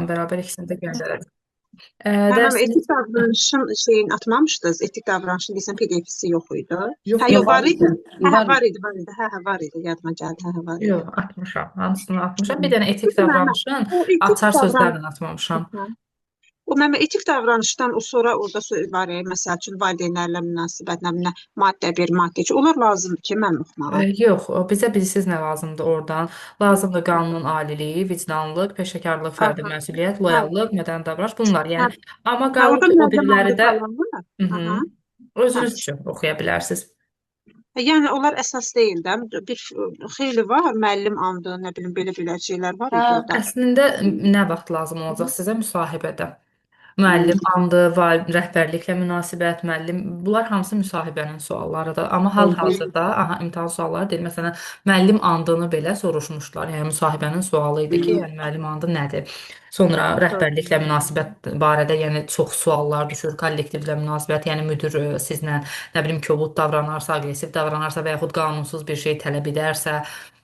Onunla bərabər ikisini də göndərəcəm. Hə, mənim Dərsimiz etik davranışın şeyin atmamışdınız. Etik davranışın desəm PDF-si yox idi. Yox, Hə, yox yox, var idi. Hə, hə Var var idi, var idi. Hə, hə var idi. Yadıma gəldi. Hə, hə var idi. Yox, atmışam. Hamısını atmışam. Bir dənə etik Düzdür mənim. davranışın O etik açar davranış. sözlərlə atmamışam. O mənim etik davranışdan o sonra orada söz var, məsəl üçün valideynlərlə münasibət, nə bilim, maddə 1, maddə 2. Onlar lazımdır ki, mənim oxumağa. Yox, bizə bilirsiz nə lazımdır oradan? Lazımdır qanunun aliliyi, vicdanlılıq, peşəkarlıq, fərdi məsuliyyət, Hə, loyallıq, mədəni davranış bunlar. hə, Yəni, amma hə, qaldı orada ki, o müəllim biriləri andı də falan var. hı -hı, Aha. Hə. özünüz üçün oxuya bilərsiniz. Yəni onlar əsas deyil də. Bir xeyli var, müəllim andı, nə bilim belə-belə şeylər var Hə. idi orada. Əslində nə vaxt lazım olacaq sizə müsahibədə? Müəllim andı, rəhbərliklə münasibət, müəllim, bunlar hamısı müsahibənin suallarıdır. Amma hal-hazırda aha, imtahan sualları deyil. Məsələn, müəllim andını belə soruşmuşlar. Yəni müsahibənin sualı idi ki, yəni müəllim andı nədir? Sonra rəhbərliklə münasibət barədə, yəni çox suallar düşür, kollektivlə münasibət, yəni müdür sizlə nə bilim kobud davranarsa, aqressiv davranarsa və yaxud qanunsuz bir şey tələb edərsə,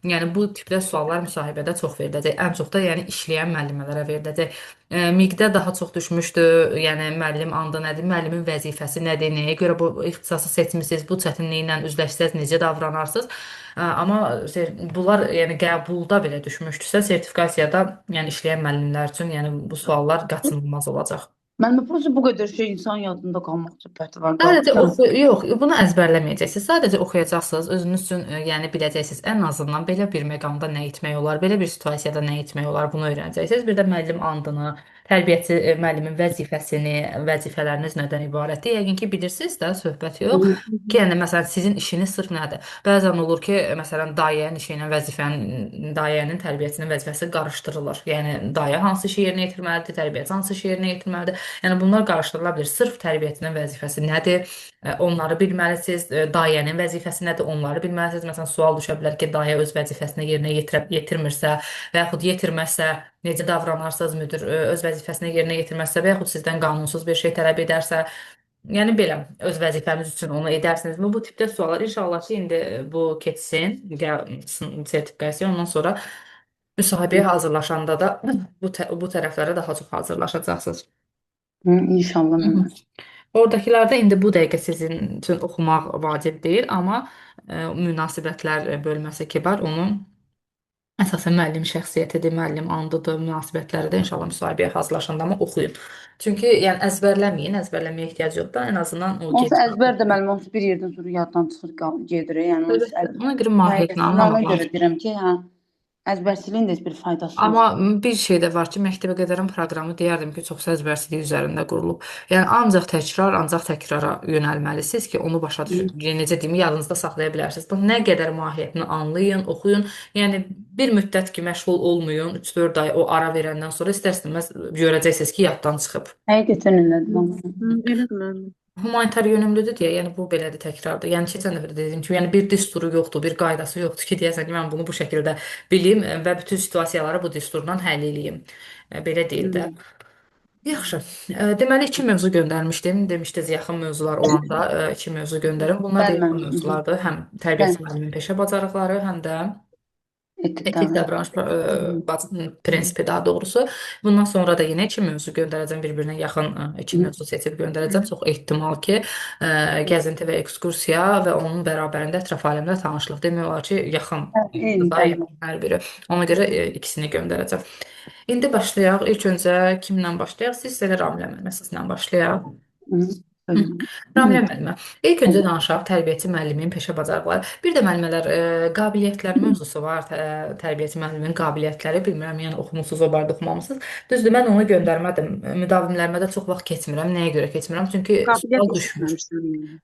yəni bu tipdə suallar müsahibədə çox veriləcək. Ən çox da yəni işləyən müəllimələrə veriləcək. MİQ-də daha çox düşmüşdü. Yəni müəllim andı nədir, müəllimin vəzifəsi nədir, nəyə görə bu ixtisası seçmisiniz, bu çətinliklə üzləşsəz necə davranarsınız? Amma bunlar yəni qəbulda belə düşmüşdüsə, sertifikasiyada yəni işləyən müəllimlər üçün yəni bu suallar qaçınılmaz olacaq. Mənim prosta bu qədər şey insan yadında qalmaq söhbəti var. Sadəcə oxu, yox, bunu əzbərləməyəcəksiniz. Sadəcə oxuyacaqsınız, özünüz üçün yəni biləcəksiniz. Ən azından belə bir məqamda nə etmək olar, belə bir situasiyada nə etmək olar, bunu öyrənəcəksiniz. Bir də müəllim andını, tərbiyəçi müəllimin vəzifəsini, vəzifələriniz nədən ibarətdir? Yəqin ki, bilirsiniz də, söhbət yox. Ki, yəni məsələn sizin işiniz sırf nədir? Bəzən olur ki, məsələn dayənin işi ilə vəzifənin, dayənin tərbiyəçinin vəzifəsi qarışdırılır. Yəni dayə hansı işi yerinə yetirməlidir, tərbiyəçi hansı işi yerinə yetirməlidir? Yəni bunlar qarışdırıla bilər. Sırf tərbiyəçinin vəzifəsi nədir? Onları bilməlisiniz. Dayənin vəzifəsi nədir? Onları bilməlisiniz. Məsələn, sual düşə bilər ki, dayə öz vəzifəsini yerinə yetirmirsə və yaxud yetirməzsə necə davranarsınız, müdür öz vəzifəsini yerinə yetirməzsə və yaxud sizdən qanunsuz bir şey tələb edərsə, yəni belə öz vəzifəniz üçün onu edərsinizmi? Bu tipdə suallar inşallah ki, indi bu keçsin, sertifikasiya, ondan sonra müsahibəyə hazırlaşanda da bu tərəflərə daha çox hazırlaşacaqsınız. İnşallah mənim. Oradakılarda indi bu dəqiqə sizin üçün oxumaq vacib deyil, amma münasibətlər bölməsi ki var, onu əsasən müəllim şəxsiyyətidir, müəllim andıdır, münasibətləri də inşallah müsahibəyə hazırlaşanda amma oxuyun. Çünki yəni əzbərləməyin, əzbərləməyə ehtiyac yoxdur. Ən azından o Onsuz gediş. əzbər də mənim onsuz bir yerdən sonra yaddan çıxır gedir. Yəni onsuz Əlbəttə, ona görə mahiyyətini ona anlamaq görə lazımdır. deyirəm ki, hə, əzbərçiliyin də heç bir faydası yoxdur. Amma bir şey də var ki, məktəbə qədərin proqramı deyərdim ki, çox əzbərçilik üzərində qurulub. Yəni ancaq təkrar, ancaq təkrara yönəlməlisiniz ki, onu başa düşün. Yəni, necə deyim, yadınızda saxlaya bilərsiniz. Bax, nə qədər mahiyyətini anlayın, oxuyun. Yəni bir müddət ki, məşğul olmayın, 3-4 ay o ara verəndən sonra istər-istəməz görəcəksiniz ki, yaddan çıxıb. Həqiqətən elədir. Elədir mənim. Humanitar yönümlüdür deyə, yəni bu belədir, təkrardır. Yəni keçən dəfə də dediyim kimi, yəni bir düsturu yoxdur, bir qaydası yoxdur ki, deyəsən ki, mən bunu bu şəkildə bilim və bütün situasiyaları bu düsturla həll eləyim. Belə deyil də. Yaxşı. Deməli iki mövzu göndərmişdim. Demişdiniz yaxın mövzular olanda iki mövzu göndərin. Bunlar da yaxın mövzulardır. Həm tərbiyəçi müəllimin peşə bacarıqları, həm də Etik davranış prinsipi daha doğrusu. Bundan sonra da yenə iki mövzu göndərəcəm, bir-birinə yaxın iki mövzu seçib göndərəcəm. Çox ehtimal ki, gəzinti və ekskursiya və onun bərabərində ətraf aləmlə tanışlıq. Demək olar ki, yaxın, daha yaxın hər biri. Ona görə ikisini göndərəcəm. İndi başlayaq. İlk öncə kimlə başlayaq? Siz elə Ramilə müəllimə, sizlə başlayaq. Ramilə müəllimə, ilk öncə danışaq tərbiyəçi müəllimin peşə bacarıqları. Bir də müəllimələr, qabiliyyətlər mövzusu var. Tərbiyəçi müəllimin qabiliyyətləri, bilmirəm, yəni oxumusunuz, o barədə oxumamısınız. Düzdür, mən onu göndərmədim. Müdavimlərimə də çox vaxt keçmirəm. Nəyə görə keçmirəm? Çünki sual düşmür.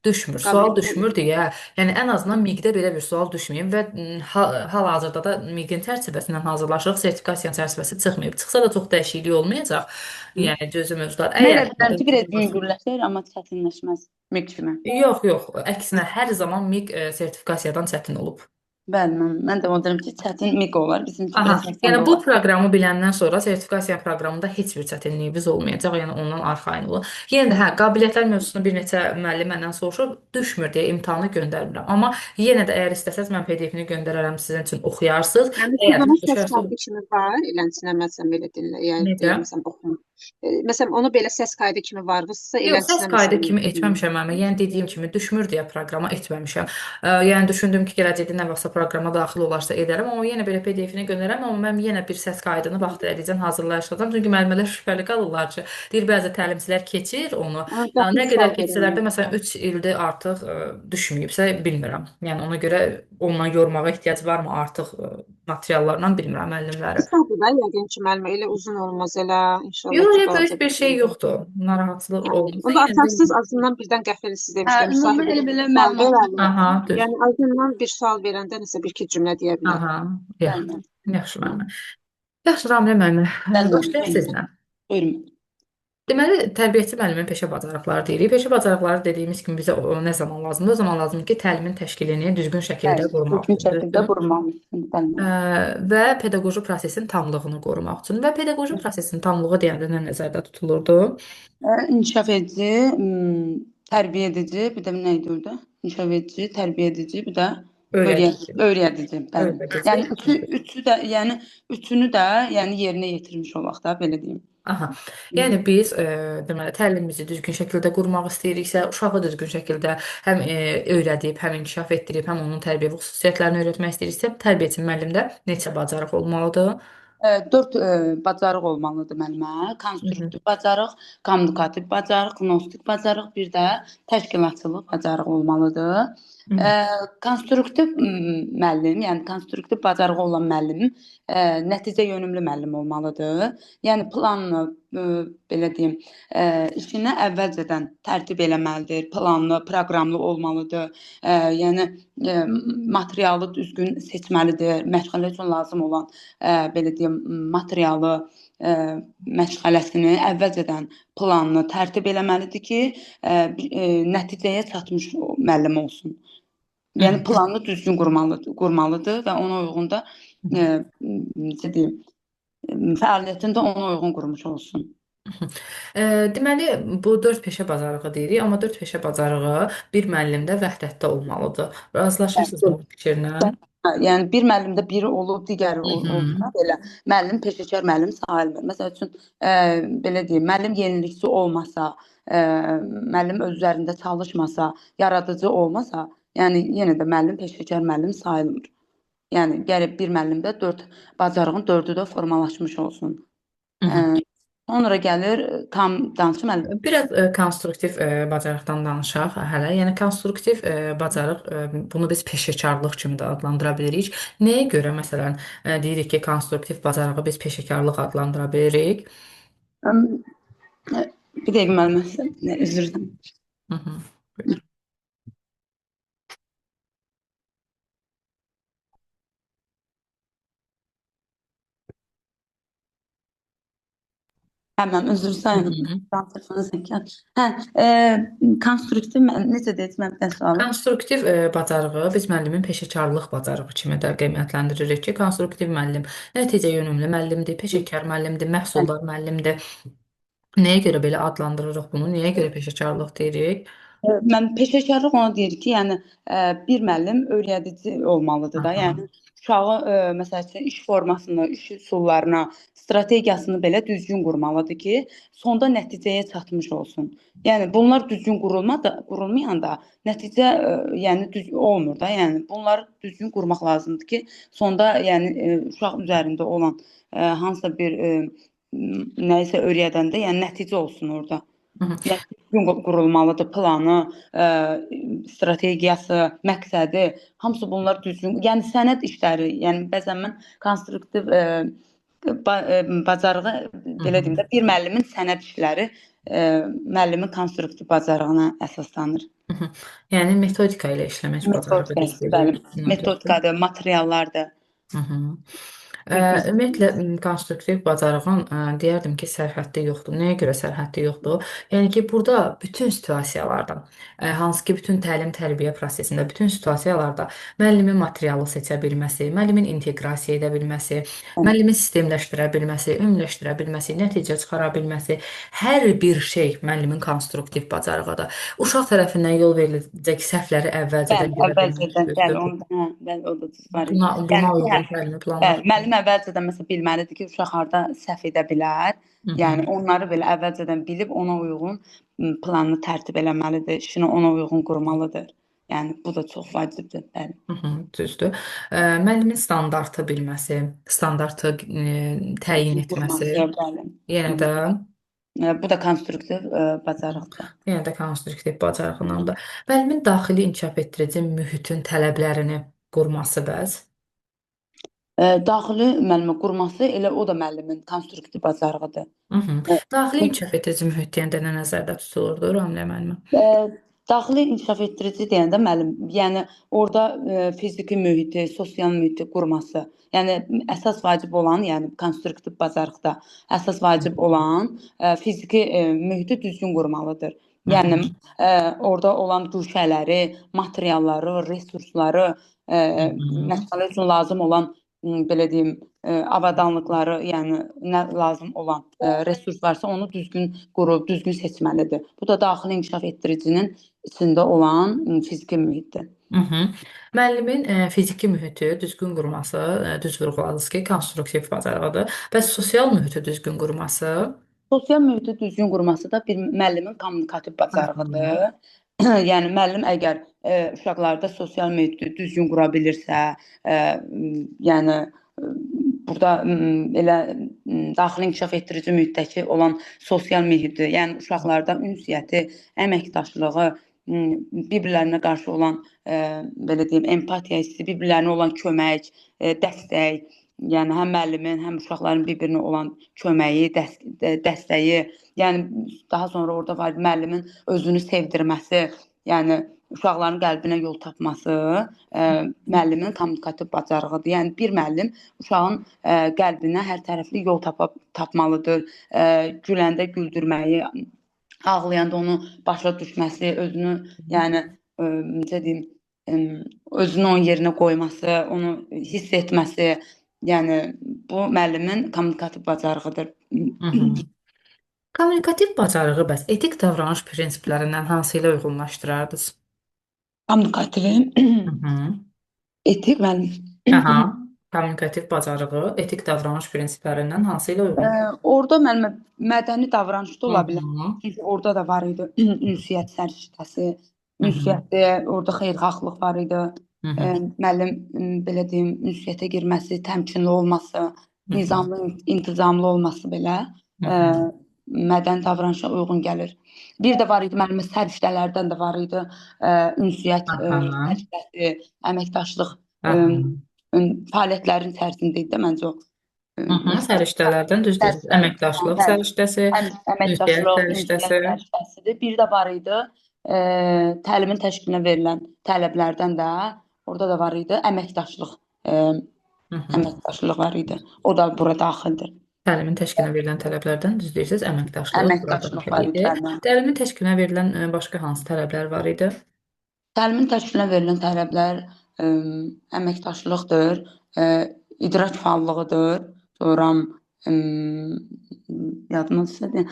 Düşmür. Sual düşmür deyə. Yəni ən azından MİQ-də belə bir sual düşməyib və hal-hazırda da MİQ-in çərçivəsindən hazırlaşırıq. Sertifikasiyanın çərçivəsi çıxmayıb. Çıxsa da çox dəyişiklik olmayacaq. Yəni cüzi mövzular. Mən elə bilirəm ki, biraz yüngülləşir, amma çətinləşməz MİQ kimi. Yox, yox. Əksinə hər zaman MİQ sertifikasiyadan çətin olub. Bəli, mən də onu deyirəm ki, çətin miq olar. Bizimki Aha, biraz asan yəni bu olar. proqramı biləndən sonra sertifikasiya proqramında heç bir çətinliyiniz olmayacaq, yəni ondan arxayın olun. Yenə də hə, qabiliyyətlər mövzusunu bir neçə müəllim məndən soruşub, düşmür deyə imtahanı göndərmirəm. Amma yenə də əgər istəsəz mən PDF-ni göndərərəm sizin üçün oxuyarsınız. Yəni Əgər siz onun səs düşərsə kaydı kimi var, elənçinə məsələn belə dinlə, yəni necə? məsələn oxuma. Məsələn onu belə səs kaydı kimi varvısa, Yox, səs elənçinə kaydı məsələn kimi etməmişəm mən. Yəni dediyim kimi düşmür deyə proqrama etməmişəm. Yəni düşündüm ki, gələcəkdə nə vaxtsa proqrama daxil olarsa edərəm, amma yenə belə PDF-ni göndərərəm, amma mən yenə bir səs kaydını vaxt eləyəcəm, hazırlayacağam. Çünki müəllimlər şübhəli qalırlar ki, deyir bəzi təlimçilər keçir onu. Daxil Nə sual qədər keçsələr verənlər. də məsələn 3 ildir artıq düşməyibsə bilmirəm. Yəni ona görə ondan yormağa ehtiyac varmı artıq materiallarla bilmirəm müəllimləri. Qısadır da yəqin ki, müəllimə elə uzun olmaz elə inşallah Yox, ki, yox, balaca heç bir bir şey şey. yoxdur. Narahatçılıq Hə, olmasa onda yenə də atarsız azından birdən qəfil siz Hə, demişkən ümumi müsahibə elə belə sual məlumat. verəlim. Aha, düz. Yəni azından bir sual verəndə nəsə bir iki cümlə deyə bilər. Aha, yaxşı. Bəli. Yaxşı müəllimə. Yaxşı Ramilə müəllimə, Bəli, başlayaq buyurun. sizlə. Buyurun. Deməli, tərbiyəçi müəllimin peşə bacarıqları deyirik. Peşə bacarıqları dediyimiz kimi bizə o nə zaman lazımdır? O zaman lazımdır ki, təlimin təşkilini düzgün şəkildə Bəli, qurmaq düzgün üçün, şəkildə düzdür? qurmaq üçün. Bəli. Və pedaqoji prosesin tamlığını qorumaq üçün. Və pedaqoji prosesin tamlığı deyəndə nə nəzərdə tutulurdu? İnkişaf edici, tərbiyə edici, bir də nə idi orada? İnkişaf edici, tərbiyə edici, bir də Öyrədici. öyrədici, bəli. Öyrədici. Yəni üçü də, yəni üçünü də, yəni yerinə yetirmiş olaq da, belə deyim. Aha. Yəni biz deməli təlimimizi düzgün şəkildə qurmaq istəyiriksə, uşağı düzgün şəkildə həm öyrədib, həm inkişaf etdirib, həm onun tərbiyəvi xüsusiyyətlərini öyrətmək istəyiriksə, tərbiyəçi müəllimdə neçə bacarıq olmalıdır? 4 bacarıq olmalıdır müəllimə. Hı -hı. Konstruktiv bacarıq, kommunikativ bacarıq, qnostik bacarıq, bir də təşkilatçılıq bacarığı olmalıdır. Hı -hı. Konstruktiv müəllim, yəni konstruktiv bacarığı olan müəllim nəticə yönümlü müəllim olmalıdır. Yəni planlı, belə deyim, işini əvvəlcədən tərtib eləməlidir, planlı, proqramlı olmalıdır. Yəni materialı düzgün seçməlidir, məşğələ üçün lazım olan belə deyim, materialı, məşğələsini əvvəlcədən planlı tərtib eləməlidir ki, nəticəyə çatmış müəllim olsun. Yəni planı düzgün qurmalıdır və ona uyğun da necə deyim, fəaliyyətini də ona uyğun qurmuş olsun. Deməli, bu 4 peşə bacarığı deyirik, amma 4 peşə bacarığı bir müəllimdə vəhdətdə olmalıdır. Razılaşırsınız bu fikirlə? Yəni bir müəllimdə biri olub, digəri olsa belə müəllim peşəkar müəllim sayılmır. Məsəl üçün belə deyim, müəllim yenilikçi olmasa, müəllim öz üzərində çalışmasa, yaradıcı olmasa, yəni yenə də müəllim peşəkar müəllim sayılmır. Yəni gərək bir müəllimdə 4 bacarığın 4-ü də formalaşmış olsun. Sonra gəlir tam danışım müəllim. Biraz konstruktiv bacarıqdan danışaq hələ. Yəni konstruktiv bacarıq bunu biz peşəkarlıq kimi də adlandıra bilirik. Nəyə görə məsələn deyirik ki, konstruktiv bacarığı biz peşəkarlıq adlandıra bilirik? Bir dəqiqə müəllim, üzr istəyirəm. Buyurun. Hə, mən üzr istəyirəm. Telefona zəng gəldi. Hə, konstruktiv necə dediniz mən bir də sualı? Konstruktiv bacarığı biz müəllimin peşəkarlıq bacarığı kimi də qiymətləndiririk ki, konstruktiv müəllim nəticə yönümlü müəllimdir, peşəkar müəllimdir, məhsuldar müəllimdir. Nəyə görə belə adlandırırıq bunu? Nəyə görə peşəkarlıq deyirik? Mən peşəkarlıq ona deyir ki, yəni bir müəllim öyrədici olmalıdır da. Yəni uşağı məsəl üçün iş formasını, iş üsullarına, strategiyasını belə düzgün qurmalıdır ki, sonda nəticəyə çatmış olsun. Yəni bunlar düzgün qurulmayanda nəticə yəni düz olmur da. Yəni bunları düzgün qurmaq lazımdır ki, sonda yəni uşaq üzərində olan hansısa bir nəyisə öyrədəndə, yəni nəticə olsun orada. Yəni düzgün qurulmalıdır planı, strategiyası, məqsədi, hamısı bunlar düzgün. Yəni sənəd işləri, yəni bəzən mən konstruktiv bacarığı belə deyim də, bir müəllimin sənəd işləri müəllimin konstruktiv bacarığına əsaslanır. Yəni metodika ilə işləmək bacarığı Metodika, bəli. Metodikadır, materiallardır. Ümumiyyətlə konstruktiv bacarığın deyərdim ki, sərhəddi yoxdur. Nəyə görə sərhəddi yoxdur? Yəni ki, burada bütün situasiyalarda, hansı ki, bütün təlim-tərbiyə prosesində, bütün situasiyalarda müəllimin materialı seçə bilməsi, müəllimin inteqrasiya edə bilməsi, müəllimin sistemləşdirə bilməsi, ümumiləşdirə bilməsi, nəticə çıxara bilməsi, hər bir şey müəllimin konstruktiv bacarığıdır. Uşaq tərəfindən yol veriləcək səhvləri Bəli, əvvəlcədən görə bilməsi əvvəlcədən, bəli, düzdür. onu hə, bəli, o da düz var idi. Buna, Yəni buna ki, hə, uyğun təlimi bəli, planlaşdırmaq. müəllim əvvəlcədən məsələn bilməlidir ki, uşaq harda səhv edə bilər. Hı Yəni -hı. onları belə əvvəlcədən bilib ona uyğun planını tərtib eləməlidir, işini ona uyğun qurmalıdır. Yəni bu da çox vacibdir, bəli. Hı -hı, düzdür. Müəllimin standartı bilməsi, standartı təyin Düzgün etməsi, qurması, bəli. yenə Hı. də Bu da konstruktiv bacarıqdır. yenə də konstruktiv bacarığındandır. Müəllimin daxili inkişaf etdirici mühitin tələblərini qurması bəs. Daxili müəllimə qurması elə o da müəllimin konstruktiv bacarığıdır. Hı -hı. E, Daxili inkişaf etdirici mühit deyəndə nə nəzərdə tutulurdu, Ramilə müəllimə? E, Daxili inkişaf etdirici deyəndə müəllim, yəni orada fiziki mühiti, sosial mühiti qurması, yəni əsas vacib olan, yəni konstruktiv bacarıqda əsas vacib olan fiziki mühiti düzgün qurmalıdır. Hı Yəni -hı. orada olan guşələri, materialları, resursları, Hı -hı. məşğələ üçün lazım olan belə deyim, avadanlıqları, yəni nə lazım olan resurs varsa onu düzgün qurub, düzgün seçməlidir. Bu da daxili inkişaf etdiricinin içində olan fiziki mühitdir. Hı -hı. Müəllimin fiziki mühiti düzgün qurması, düz vurğuladınız ki, konstruktiv bacarığıdır. Bəs sosial mühiti düzgün qurması? Sosial mühiti düzgün qurması da bir müəllimin kommunikativ Hı -hı. bacarığıdır. Yəni müəllim əgər uşaqlarda sosial mühiti düzgün qura bilirsə, yəni burada elə daxili inkişaf etdirici mühitdəki olan sosial mühiti, yəni uşaqlarda ünsiyyəti, əməkdaşlığı, bir-birlərinə qarşı olan belə deyim, empatiya hissi, bir-birlərinə olan kömək, dəstək, yəni həm müəllimin, həm uşaqların bir-birinə olan köməyi, dəstəyi, yəni daha sonra orada var müəllimin özünü sevdirməsi, yəni uşaqların qəlbinə yol tapması müəllimin kommunikativ bacarığıdır. Yəni bir müəllim uşağın qəlbinə hər tərəfli yol tapmalıdır. Güləndə güldürməyi, ağlayanda onu başa düşməsi, özünü, yəni necə deyim, özünü onun yerinə qoyması, onu hiss etməsi, yəni bu müəllimin kommunikativ bacarığıdır. Hı -hı. Kommunikativ bacarığı bəs etik davranış prinsiplərindən hansı ilə uyğunlaşdırardınız? Kommunikativi Hı -hı. etik müəllim. Aha. Kommunikativ bacarığı etik davranış prinsiplərindən hansı ilə uyğun? Orada müəllimə mədəni davranış da ola bilər. Hı -hı. Çünki orada da var idi ünsiyyət səriştəsi, ünsiyyətdə orada xeyirxahlıq var idi. Hı -hı. Müəllim belə deyim, ünsiyyətə girməsi, təmkinli olması, Hı -hı. nizamlı, intizamlı olması belə Hı -hı. Mədəni davranışa uyğun gəlir. Bir də var idi müəllimə səriştələrdən də var idi. Ünsiyyət səriştəsi, əməkdaşlıq fəaliyyətlərin içərisində idi də məncə o. Səriştələrdən düz deyirsiz. Əməkdaşlıq səriştəsi, əməkdaşlıq, ünsiyyət səriştəsidir. Bir də var idi təlimin təşkilinə verilən tələblərdən də orada da var idi əməkdaşlıq. Əməkdaşlıq var idi. O da bura daxildir. Təlimin təşkilinə verilən tələblərdən düz deyirsiniz, əməkdaşlıq Əməkdaşlıq var idi. Təlimin təşkilinə verilən başqa hansı tələblər var idi? Təlimin təşkilinə verilən tələblər əməkdaşlıqdır, idrak fəallığıdır, sonra yadıma düşsə,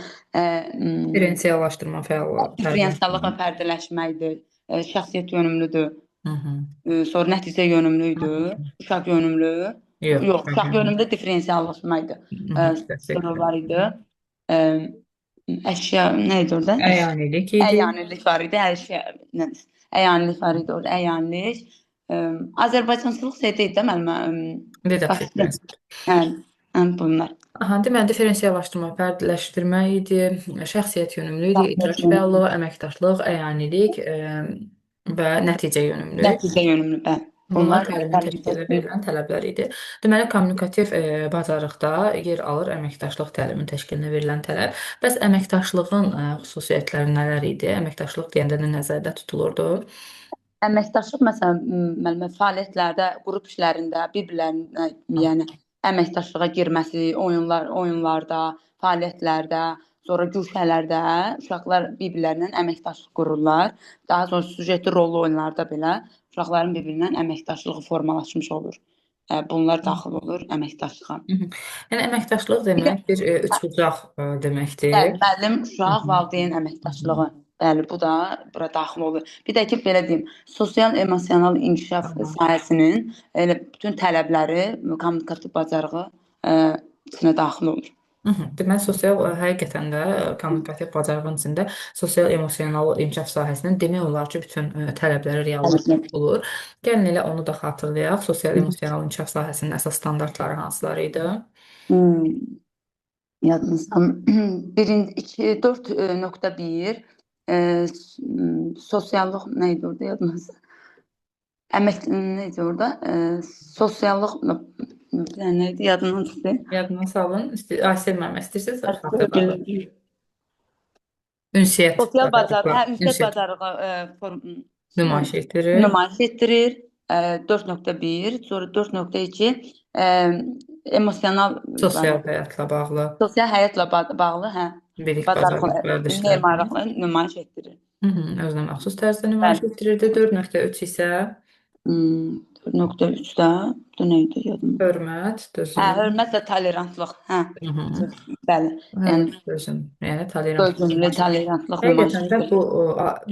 Diferensiallaşdırma fəallığı. Diferensiallıq və fərdiləşməkdir, şəxsiyyət yönümlüdür, sonra nəticə yönümlü idi, uşaq yönümlü. Yox, uşaq yönümlü diferensiallaşma idi. Sonra var idi. Əşya nə idi orada? Əyanilik idi. Əyanilik var idi. Əşya, əyanilik var idi orada. Əyanilik. Azərbaycançılıq şeydə idi də müəllimə. Didaktik prinsip. Hə, bunlar. Aha, deməli diferensiallaşdırma, fərdiləşdirmə idi, şəxsiyyət yönümlü idi, idrak fəallığı, əməkdaşlıq, əyanilik və nəticə yönümlü. Nəticə yönümlü, bəli. Bunlar təlimin təşkilinə verilən tələblər idi. Deməli, kommunikativ bacarıqda yer alır əməkdaşlıq təlimin təşkilinə verilən tələb. Bəs əməkdaşlığın xüsusiyyətləri nələr idi? Əməkdaşlıq deyəndə nə nəzərdə tutulurdu? Əməkdaşlıq, məsələn, müəllimə, fəaliyyətlərdə, qrup işlərində bir-birlərinə, yəni əməkdaşlığa girməsi, oyunlarda, fəaliyyətlərdə, sonra guşələrdə uşaqlar bir-birlərindən əməkdaşlıq qururlar. Daha sonra süjetli rollu oyunlarda belə uşaqların bir-birindən əməkdaşlığı formalaşmış olur. Bunlar daxil olur əməkdaşlığa. Yəni əməkdaşlıq Bir də demək bir üçbucaq deməkdir. Bəli, müəllim, uşaq, valideyn əməkdaşlığı. Bəli, bu da bura daxil olur. Bir də ki, belə deyim, sosial emosional inkişaf sahəsinin elə bütün tələbləri kommunikativ bacarığı içinə daxil olur. Deməli, sosial həqiqətən də kommunikativ bacarığın içində sosial emosional inkişaf sahəsinin demək olar ki, bütün tələbləri reallaşdırmaq olur. Gəlin elə onu da xatırlayaq. Sosial emosional inkişaf sahəsinin əsas standartları hansıları idi? Hmm, yadınızdan birinci 2 4.1 sosiallıq nə idi orada yadınızda? Əmək nə idi orada? Sosiallıq nə idi yadımdan çıxdı. Yadına salın. Aysel müəllim, istəyirsiniz xatırladın. Ünsiyyət Sosial bacarıq, hə, ünsiyyət ünsiyyət bacarığı form, nümayiş etdirir. nümayiş etdirir. 4.1, sonra 4.2 emosional Sosial həyatla bağlı sosial həyatla bağlı, hə, bilik, bacarıqlı, bacarıq, vərdişlər. memarlıqla nümayiş etdirir. Hı -hı, özünə məxsus tərzdə nümayiş etdirirdi. 4.3 isə 4.3-də bu nə idi yadıma? hörmət, Hə, dözüm. hörmət və tolerantlıq. Hə. Hı -hı. Bəli. Yəni Hörmət, dözüm, yəni tolerantlıq dözümlü, tolerantlıq nümayiş Həqiqətən də etdirir. bu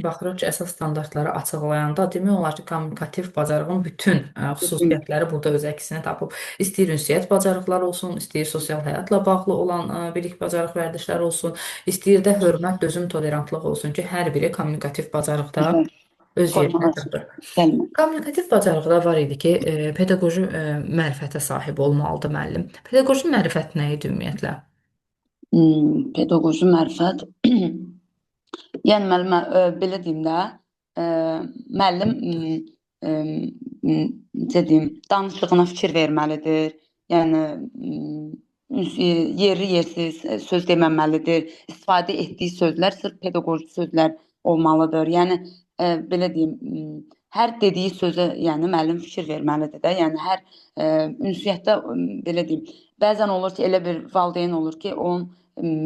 baxırıq ki, əsas standartları açıqlayanda demək olar ki, kommunikativ bacarığın bütün xüsusiyyətləri burada öz əksini tapıb. İstəyir ünsiyyət bacarıqları olsun, istəyir sosial həyatla bağlı olan bilik, bacarıq, vərdişlər olsun, istəyir də hörmət, dözüm, tolerantlıq olsun ki, hər biri kommunikativ bacarıqda öz yerini tapır. Bəli. Kommunikativ bacarıqda var idi ki, pedaqoji mərifətə sahib olmalıdır müəllim. Pedaqoji mərifət nə idi ümumiyyətlə? Pedaqoji mərifət. Yəni müəllimə belə deyim də, müəllim necə deyim, danışığına fikir verməlidir. Yəni yerli yersiz söz deməməlidir. İstifadə etdiyi sözlər sırf pedaqoji sözlər olmalıdır. Yəni belə deyim, hər dediyi sözə, yəni müəllim fikir verməlidir də. Yəni hər ünsiyyətdə belə deyim, bəzən olur ki, elə bir valideyn olur ki, onun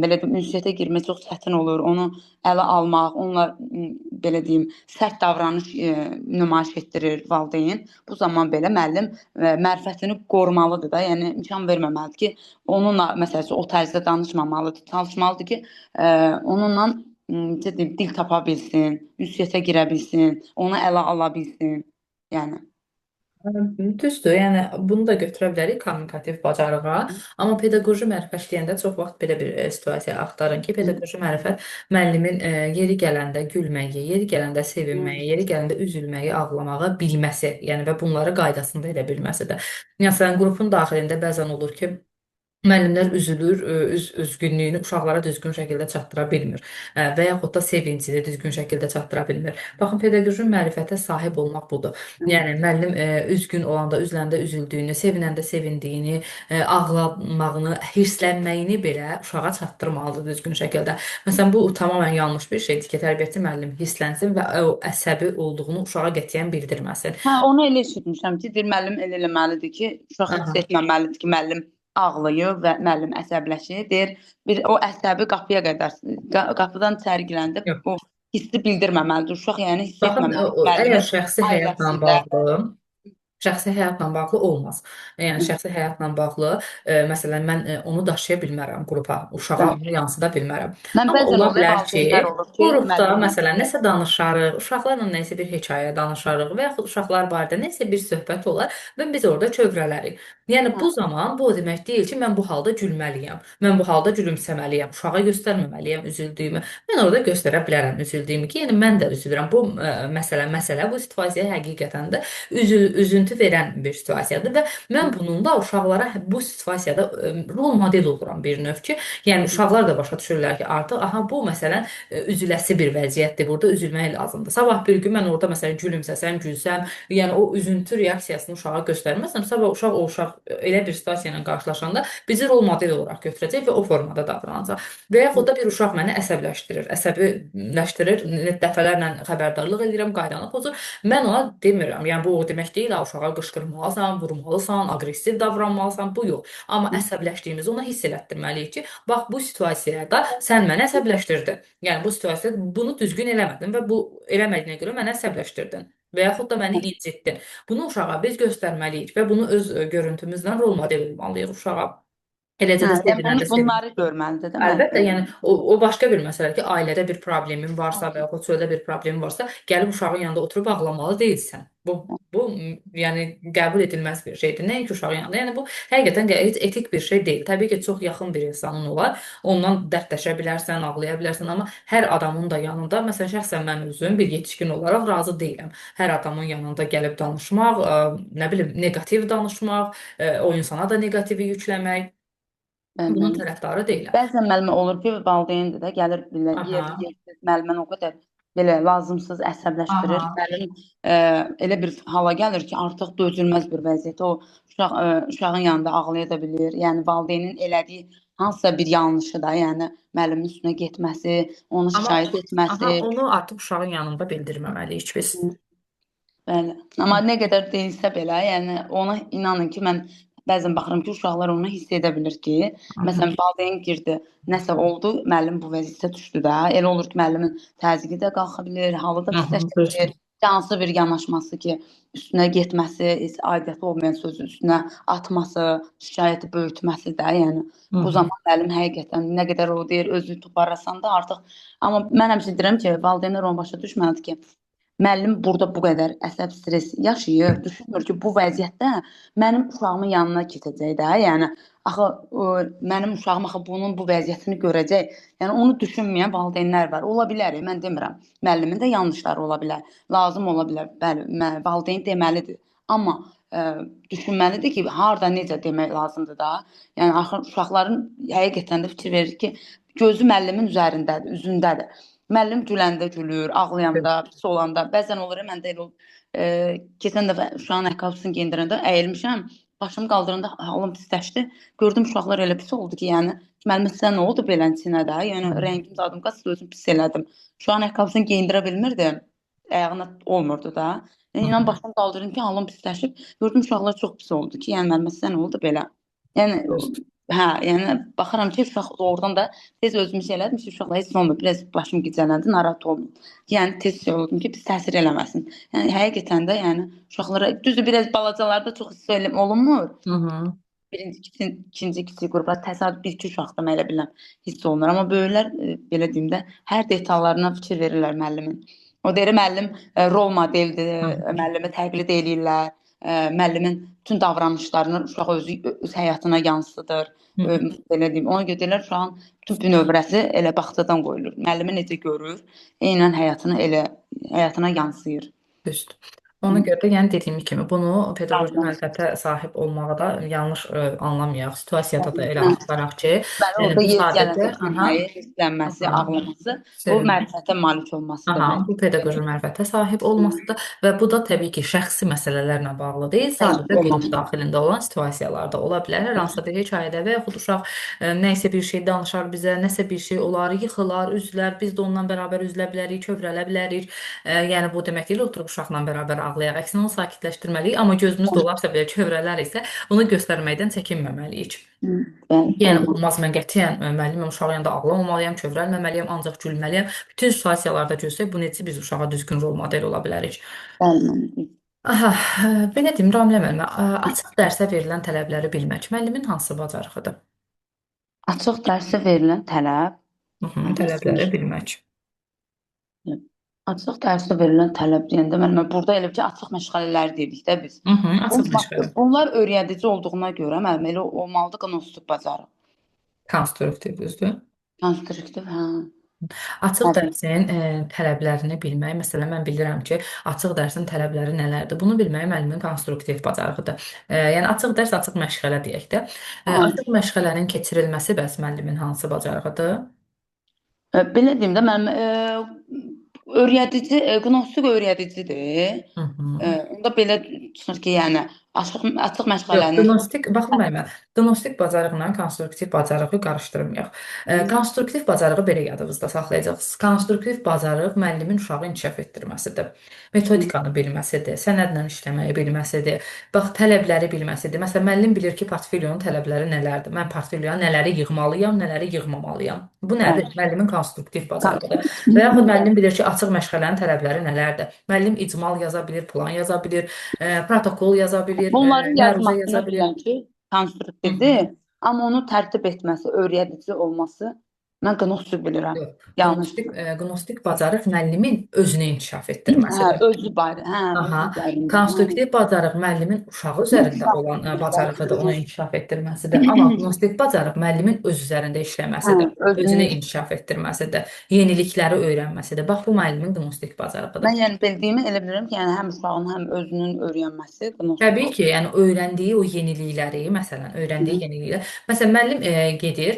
belə deyim, ünsiyyətə girmək çox çətin olur. Onu ələ almaq, onunla belə deyim, sərt davranış nümayiş etdirir valideyn. Bu zaman belə müəllim mərifətini qorumalıdır da. Yəni imkan verməməlidir ki, onunla məsəl üçün o tərzdə danışmamalıdır. Çalışmalıdır ki, onunla necə deyim, dil tapa bilsin, ünsiyyətə girə bilsin, onu ələ ala bilsin. Yəni Düzdür, yəni bunu da götürə bilərik kommunikativ bacarığa, amma pedaqoji mərifət deyəndə çox vaxt belə bir situasiya axtarın ki, pedaqoji mərifət müəllimin yeri gələndə gülməyi, yeri gələndə sevinməyi, yeri gələndə üzülməyi, ağlamağı bilməsi, yəni və bunları qaydasında edə bilməsidir. Məsələn, qrupun daxilində bəzən olur ki, müəllimlər üzülür, üzgünlüyünü uşaqlara düzgün şəkildə çatdıra bilmir və yaxud da sevincini düzgün şəkildə çatdıra bilmir. Baxın, pedaqoji mərifətə sahib olmaq budur. Yəni müəllim üzgün olanda, üzüləndə üzüldüyünü, sevinəndə sevindiyini, ağlamağını, hirslənməyini belə uşağa çatdırmalıdır düzgün şəkildə. Məsələn, bu tamamilə yanlış bir şeydir ki, tərbiyəçi müəllim hirslənsin və o əsəbi olduğunu uşağa qətiyyən bildirməsin. Hə, onu elə eşitmişəm ki, deyir müəllim elə eləməlidir ki, uşaq hiss etməməlidir ki, müəllim ağlayır və müəllim əsəbləşir. Deyir, bir o əsəbi qapıya qədər, qapıdan içəri girəndə o hissi bildirməməlidir. Uşaq yəni hiss Baxın, etməməlidir. Əgər şəxsi həyatla bağlı şəxsi həyatla bağlı olmaz. Yəni şəxsi həyatla bağlı, məsələn mən onu daşıya bilmərəm qrupa, uşağa onu yansıda bilmərəm. Mən Amma bəzən ola olur, bilər ki, olur ki, qrupda məsələn nəsə danışarıq, uşaqlarla nəsə bir hekayə danışarıq və yaxud uşaqlar barədə nəsə bir söhbət olar və biz orada çövrələrik. Yəni bu zaman bu o demək deyil ki, mən bu halda gülməliyəm, mən bu halda gülümsəməliyəm, uşağa göstərməməliyəm üzüldüyümü. Mən orada göstərə bilərəm üzüldüyümü ki, yəni mən də üzülürəm. Bu məsələ bu situasiya həqiqətən də üzüntü verən bir situasiyadır və mən bunun da uşaqlara bu situasiyada rol model oluram bir növ ki, yəni uşaqlar da başa düşürlər ki, artıq aha bu məsələn üzüləsi bir vəziyyətdir. Burada üzülmək lazımdır. Sabah bir gün mən orada məsələn gülümsəsəm, gülsəm, yəni o üzüntü reaksiyasını uşağa göstərməsəm, sabah uşaq o uşaq elə bir situasiya ilə qarşılaşanda bizi rol model olaraq götürəcək və o formada davranacaq. Və yaxud da bir uşaq məni əsəbləşdirir, əsəbiləşdirir, dəfələrlə xəbərdarlıq edirəm, qaydanı pozur. Mən ona demirəm. Yəni bu o demək deyil, ha, uşaq uşağa qışqırmalısan, vurmalısan, aqressiv davranmalısan, bu yox. Amma əsəbləşdiyimizi ona hiss elətdirməliyik ki, bax bu situasiyada sən məni əsəbləşdirdin. Yəni bu situasiyada bunu düzgün eləmədin və bu eləmədiyinə görə məni əsəbləşdirdin. Və yaxud da məni incitdin. Bunu uşağa biz göstərməliyik və bunu öz görüntümüzlə rol model olmalıyıq uşağa. Eləcə Hə, də yəni sevinəndə sevin. bunları görməlidir də Əlbəttə, müəllim. yəni o başqa bir məsələdir ki, ailədə bir problemin varsa və yaxud çöldə bir problemin varsa, gəlib uşağın yanında oturub ağlamalı deyilsən. Bu yəni qəbul edilməz bir şeydir. Nəinki uşağın yanında. Yəni bu həqiqətən heç etik bir şey deyil. Təbii ki, çox yaxın bir insanın olar. Ondan dərdləşə bilərsən, ağlaya bilərsən, amma hər adamın da yanında, məsələn, şəxsən mən özüm bir yetişkin olaraq razı deyiləm. Hər adamın yanında gəlib danışmaq, nə bilim, neqativ danışmaq, o insana da neqativi yükləmək. Bəli, Bunun bəli. tərəfdarı deyiləm. Bəzən müəllimə olur ki, valideyndir də, gəlir belə yerli yersiz müəlliməni o qədər belə lazımsız əsəbləşdirir. Müəllim elə bir hala gəlir ki, artıq dözülməz bir vəziyyətdə o uşağın yanında ağlaya da bilir. Yəni valideynin elədiyi hansısa bir yanlışı da, yəni müəllimin üstünə getməsi, onu şikayət etməsi. Onu artıq uşağın yanında bildirməməliyik biz. Bəli. Amma nə qədər deyilsə belə, yəni ona inanın ki, mən bəzən baxıram ki, uşaqlar onu hiss edə bilir ki, məsələn, valideyn girdi, nəsə oldu, müəllim bu vəziyyətə düşdü də. Elə olur ki, müəllimin təzyiqi də qalxa bilir, halı da pisləşə bilir. Hansı bir yanaşması ki, üstünə getməsi, heç aidiyyəti olmayan sözü üstünə atması, şikayəti böyütməsi də, yəni bu zaman müəllim həqiqətən nə qədər o deyir, özünü toparlasan da artıq. Amma mən həmişə deyirəm ki, valideynlər onu başa düşməlidir ki, müəllim burada bu qədər əsəb stres yaşayır, düşünmür ki, bu vəziyyətdə mənim uşağımın yanına keçəcək də. Yəni axı mənim uşağım axı bunun bu vəziyyətini görəcək. Yəni onu düşünməyən valideynlər var. Ola bilər, mən demirəm. Müəllimin də yanlışları ola bilər, lazım ola bilər. Bəli, valideyn deməlidir. Amma düşünməlidir ki, harda necə demək lazımdır da. Yəni axı uşaqların həqiqətən də fikir verir ki, gözü müəllimin üzərindədir, üzündədir. Müəllim güləndə gülür, ağlayanda, pis olanda. Bəzən olur, məndə elə olub. Keçən dəfə uşağın ayaqqabısını geyindirəndə əyilmişəm, başımı qaldıranda halım pisləşdi. Gördüm uşaqlar elə pis oldu ki, yəni müəllim sizə nə oldu beləsinə də? Yəni rəngim zadım qaçdı, özüm pis elədim. Uşağın ayaqqabısını geyindirə bilmirdim. Ayağına olmurdu da. Yəni inan başımı qaldırdım ki, halım pisləşib. Gördüm uşaqlar çox pis oldu ki, yəni müəllimə sizə nə oldu belə? Yəni hə, yəni baxıram ki, uşaq doğrudan da tez özümü şey elədim ki, uşaqlar heç nə olmur, biraz başım gicəlləndi, narahat olmayın. Yəni tez şey oldum ki, pis təsir eləməsin. Yəni həqiqətən də yəni uşaqlara düzdür biraz balacalarda çox hiss olunmur. Birinci, ikinci kiçik qruplar təsadüf bir-iki uşaqda mən elə bilirəm hiss olunur. Amma böyüklər belə deyim də hər detallarına fikir verirlər müəllimin. O deyir müəllim rol modeldir, müəllimi təqlid eləyirlər. Müəllimin bütün davranışlarını uşaq özü öz həyatına yansıdır. Belə deyim, ona görə deyirlər uşağın bütün bünövrəsi elə bağçadan qoyulur. Müəllimi necə görür, eynən həyatını elə həyatına yansıyır. Düzdür. Ona görə də yəni dediyim kimi bunu pedaqoji mərifətə sahib olmağı da yanlış anlamayaq. Situasiyada da elə axtaraq ki, Bəli, yəni orada bu yer sadəcə gələndə hirslənməsi, ağlaması bu mərifətə malik olması Aha, bu pedaqoji mərifətə sahib olmasıdır və bu da təbii ki, şəxsi məsələlərlə bağlı deyil, sadəcə qrup daxilində olan situasiyalarda ola bilər. Hər hansısa bir hekayədə və yaxud uşaq nə isə bir şey danışar bizə, nəsə bir şey olar, yıxılar, üzülər, biz də ondan bərabər üzülə bilərik, kövrələ bilərik. Yəni bu demək deyil, oturub uşaqla bərabər ağlayaq. Əksinə onu sakitləşdirməliyik, amma gözümüz dolarsa belə kövrələr isə bunu göstərməkdən çəkinməməliyik. Bəli, Yəni olmaz. olmaz, mən qətiyyən müəlliməm, uşağın yanında ağlamamalıyam, kövrəlməməliyəm, ancaq gülməliyəm. Bütün situasiyalarda gülsək, bu necə biz uşağa düzgün rol model ola bilərik? Bəli. Aha, belə deyim, Ramilə müəllimə, açıq dərsə verilən tələbləri bilmək müəllimin hansı bacarığıdır? Açıq dərsə verilən tələb, Tələbləri bilmək. Açıq dərsə verilən tələb deyəndə müəllimə burada elə ki, açıq məşğələlər dedik də biz. Açıq məşğələ. Bunlar öyrədici olduğuna görə müəllim elə olmalıdır konstruktiv bacarıq. Konstruktiv, düzdür? Konstruktiv, hə. Açıq dərsin tələblərini bilmək, məsələn, mən bilirəm ki, açıq dərsin tələbləri nələrdir. Bunu bilmək müəllimin konstruktiv bacarığıdır. Yəni açıq dərs, açıq məşğələ deyək də. Açıq məşğələnin keçirilməsi bəs müəllimin hansı bacarığıdır? Belə deyim də, müəllim, öyrədici, qnostik öyrədicidir. Onda belə çıxır ki, yəni Açıq Yox, məşğələnin qnostik, baxın müəllimə, qnostik bacarıqla konstruktiv bacarığı qarışdırmayaq. Konstruktiv bacarığı belə yadınızda saxlayacaqsınız. Konstruktiv bacarıq müəllimin uşağı inkişaf etdirməsidir. Metodikanı bilməsidir, sənədlə işləməyi bilməsidir. Bax, tələbləri bilməsidir. Məsələn, müəllim bilir ki, portfolyonun tələbləri nələrdir. Mən portfolyoya nələri yığmalıyam, nələri yığmamalıyam. Bu nədir? Bəli. Müəllimin konstruktiv bacarığıdır. Və yaxud müəllim bilir ki, açıq məşğələnin tələbləri nələrdir. Müəllim icmal yaza bilir, plan yaza bilir, protokol yaza bilir, Bunların məruzə yazmasını yaza bilir. bilən ki, konstruktivdir, amma onu tərtib etməsi, öyrədici olması mən qnostik bilirəm. Yox, Yanlış. qnostik bacarıq müəllimin özünü inkişaf Hə, etdirməsidir. özü barə, hə, Aha, özü barəndə. Hə. konstruktiv bacarıq müəllimin uşağı üzərində olan bacarığıdır, onu inkişaf etdirməsidir. Amma qnostik bacarıq müəllimin öz üzərində Hə, işləməsidir, özünü özünü inkişaf etdirməsidir, yenilikləri öyrənməsidir. Bax, bu müəllimin qnostik bacarığıdır. Mən yəni bildiyimi elə bilirəm ki, yəni həm uşağın, həm özünün öyrənməsi qnostik Təbii olur. ki, yəni öyrəndiyi o yenilikləri, məsələn, öyrəndiyi yeniliklər. Məsələn, müəllim gedir,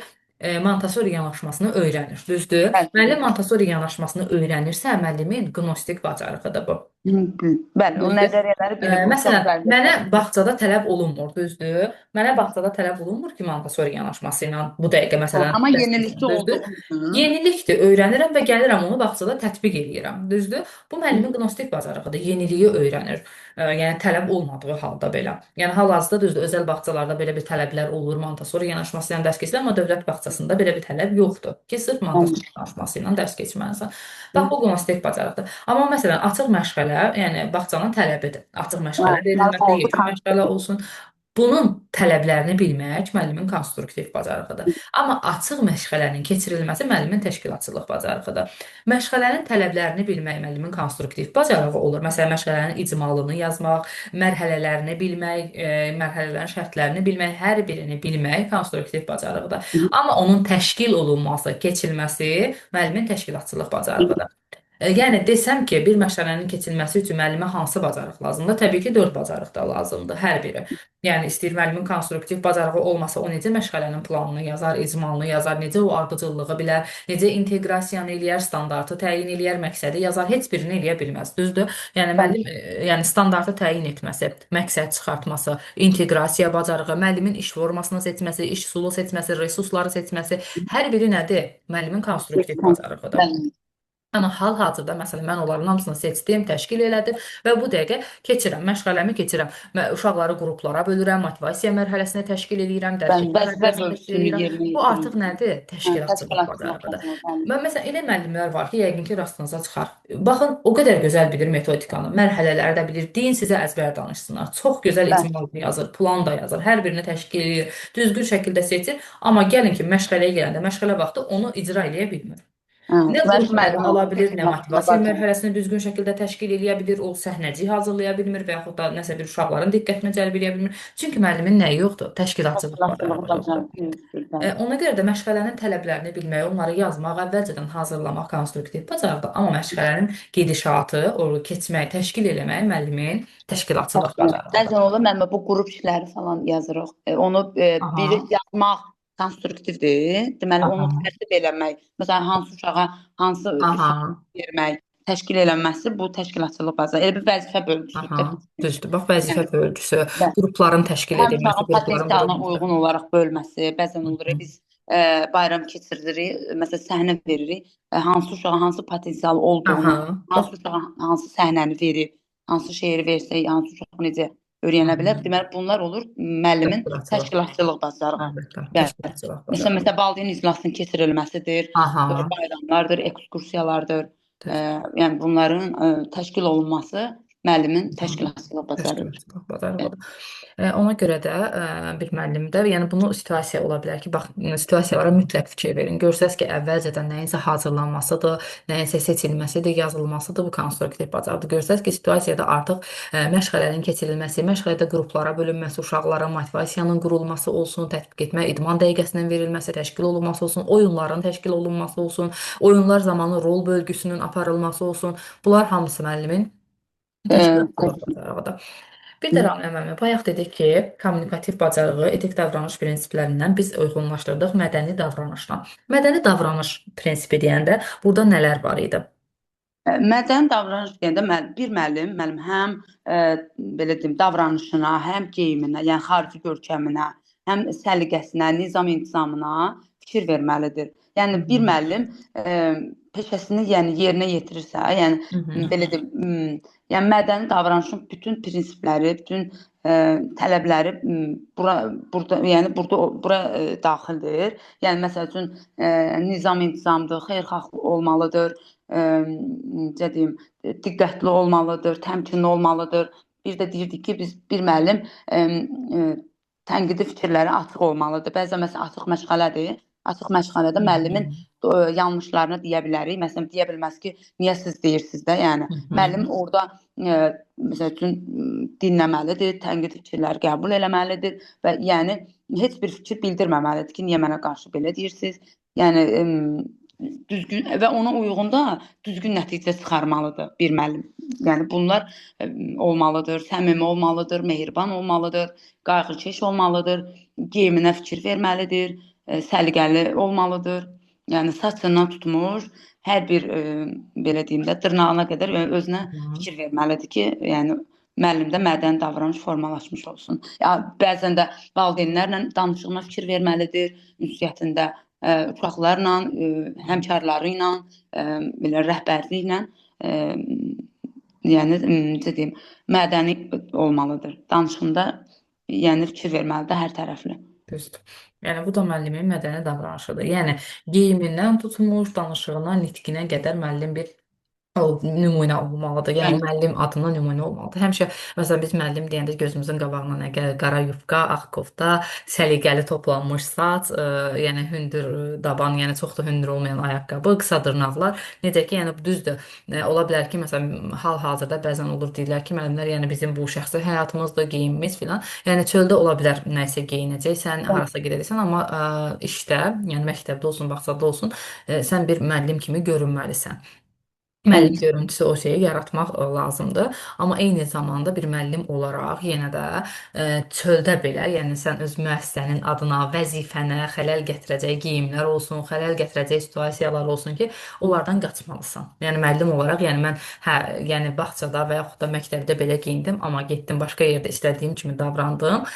Montessori yanaşmasını öyrənir, düzdür? Bəli. Müəllim Montessori yanaşmasını öyrənirsə, müəllimin qnostik bacarığıdır bu. Bəli, o Düzdür? nəzəriyyələri bilib, uşaq Məsələn, üzərində mənə tətbiq. bağçada tələb olunmur, düzdür? Mənə bağçada tələb olunmur ki, Montessori yanaşması ilə bu dəqiqə Hə, məsələn amma dərs keçim, yenilikçi düzdür? olduğum üçün Yenilikdir, öyrənirəm və gəlirəm onu bağçada tətbiq eləyirəm, düzdür? Bu müəllimin qnostik bacarığıdır, yeniliyi öyrənir. Yəni tələb olmadığı halda belə. Yəni hal-hazırda düzdür, özəl bağçalarda belə bir tələblər olur, Montessori yanaşması ilə dərs keçilir, amma dövlət bağçasında belə bir tələb yoxdur ki, sırf Bəli. Montessori yanaşması ilə dərs keçməlisən. Bax bu qnostik bacarıqdır. Amma məsələn, açıq məşğələ, yəni bağçanın tələbidir. Açıq Hə, məşğələ verilməsi, orada yekun məşğələ olsun. Bunun tələblərini bilmək müəllimin konstruktiv bacarığıdır. Amma açıq məşğələnin keçirilməsi müəllimin təşkilatçılıq bacarığıdır. Məşğələnin tələblərini bilmək müəllimin konstruktiv bacarığı olur. Məsələn, məşğələnin icmalını yazmaq, mərhələlərini bilmək, mərhələlərin şərtlərini bilmək, hər birini bilmək konstruktiv bacarığıdır. Amma onun təşkil olunması, keçilməsi müəllimin təşkilatçılıq bacarığıdır. Yəni desəm ki, bir məşğələnin keçilməsi üçün müəllimə hansı bacarıq lazımdır? Təbii ki, 4 bacarıq da lazımdır, hər biri. Yəni istəyir müəllimin konstruktiv bacarığı olmasa, o necə məşğələnin planını yazar, icmalını yazar, necə o ardıcıllığı bilər, necə inteqrasiyanı eləyər, standartı təyin eləyər, məqsədi yazar, heç birini eləyə bilməz. Düzdür? Yəni Bəli. müəllim yəni standartı təyin etməsi, məqsəd çıxartması, inteqrasiya bacarığı, müəllimin iş formasını seçməsi, iş üsulu seçməsi, resursları seçməsi, hər biri nədir? Müəllimin konstruktiv bacarığıdır. Bəli. Amma hal-hazırda məsələn mən onların hamısını seçdim, təşkil elədim və bu dəqiqə keçirəm, məşğələmi keçirəm. Mən uşaqları qruplara bölürəm, motivasiya mərhələsini təşkil eləyirəm, dərk Bəli, etmə vəzifə mərhələsini təşkil bölgüsünü eləyirəm. yerinə Bu artıq yetirmək. nədir? Hə, Təşkilatçılıq təşkilatçılıq bacarığıdır. bacarığı, bəli. Mən məsələn elə müəllimlər var ki, yəqin ki rastınıza çıxar. Baxın, o qədər gözəl bilir metodikanı, mərhələləri də bilir. Deyin sizə əzbər danışsınlar. Çox gözəl Bəli. icmal yazır, plan da yazır, hər birini təşkil eləyir, düzgün şəkildə seçir. Amma gəlin ki, məşğələyə gələndə, məşğələ vaxtı onu icra eləyə bilmir. Hə, Nə mənim qrup ələ müəllimim ala bilir, nə təşkilatçılıq motivasiya bacarığı. mərhələsini düzgün şəkildə təşkil eləyə bilir, o səhnəcik hazırlaya bilmir və yaxud da nəsə bir uşaqların diqqətini cəlb eləyə bilmir. Çünki müəllimin nəyi yoxdur? Təşkilatçılıq Təşkilatçılığı bacarığı yoxdur. bacarığı yoxdur, bəli. Ona görə də məşğələnin tələblərini bilmək, onları yazmaq, əvvəlcədən hazırlamaq konstruktiv bacarıqdır. Amma məşğələnin gedişatı, o keçmək, təşkil eləmək müəllimin təşkilatçılıq bacarığıdır. Bəzən olur, müəllimə bu qrup işləri falan yazırıq. Onu biri Aha, yazmaq konstruktivdir. Deməli, onu aha, tərtib eləmək, məsələn, hansı uşağa hansı sual aha. vermək, təşkil eləməsi bu təşkilatçılıq bacarığı. Elə bir vəzifə bölgüsüdür. Aha, düzdür. Bax, vəzifə Yəni, bölgüsü, bəli. qrupların təşkil Həm edilməsi, uşağın qrupların potensialına qurulması. uyğun olaraq bölməsi, bəzən Hı olur -hı. biz bayram keçiririk, məsələn, səhnə veririk, hansı uşağa hansı potensial olduğunu, Aha, bax. hansı uşağa hansı səhnəni verib, hansı şeiri versək, hansı uşaq necə öyrənə bilər. Hı -hı. Deməli, bunlar olur müəllimin Təşkilatçılıq. təşkilatçılıq bacarığı. Əlbəttə, Bəli. təşkilatçılıq Məsələn, bacarığı. məsələn, valideyn iclasının keçirilməsidir, Aha, bayramlardır, ekskursiyalardır. düzdür. Yəni bunların təşkil olunması müəllimin təşkilatçılıq bacarığıdır. Təşkilatçılıq bacarığıdır. Ona görə də bir müəllim də, yəni bunu situasiya ola bilər ki, bax situasiyalara mütləq fikir verin. Görsəz ki, əvvəlcədən nəyinsə hazırlanmasıdır, nəyinsə seçilməsidir, yazılmasıdır, bu konstruktiv bacarıqdır. Görsəz ki, situasiyada artıq məşğələnin keçirilməsi, məşğələdə qruplara bölünməsi, uşaqlara motivasiyanın qurulması olsun, tətbiq etmə, idman dəqiqəsinin verilməsi, təşkil olunması olsun, oyunların təşkil olunması olsun, oyunlar zamanı rol bölgüsünün aparılması olsun. Bunlar hamısı müəllimin təşkilatçılıq bacarığıdır. Bir də Ramiyə müəllimə, bayaq dedik ki, kommunikativ bacarığı etik davranış prinsiplərindən biz uyğunlaşdırdıq mədəni davranışla. Mədəni davranış prinsipi deyəndə burada nələr var idi? Mədəni davranış deyəndə bir müəllim həm belə deyim, davranışına, həm geyiminə, yəni xarici görkəminə, həm səliqəsinə, nizam-intizamına fikir verməlidir. Yəni bir müəllim peşəsini, yəni yerinə yetirirsə, yəni belə deyim, yəni mədəni davranışın bütün prinsipləri, bütün tələbləri bura burada, yəni burada bura daxildir. Yəni məsəl üçün nizam-intizamdır, xeyirxah olmalıdır, necə deyim, diqqətli olmalıdır, təmkinli olmalıdır. Bir də deyirdik ki, biz bir müəllim tənqidi fikirlərə açıq olmalıdır. Bəzən məsələn açıq məşğələdir. Açıq məşğələdə müəllimin yanlışlarını deyə bilərik. Məsələn, deyə bilməz ki, niyə siz deyirsiniz də? Yəni müəllim orada məsəl üçün dinləməlidir, tənqidi fikirləri qəbul eləməlidir və yəni heç bir fikir bildirməməlidir ki, niyə mənə qarşı belə deyirsiniz? Yəni düzgün və ona uyğun da düzgün nəticə çıxarmalıdır bir müəllim. Yəni bunlar olmalıdır, səmimi olmalıdır, mehriban olmalıdır, qayğıkeş olmalıdır, geyiminə fikir verməlidir, səliqəli olmalıdır. Yəni saçından tutmuş hər bir belə deyim də dırnağına qədər özünə fikir verməlidir ki, yəni müəllimdə mədəni davranış formalaşmış olsun. Ya bəzən də valideynlərlə danışığına fikir verməlidir, ünsiyyətində uşaqlarla, həmkarları ilə, belə rəhbərliklə, yəni necə deyim, mədəni olmalıdır. Danışığında yəni fikir verməlidir hər tərəfli. Düzdür. Yəni bu da müəllimin mədəni davranışıdır. Yəni geyimindən tutmuş, danışığına, nitqinə qədər müəllim bir o nümunə olmalıdır. Yəni müəllim adına nümunə olmalıdır. Həmişə məsələn biz müəllim deyəndə gözümüzün qabağına nə gəlir? Qara yubka, ağ kofta, səliqəli toplanmış saç, yəni hündür daban, yəni çox da hündür olmayan ayaqqabı, qısa dırnaqlar. Necə ki, yəni düzdür. Ola bilər ki, məsələn hal-hazırda bəzən olur deyirlər ki, müəllimlər, yəni bizim bu şəxsi həyatımızdır, geyimimiz filan. Yəni çöldə ola bilər nəsə geyinəcəksən, harasa gedəcəksən, amma işdə, yəni məktəbdə olsun, bağçada olsun, sən bir müəllim kimi görünməlisən. Müəllim görüntüsü o şeyi yaratmaq lazımdır. Amma eyni zamanda bir müəllim olaraq yenə də çöldə belə, yəni sən öz müəssisənin adına, vəzifənə xələl gətirəcək geyimlər olsun, xələl gətirəcək situasiyalar olsun ki, onlardan qaçmalısan. Yəni müəllim olaraq, yəni mən hə, yəni bağçada və yaxud da məktəbdə belə geyindim, amma getdim başqa yerdə istədiyim kimi davrandım,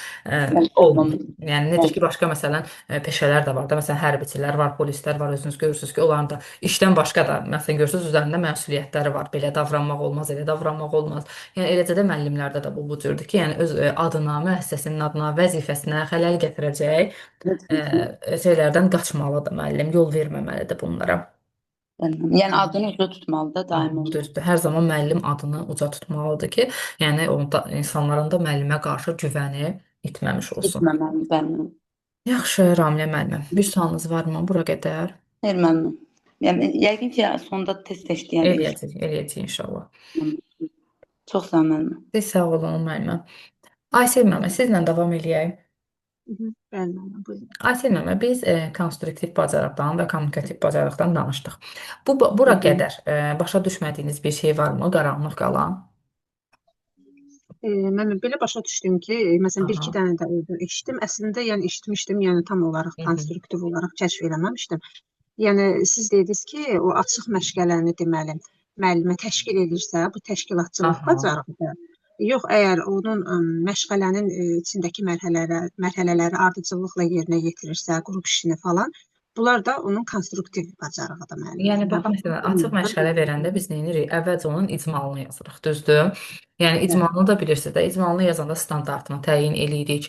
olmur. Yəni necə ki, başqa məsələn peşələr də var da, məsələn hərbiçilər var, polislər var, özünüz görürsünüz ki, onların da işdən başqa da məsələn görürsünüz üzərində məsuliyyətləri var. Belə davranmaq olmaz, elə davranmaq olmaz. Yəni eləcə də müəllimlərdə də bu cürdür ki, yəni öz adına, müəssisəsinin adına, vəzifəsinə xələl gətirəcək şeylərdən qaçmalıdır müəllim, yol verməməlidir bunlara. Yəni adını uca tutmalıdır daim olaraq. Düzdür. Hər zaman müəllim adını uca tutmalıdır ki, yəni onda insanların da müəllimə qarşı güvəni itməmiş olsun. İtməməli, bəli. Yaxşı, Ramilə müəllimə, bir sualınız varmı bura qədər? Xeyr müəllim. Yəni yəqin ki, sonda test işləyərik. Eləyəcək, eləyəcək inşallah. Çox sağ olun müəllimə. Siz sağ olun müəllimə. Aysel müəllimə, sizlə davam eləyək. Bəli müəllimə, buyurun. Aysel müəllimə, biz konstruktiv bacarıqdan və kommunikativ bacarıqdan danışdıq. Bu bura qədər başa düşmədiyiniz bir şey varmı, qaranlıq qalan? Mən belə başa düşdüm ki, məsələn, bir-iki dənə də orada eşitdim. Əslində, yəni eşitmişdim, yəni tam olaraq konstruktiv olaraq kəşf eləməmişdim. Yəni siz dediniz ki, o açıq məşğələni deməli müəllimə təşkil edirsə, bu təşkilatçılıq bacarığıdır. Yox, əgər onun məşğələnin içindəki mərhələləri ardıcıllıqla yerinə yetirirsə, qrup işini falan, bunlar da onun konstruktiv bacarığıdır müəllimə. Yəni bax məsələn, açıq məşğələ verəndə biz nə edirik? Əvvəlcə onun icmalını yazırıq, düzdür? Yəni icmalını da bilirsiniz də, icmalını yazanda standartını təyin eləyirik,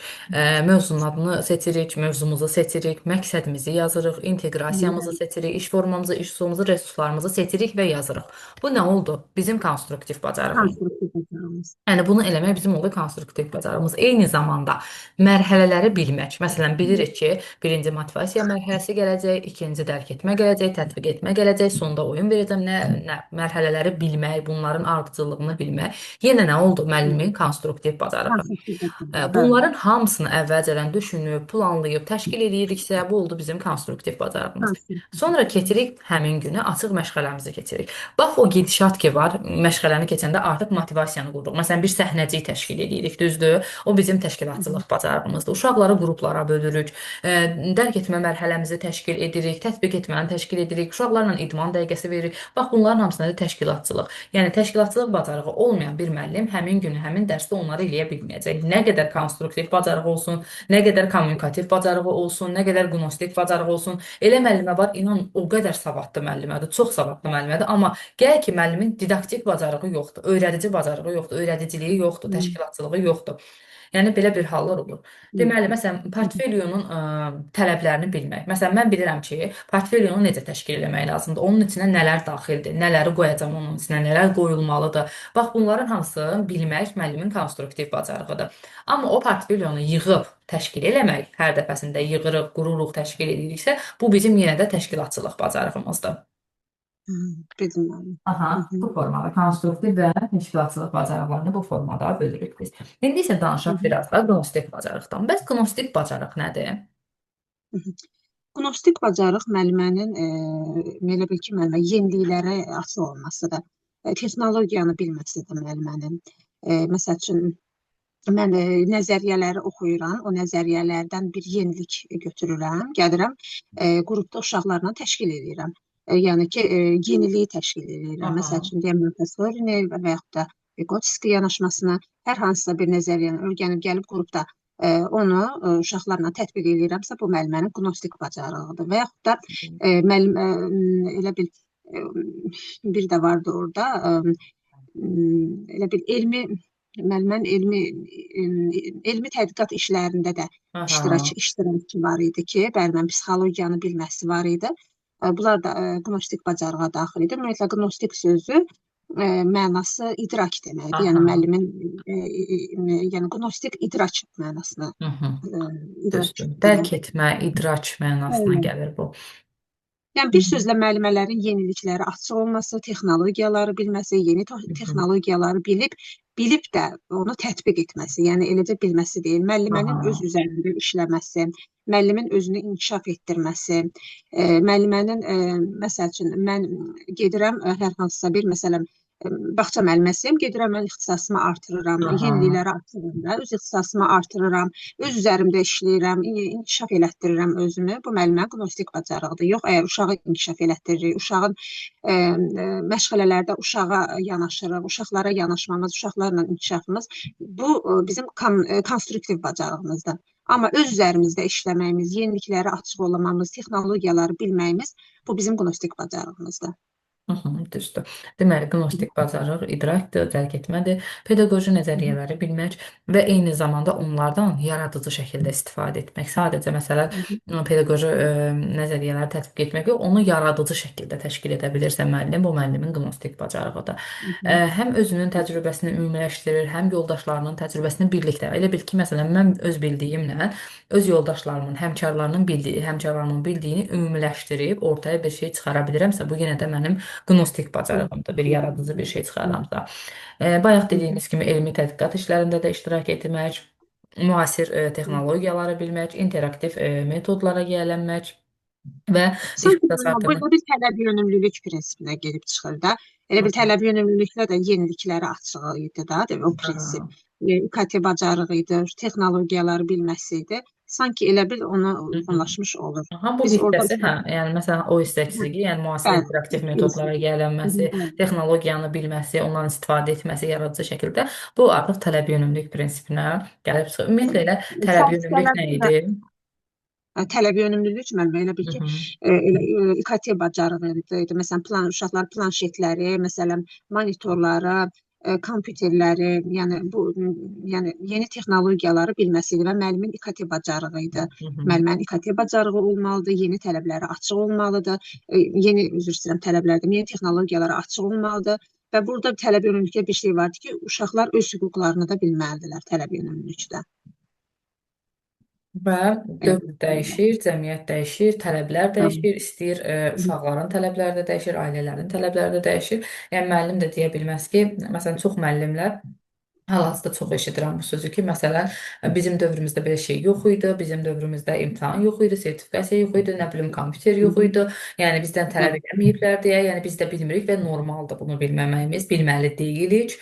mövzunun adını seçirik, mövzumuzu seçirik, məqsədimizi yazırıq, inteqrasiyamızı seçirik, iş formamızı, iş üsulumuzu, resurslarımızı seçirik və yazırıq. Bu nə oldu? Bizim konstruktiv bacarığımız. Konstruktiv bacarığımız. Yəni bunu eləmək bizim oldu konstruktiv bacarığımız. Eyni zamanda mərhələləri bilmək. Məsələn, bilirik ki, birinci motivasiya mərhələsi gələcək, ikinci dərk etmə gələcək, tətbiq etmə gələcək, sonda oyun verəcəm. Nə mərhələləri bilmək, bunların ardıcıllığını bilmək. Yenə Bu da nə oldu? Müəllimin konstruktiv bacarığı. Konstruktiv bacarıq. Bəli. Bunların hamısını əvvəlcədən düşünüb, planlayıb, təşkil eləyiriksə, bu oldu bizim konstruktiv bacarığımız. Konstruktiv. Sonra keçirik həmin günü açıq məşğələmizi keçirik. Bax o gedişat ki var, məşğələni keçəndə artıq motivasiyanı qururuq. Məsələn, bir səhnəcik təşkil edirik, düzdür? O bizim təşkilatçılıq bacarığımızdır. Uşaqları qruplara bölürük, dərk etmə mərhələmizi təşkil edirik, tətbiq etməni təşkil edirik, uşaqlarla idman dəqiqəsi veririk. Bax bunların hamısına da təşkilatçılıq. Yəni təşkilatçılıq bacarığı olmayan bir müəllim həmin günü, həmin dərsdə onları eləyə bilməyəcək. Nə qədər konstruktiv bacarığı olsun, nə qədər kommunikativ bacarığı olsun, nə qədər qnostik bacarığı olsun. Elə müəllimə var, inan o qədər savadlı müəllimədir, çox savadlı müəllimədir, amma gəl ki, müəllimin didaktik bacarığı yoxdur, öyrədici bacarığı yoxdur, öyrədiciliyi yoxdur, təşkilatçılığı yoxdur. Yəni belə bir hallar olur. Deməli, məsələn, portfelyonun tələblərini bilmək. Məsələn, mən bilirəm ki, portfelyonu necə təşkil eləmək lazımdır. Onun içinə nələr daxildir, nələri qoyacam onun içinə, nələr qoyulmalıdır. Bax, bunların hamısı bilmək müəllimin konstruktiv bacarığıdır. Amma o portfelyonu yığıb təşkil eləmək, hər dəfəsində yığırıq, qururuq, təşkil ediriksə, bu bizim yenə də təşkilatçılıq bacarığımızdır. Bildim müəllim. Aha, bu formada konstruktiv və təşkilatçılıq bacarıqlarını bu formada bölürük biz. İndi isə danışaq biraz da qnostik bacarıqdan. Bəs qnostik bacarıq nədir? Qnostik bacarıq müəllimənin elə bil ki, müəllimə yeniliklərə açıq olmasıdır. Texnologiyanı bilməsidir müəllimənin. Məsəl üçün mən nəzəriyyələri oxuyuram, o nəzəriyyələrdən bir yenilik götürürəm, gəlirəm, qrupda uşaqlarla təşkil edirəm. Yəni ki, yeniliyi təşkil edirəm. Məsəl üçün deyəm Montessori-ni və yaxud da Vygotsky yanaşmasını, hər hansısa bir nəzəriyyəni öyrənib gəlib qrupda onu uşaqlarla tətbiq edirəmsə, bu müəllimənin qnostik bacarığıdır. Və yaxud da müəllim elə bil bir də vardı orada, elə bil elmi müəllimənin elmi tədqiqat işlərində də iştirakçı var idi ki, bəli, mən psixologiyanı bilməsi var idi. Bunlar da qnostik bacarığa daxil idi. Ümumiyyətlə qnostik sözü mənası idrak deməkdir. Yəni müəllimin yəni qnostik idrak mənasına idrak. Dərk etmə, idrak mənasına gəlir bu. Yəni bir sözlə müəllimələrin yeniliklərə açıq olması, texnologiyaları bilməsi, yeni texnologiyaları bilib, bilib də onu tətbiq etməsi, yəni eləcə bilməsi deyil, müəllimənin öz üzərində işləməsi, müəllimin özünü inkişaf etdirməsi, müəllimənin məsəl üçün mən gedirəm hər hansısa bir məsələn bağça müəlliməsiyəm, gedirəm mən ixtisasımı artırıram, yeniliklərə açıram da, öz ixtisasımı artırıram, öz üzərimdə işləyirəm, inkişaf elətdirirəm özümü. Bu müəllimənin qnostik bacarığıdır. Yox, əgər uşağı inkişaf elətdiririk, uşağın məşğələlərdə uşağa yanaşırıq, uşaqlara yanaşmamız, uşaqlarla inkişafımız, bu bizim konstruktiv bacarığımızdır. Amma öz üzərimizdə işləməyimiz, yeniliklərə açıq olmamız, texnologiyaları bilməyimiz, bu bizim qnostik bacarığımızdır. Düzdür. Deməli, qnostik bacarıq idrakdır, dərk etmədir, pedaqoji nəzəriyyələri bilmək və eyni zamanda onlardan yaradıcı şəkildə istifadə etmək. Sadəcə məsələn, pedaqoji nəzəriyyələri tətbiq etmək yox, onu yaradıcı şəkildə təşkil edə bilirsə müəllim, bu müəllimin qnostik bacarığıdır. Həm özünün təcrübəsini ümumiləşdirir, həm yoldaşlarının təcrübəsini birlikdə. Elə bil ki, məsələn, mən öz bildiyimlə öz yoldaşlarımın, həmkarlarının bildiyi, həmkarlarımın bildiyini ümumiləşdirib ortaya bir şey çıxara bilirəmsə, bu yenə də mənim qnostik bacarığımdır, bir yaradıcı bir şey çıxaramsa. Bayaq dediyimiz kimi elmi tədqiqat işlərində də iştirak etmək, müasir texnologiyaları bilmək, interaktiv metodlara yiyələnmək və Sanki bu bir tələb yönümlülük prinsipinə gedib çıxır da. Elə bir tələb yönümlülüklə də yeniliklərə açıq idi da, o prinsip. İKT bacarığı idi, texnologiyaları bilməsi idi. Sanki elə bil ona uyğunlaşmış olur. Aha, bu biz hissəsi, orada... hə, yəni məsələn o hissə çizgi, yəni müasir interaktiv metodlara yiyələnməsi, texnologiyanı bilməsi, ondan istifadə etməsi yaradıcı şəkildə bu artıq tələb yönümlülük prinsipinə gəlib çıxır. Ümumiyyətlə elə tələb yönümlülük nə idi? Tələb yönümlülük müəllimə elə bil ki, elə İKT bacarığı idi. Məsələn, uşaqlar planşetləri, məsələn, monitorları, kompüterləri, yəni bu yəni yeni texnologiyaları bilməsi idi və müəllimin İKT bacarığı idi. Müəllimənin İKT bacarığı olmalıdır, yeni tələblərə açıq olmalıdır, yeni, üzr istəyirəm, tələblərdə yeni texnologiyalara açıq olmalıdır və burada tələb yönümlülükdə bir şey vardı ki, uşaqlar öz hüquqlarını da bilməlidirlər tələb yönümlülükdə. Və dövr dəyişir, cəmiyyət dəyişir, tələblər dəyişir, istəyir uşaqların tələbləri də dəyişir, ailələrin tələbləri də dəyişir. Yəni müəllim də deyə bilməz ki, məsələn, çox müəllimlər Hal-hazırda çox eşidirəm bu sözü ki, məsələn, bizim dövrümüzdə belə şey yox idi, bizim dövrümüzdə imtahan yox idi, sertifikasiya yox idi, nə bilim kompüter yox idi. Yəni bizdən tələb Bəli. eləməyiblər deyə, yəni biz də bilmirik və normaldır bunu bilməməyimiz, bilməli deyilik.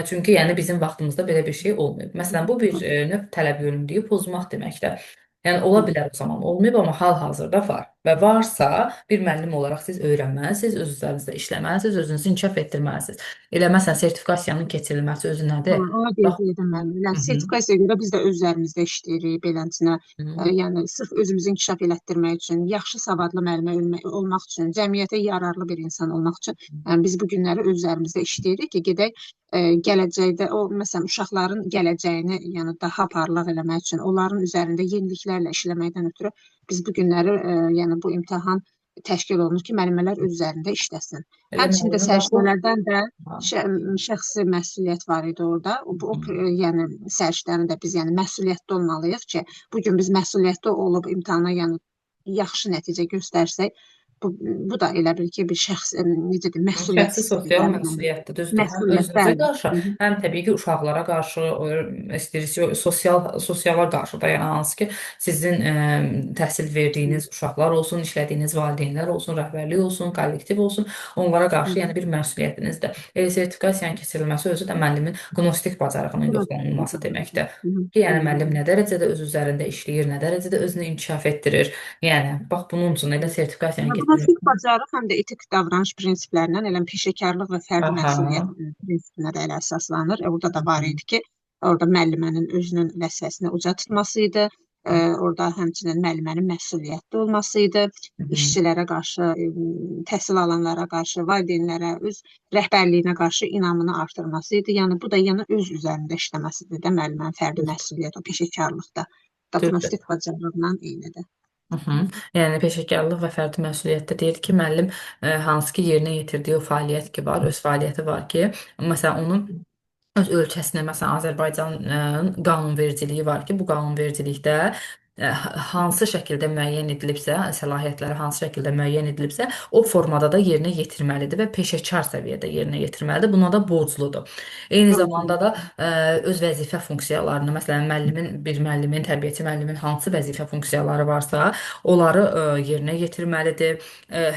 Çünki yəni bizim vaxtımızda belə bir şey olmayıb. Məsələn, bu bir növ tələb yönümlülüyü pozmaq deməkdir. Yəni ola bilər o zaman olmayıb, amma hal-hazırda var. Və varsa, bir müəllim olaraq siz öyrənməlisiniz, öz üzərinizdə işləməlisiniz, özünüzü inkişaf etdirməlisiniz. Elə məsələn sertifikasiyanın keçirilməsi özü Ha, nədir? ona Bax, deyəcəkdim mən. Yəni hı -hı. sertifikasiyaya görə biz də öz üzərimizdə işləyirik beləsinə. Hı -hı. Yəni sırf özümüzü inkişaf elətdirmək üçün, yaxşı savadlı müəllimə olmaq üçün, cəmiyyətə yararlı bir insan olmaq üçün, yəni biz bu günləri öz üzərimizdə işləyirik ki, gedək gələcəkdə o məsələn uşaqların gələcəyini, yəni daha parlaq eləmək üçün, onların üzərində yeniliklərlə işləməkdən ötürü biz bu günləri yəni bu imtahan təşkil olunur ki, müəllimələr öz üzərində işləsin. Elə Həmçinin də müəllimin bax bu səriştələrdən də Ha. şəxsi məsuliyyət var idi orada. O, Hı. yəni səriştəni də biz yəni məsuliyyətli olmalıyıq ki, bu gün biz məsuliyyətli olub imtahana yəni yaxşı nəticə göstərsək, bu da elə bil ki, bir şəxs necə deyim, məsuliyyət Şəxsi hissidir sosial də. Məsuliyyətdir, düzdür. Həm Məsuliyyət, özünüzə bəli. qarşı, Hı -hı. həm təbii ki, uşaqlara qarşı, istəyirsiniz sosiala qarşı da, yəni hansı ki, sizin təhsil verdiyiniz uşaqlar olsun, işlədiyiniz valideynlər olsun, rəhbərlik olsun, kollektiv olsun, onlara Hı qarşı -hı. yəni bir məsuliyyətinizdir. Elə sertifikasiyanın keçirilməsi özü də müəllimin qnostik bacarığının yoxlanılması deməkdir. Hı -hı. Ki, yəni müəllim nə dərəcədə öz üzərində işləyir, nə dərəcədə özünü inkişaf etdirir. Yəni bax bunun üçün elə sertifikasiyanın Qnostik keçirilməsi. bacarıq həm də etik davranış prinsiplərindən, elə peşəkarlıq və fərdi Aha. məsuliyyət prinsipinə də elə əsaslanır. Orada da Hı var -hı. idi ki, orada müəllimənin özünün vəzifəsini uca tutması idi. Orada həmçinin müəllimənin məsuliyyətli olması idi. Hı -hı. İşçilərə qarşı, təhsil alanlara qarşı, valideynlərə, öz rəhbərliyinə qarşı inamını artırması idi. Yəni bu da yəni öz üzərində işləməsidir də müəllimənin fərdi Düzdür. məsuliyyət o peşəkarlıqda. Da Düzdür. qnostik bacarıqla eynidir. Hı -hı. Yəni peşəkarlıq və fərdi məsuliyyətdə deyir ki, müəllim hansı ki yerinə yetirdiyi o fəaliyyət ki var, öz fəaliyyəti var ki, məsələn onun öz ölkəsində, məsələn Azərbaycanın qanunvericiliyi var ki, bu qanunvericilikdə hansı şəkildə müəyyən edilibsə, səlahiyyətləri hansı şəkildə müəyyən edilibsə, o formada da yerinə yetirməlidir və peşəkar səviyyədə yerinə yetirməlidir. Buna da borcludur. Eyni zamanda da öz vəzifə funksiyalarını, məsələn, müəllimin, bir müəllimin, tərbiyəçi müəllimin hansı vəzifə funksiyaları varsa, onları yerinə yetirməlidir.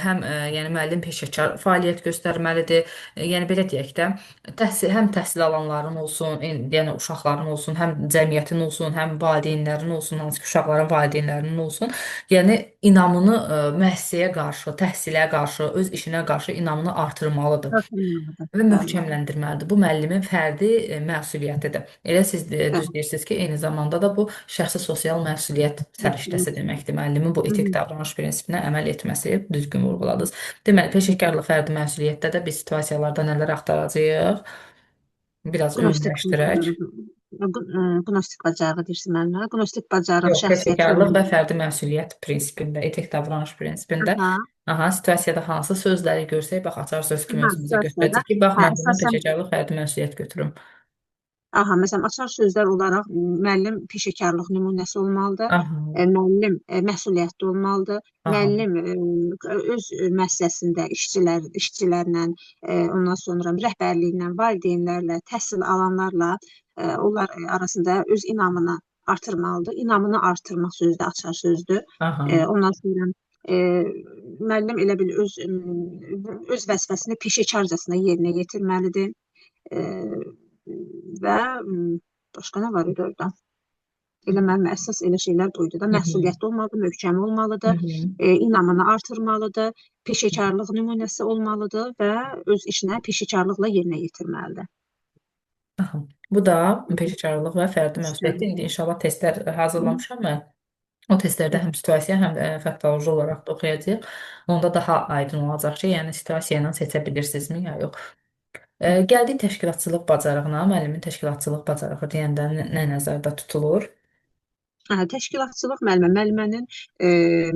Həm yəni müəllim peşəkar fəaliyyət göstərməlidir. Yəni belə deyək də, həm təhsil alanların olsun, yəni uşaqların olsun, həm cəmiyyətin olsun, həm valideynlərin olsun, hansı ki uşaqların valideynlərinin olsun, yəni inamını müəssisəyə qarşı, təhsilə qarşı, öz işinə qarşı inamını artırmalıdır Artırmalıdır. və Bəli. möhkəmləndirməlidir. Bu müəllimin fərdi məsuliyyətidir. Elə siz düz Bəli. deyirsiniz ki, eyni zamanda da bu şəxsi sosial məsuliyyət səriştəsi deməkdir. Müəllimin bu etik davranış prinsipinə əməl etməsi düzgün vurğuladınız. Deməli, peşəkarlıq fərdi məsuliyyətdə də biz situasiyalarda nələr axtaracağıq? Biraz Qnostik ümumiləşdirək. Qnostik bacarığı deyirsiz müəllimə. Qnostik bacarıq Yox, şəxsiyyət peşəkarlıq və yönümlü. fərdi məsuliyyət prinsipində, etik davranış prinsipində. Aha, Aha, situasiyada hansı sözləri görsək, bax açar söz kimi aha, özümüzə situasiyada. götürəcək ki, bax Hə, mən bundan əsasən peşəkarlıq fərdi məsuliyyət götürürüm. aha, məsələn, açar sözlər olaraq müəllim peşəkarlıq nümunəsi olmalıdır. Aha, Müəllim məsuliyyətli olmalıdır. aha. Müəllim öz müəssisəsində işçilərlə, ondan sonra rəhbərliklə, valideynlərlə, təhsil alanlarla onlar arasında öz inamını artırmalıdır. İnamını artırmaq sözü də açar sözdür. Aha. Ondan sonra e, müəllim elə bil öz vəzifəsini peşəkarcasına yerinə yetirməlidir. E, və başqa nə var idi orada? Elə mənim əsas elə şeylər bu idi da. Məsuliyyətli olmalıdır, möhkəm olmalıdır, inamını artırmalıdır, peşəkarlıq nümunəsi olmalıdır və öz işinə peşəkarlıqla yerinə yetirməlidir. Aha. Bu da peşəkarlıq və fərdi məsuliyyətdir. İndi inşallah testlər hazırlamışam mən. O testlərdə həm situasiya, həm də faktoloji olaraq da oxuyacağıq. Onda daha aydın olacaq ki, yəni situasiya ilə seçə bilirsinizmi ya yox. Gəldik təşkilatçılıq bacarığına. Müəllimin təşkilatçılıq bacarığı deyəndə nə nəzərdə tutulur? Hə, təşkilatçılıq müəllimə, müəllimənin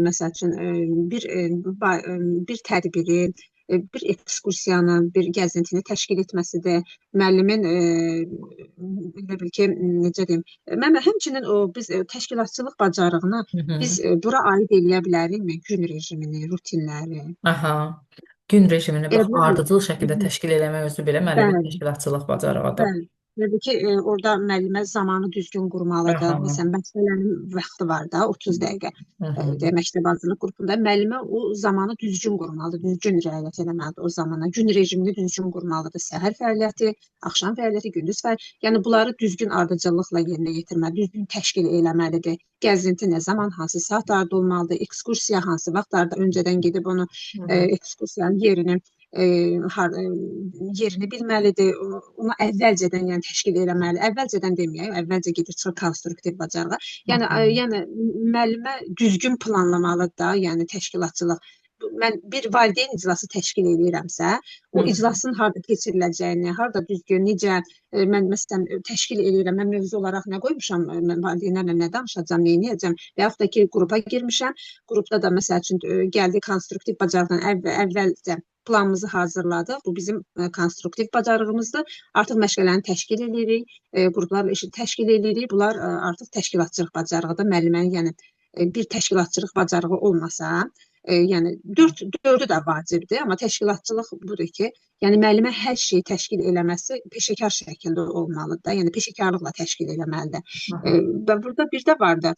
məsəl üçün bir tədbiri, bir ekskursiyanı, bir gəzintini təşkil etməsidir. Müəllimin elə bil ki, necə deyim, müəllimə həmçinin o biz təşkilatçılıq bacarığını Hı -hı. biz bura aid eləyə bilərikmi? Gün rejimini, rutinləri. Aha. Gün rejimini Elə bax bilərmi? ardıcıl şəkildə təşkil eləmək özü belə müəllimin Bəli, təşkilatçılıq bacarığıdır. bəli. Təbii ki, orada müəllimə zamanı düzgün qurmalıdır. Aha. Məsələn, məşğələnin vaxtı var da 30 dəqiqə. Hı hı. Məktəb hazırlıq qrupunda müəllimə o zamanı düzgün qurmalıdır, düzgün riayət eləməlidir o zamana. Gün rejimini düzgün qurmalıdır. Səhər fəaliyyəti, axşam fəaliyyəti, gündüz fəaliyyəti. Yəni bunları düzgün ardıcıllıqla yerinə yetirməli, düzgün təşkil eləməlidir. Gəzinti nə zaman, hansı saatlarda olmalıdır, ekskursiya hansı vaxtlarda öncədən gedib onu Hı hı. ekskursiyanın yerini yerini bilməlidir. Onu əvvəlcədən yəni təşkil eləməli. Əvvəlcədən deməyək, əvvəlcə gedir çıxır konstruktiv bacarığa. Yəni yəni müəllimə düzgün planlamalıdır da, yəni təşkilatçılıq. Mən bir valideyn iclası təşkil eləyirəmsə, o iclasın harda keçiriləcəyini, harda düzgün, necə mən məsələn təşkil eləyirəm, mən mövzu olaraq nə qoymuşam, mən valideynlərlə nə danışacağam, nə edəcəm və yaxud da ki, qrupa girmişəm. Qrupda da məsəl üçün gəldi konstruktiv bacarıqdan əvvəlcə planımızı hazırladıq. Bu bizim konstruktiv bacarığımızdır. Artıq məşğələni təşkil eləyirik, qruplarla işi təşkil eləyirik. Bunlar artıq təşkilatçılıq bacarığıdır. Müəllimənin yəni bir təşkilatçılıq bacarığı olmasa, yəni dördü də vacibdir, amma təşkilatçılıq budur ki, yəni müəllimə hər şeyi təşkil eləməsi peşəkar şəkildə olmalıdır da, yəni peşəkarlıqla təşkil eləməlidir. Və burada bir də vardı.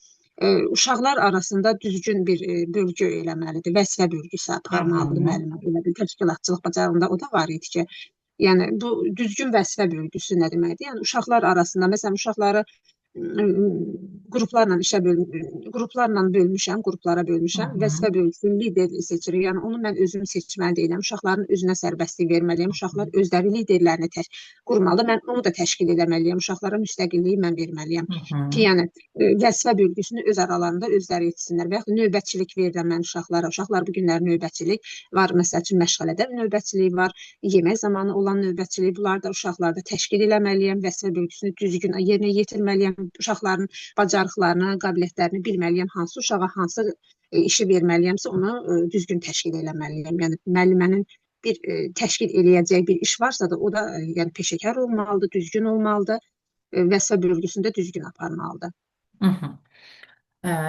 Uşaqlar arasında düzgün bir bölgü eləməlidir, vəzifə bölgüsü aparmalıdır müəllimə. Elə bir təşkilatçılıq bacarığında o da var idi ki, yəni bu düzgün vəzifə bölgüsü nə deməkdir? Yəni uşaqlar arasında məsələn uşaqları qruplarla işə böl qruplarla bölmüşəm, qruplara bölmüşəm. Vəzifə bölgüsünün lideri seçirik. Yəni onu mən özüm seçməli deyiləm. Uşaqların özünə sərbəstlik verməliyəm. Uşaqlar özləri liderlərini qurmalı. Mən onu da təşkil eləməliyəm. Uşaqlara müstəqilliyi mən verməliyəm. Ki, yəni vəzifə bölgüsünü öz aralarında özləri etsinlər və yaxud növbətçilik verirəm mən uşaqlara. Uşaqlar bu günlər növbətçilik var. Məsəl üçün məşğələdə növbətçilik var, yemək zamanı olan növbətçilik. Bunları da uşaqlarda təşkil eləməliyəm. Vəzifə bölgüsünü düzgün yerinə yetirməliyəm. Uşaqların bacarıqlarını, qabiliyyətlərini bilməliyəm. Hansı uşağa hansı işi verməliyəmsə, onu düzgün təşkil eləməliyəm. Yəni müəllimənin bir təşkil eləyəcəyi bir iş varsa da, o da yəni peşəkar olmalıdır, düzgün olmalıdır, vəzifə bölgüsünü də düzgün aparmalıdır. Hı hı.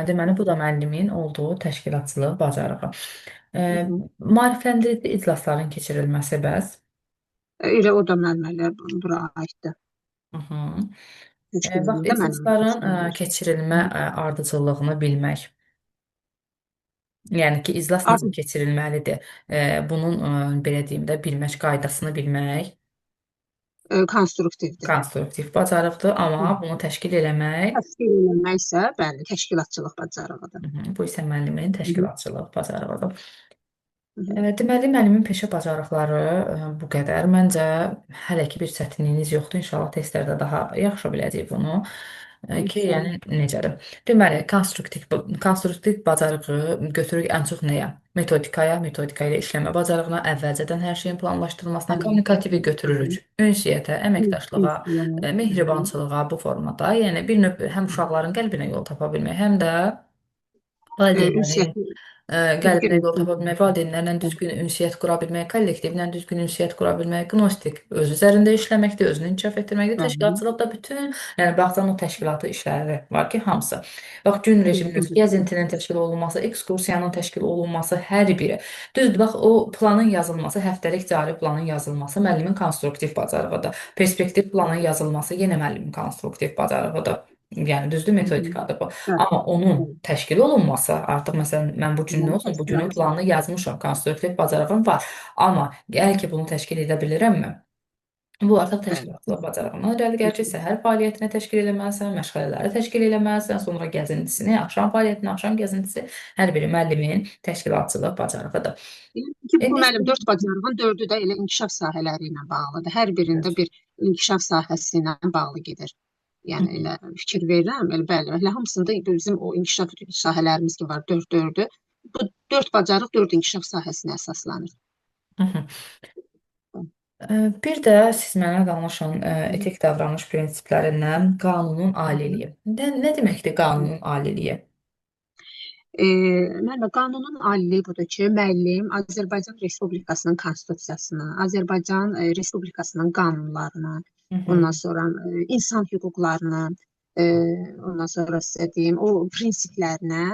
Deməli, bu da müəllimin olduğu təşkilatçılıq bacarığı. Hı hı. Maarifləndirici iclasların keçirilməsi bəs? Elə o da müəlliməyə bura aiddir. Hı hı. Təşkil Bax, eləyir də müəllimə iclasların təşkil eləyir. keçirilmə ardıcıllığını bilmək. Yəni ki, iclas necə Artıq keçirilməlidir? Bunun belə deyim də, bilmək qaydasını bilmək konstruktivdir. konstruktiv bacarıqdır, Hı. amma bunu təşkil eləmək, Təşkil eləmək isə, bəli, təşkilatçılıq bacarığıdır. hı hı, bu isə müəllimin Hı hı. təşkilatçılıq bacarığıdır. Hı hı. Deməli, müəllimin peşə bacarıqları bu qədər. Məncə hələ ki bir çətinliyiniz yoxdur. İnşallah testlərdə daha yaxşı biləcəyik bunu. Ki, İnşallah. yəni necədir? Deməli, konstruktiv bacarığı götürürük ən çox nəyə? Metodikaya, metodika ilə işləmə bacarığına, əvvəlcədən hər şeyin planlaşdırılmasına, Bəli. kommunikativi Hı hı. götürürük. Ünsiyyətə, əməkdaşlığa, Hı hı. mehribançılığa bu formada. Yəni bir növ həm uşaqların qəlbinə yol tapa bilmək, həm də valideynlərin Ünsiyyəti qəlbinə düzgün yol tapa bilmək, valideynlərlə ünsiyyət. düzgün ünsiyyət qura bilmək, kollektivlə düzgün ünsiyyət qura bilmək, qnostik öz üzərində işləməkdir, özünü inkişaf etdirməkdir. Bəli. Təşkilatçılıqda bütün, yəni bağçanın o təşkilatı işləri var ki, hamısı. Bax, gün rejiminin, Düzgün gəzintinin təşkil olunması, ekskursiyanın təşkil olunması, hər biri. Düzdür, bax, o planın yazılması, həftəlik cari planın yazılması müəllimin konstruktiv bacarığıdır. Perspektiv planın yazılması yenə müəllimin konstruktiv bacarığıdır. Yəni düzdür, Hı hı. metodikadır bu. Bəli. Amma onun Bəli. təşkil olunması, artıq məsələn mən bu gün nə Deməli, olsun, bu günün təşkilatçılıq. planını yazmışam, konstruktiv bacarığım var. Amma gəl ki bunu təşkil edə bilirəmmi? Bu artıq Bəli. təşkilatçılıq bacarığından irəli Hı gəlir ki, hı. səhər fəaliyyətini təşkil eləməlisən, məşğələləri təşkil eləməlisən, sonra gəzintisini, axşam fəaliyyətini, axşam gəzintisi hər biri müəllimin təşkilatçılıq bacarığıdır. Yəni ki, bu İndi müəllim dörd bacarığın dördü də elə inkişaf sahələri ilə bağlıdır. Hər birində bir inkişaf sahəsi ilə bağlı gedir. Yəni elə fikir verirəm, elə bəli, elə hamısında bizim o inkişaf sahələrimiz ki var, dörd dördü. Bu dörd bacarıq dörd inkişaf sahəsinə əsaslanır. Hı hı. Bir də siz mənə danışın etik davranış prinsiplərindən qanunun Hı hı. aliliyi. Nə deməkdir qanunun aliliyi? Müəllimə, qanunun aliliyi budur ki, müəllim Azərbaycan Respublikasının konstitusiyasına, Azərbaycan Respublikasının qanunlarına, Hı hı. ondan sonra insan hüquqlarına, ondan sonra sizə deyim, o prinsiplərinə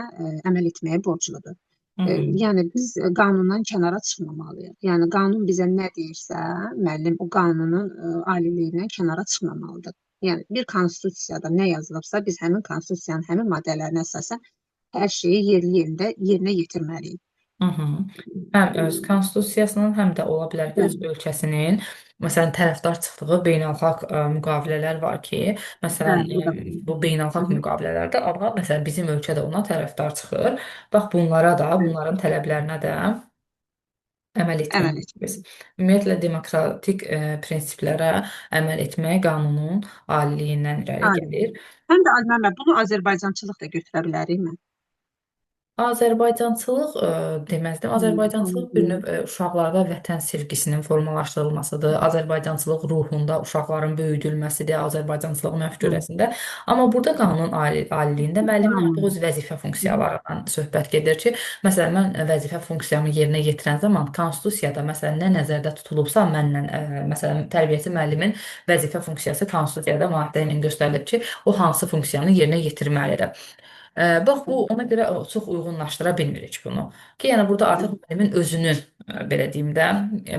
əməl etməyə borcludur. Hı hı. Yəni biz qanundan kənara çıxmamalıyıq. Yəni qanun bizə nə deyirsə, müəllim o qanunun aliliyindən kənara çıxmamalıdır. Yəni bir konstitusiyada nə yazılıbsa, biz həmin konstitusiyanın həmin maddələrinə əsasən hər şeyi yerli yerində yerinə yetirməliyik. Hı hı. Həm öz konstitusiyasının, həm də ola bilər öz Bəli, ölkəsinin, məsələn, tərəfdar çıxdığı beynəlxalq müqavilələr var ki, məsələn, bəli, o da var. bu Hı beynəlxalq hı, müqavilələrdə amma məsələn bizim ölkə də ona tərəfdar çıxır. Bax bunlara da, bəli, bunların tələblərinə də əməl əməl etməliyik biz. etməliyik. Ümumiyyətlə demokratik prinsiplərə əməl etmək qanunun aliliyindən irəli Alim. gəlir. Həm də müəllimə bunu Azərbaycançılıq da götürə bilərik mi? Azərbaycançılıq deməzdim. Hı, Azərbaycançılıq bir anladım. növ uşaqlarda vətən sevgisinin formalaşdırılmasıdır. Azərbaycançılıq ruhunda uşaqların böyüdülməsidir, Azərbaycançılıq Hı, məfkurəsində. Amma burada qanun aliliyində müəllimin artıq qanun. öz vəzifə Hı hı, funksiyalarından söhbət gedir ki, məsələn mən vəzifə funksiyamı yerinə yetirən zaman konstitusiyada məsələn nə nəzərdə tutulubsa mənlə məsələn tərbiyəçi müəllimin vəzifə funksiyası konstitusiyada maddə ilə göstərilib ki, o hansı funksiyanı yerinə yetirməlidir. Bax bu ona görə çox uyğunlaşdıra bilmirik bunu. Ki, yəni burada hı artıq müəllimin özünün belə deyim də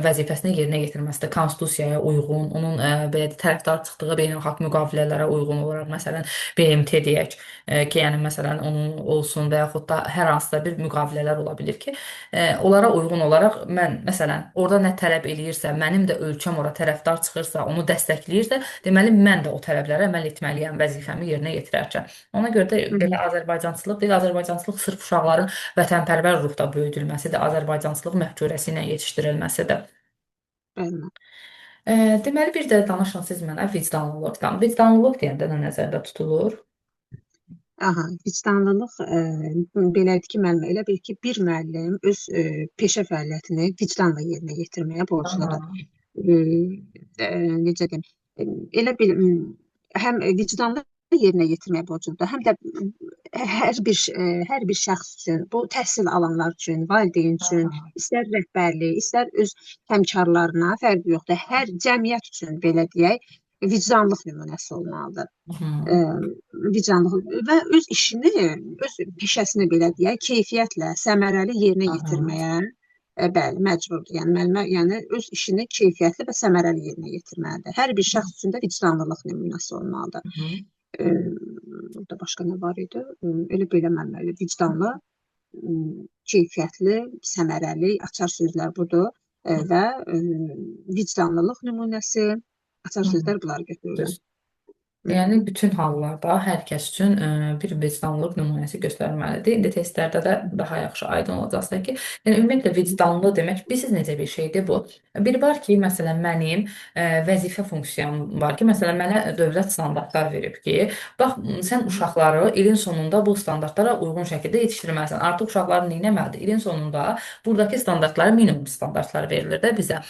vəzifəsini yerinə yetirməsi də konstitusiyaya uyğun, onun belə də tərəfdar çıxdığı beynəlxalq müqavilələrə uyğun olaraq məsələn BMT deyək ki, yəni məsələn onun olsun və yaxud da hər hansısa bir müqavilələr ola bilər ki, onlara uyğun olaraq mən məsələn orada nə tələb eləyirsə, mənim də ölkəm ora tərəfdar çıxırsa, onu dəstəkləyirsə, deməli mən də o tələblərə əməl etməliyəm vəzifəmi yerinə yetirərkən. Ona görə də hı. belə Azərbaycançılıq deyil, Azərbaycançılıq sırf uşaqların vətənpərvər ruhda böyüdülməsidir, Azərbaycançılıq məfkurəsi ilə yetişdirilməsidir. Bəli. Deməli bir də danışın siz mənə vicdanlılıqdan. Vicdanlılıq deyəndə nə nəzərdə tutulur? Aha, vicdanlılıq belədir ki, müəllim elə bil ki, bir müəllim öz peşə fəaliyyətini vicdanla yerinə yetirməyə Aha, borcludur. E, Necə deyim? Elə bil həm vicdanlı yerinə yetirməyə borcludur, həm də hər bir hər bir şəxs üçün, bu təhsil alanlar üçün, valideyn üçün, aha. istər rəhbərlik, istər öz həmkarlarına fərqi yoxdur. Hər cəmiyyət üçün belə deyək, vicdanlıq nümunəsi olmalıdır Hı. vicdanlı və öz işini, öz peşəsini belə deyək, keyfiyyətlə, səmərəli yerinə Aha. yetirməyə bəli, məcburdur. Yəni müəllimə, yəni öz işini keyfiyyətli və səmərəli yerinə yetirməlidir. Hər bir şəxs üçün də vicdanlılıq nümunəsi olmalıdır. Hı. E, Burada başqa nə var idi? Elə belə müəllimə, elə vicdanlı, keyfiyyətli, səmərəli, açar sözlər budur və vicdanlılıq nümunəsi, açar Hı. sözlər bunları götürürəm. Düz. Hı Yəni -hı. bütün hallarda hər kəs üçün bir vicdanlılıq nümunəsi göstərməlidir. İndi testlərdə də daha yaxşı aydın olacaqsa ki, yəni ümumiyyətlə vicdanlı demək bilirsiniz necə bir şeydir bu? Bir var ki, məsələn mənim vəzifə funksiyam var ki, məsələn mənə dövlət standartlar verib ki, bax sən uşaqları ilin sonunda bu standartlara uyğun şəkildə yetişdirməlisən. Artıq uşaqları nə etməlidir? İlin sonunda buradakı standartlara minimum standartlar verilir də bizə.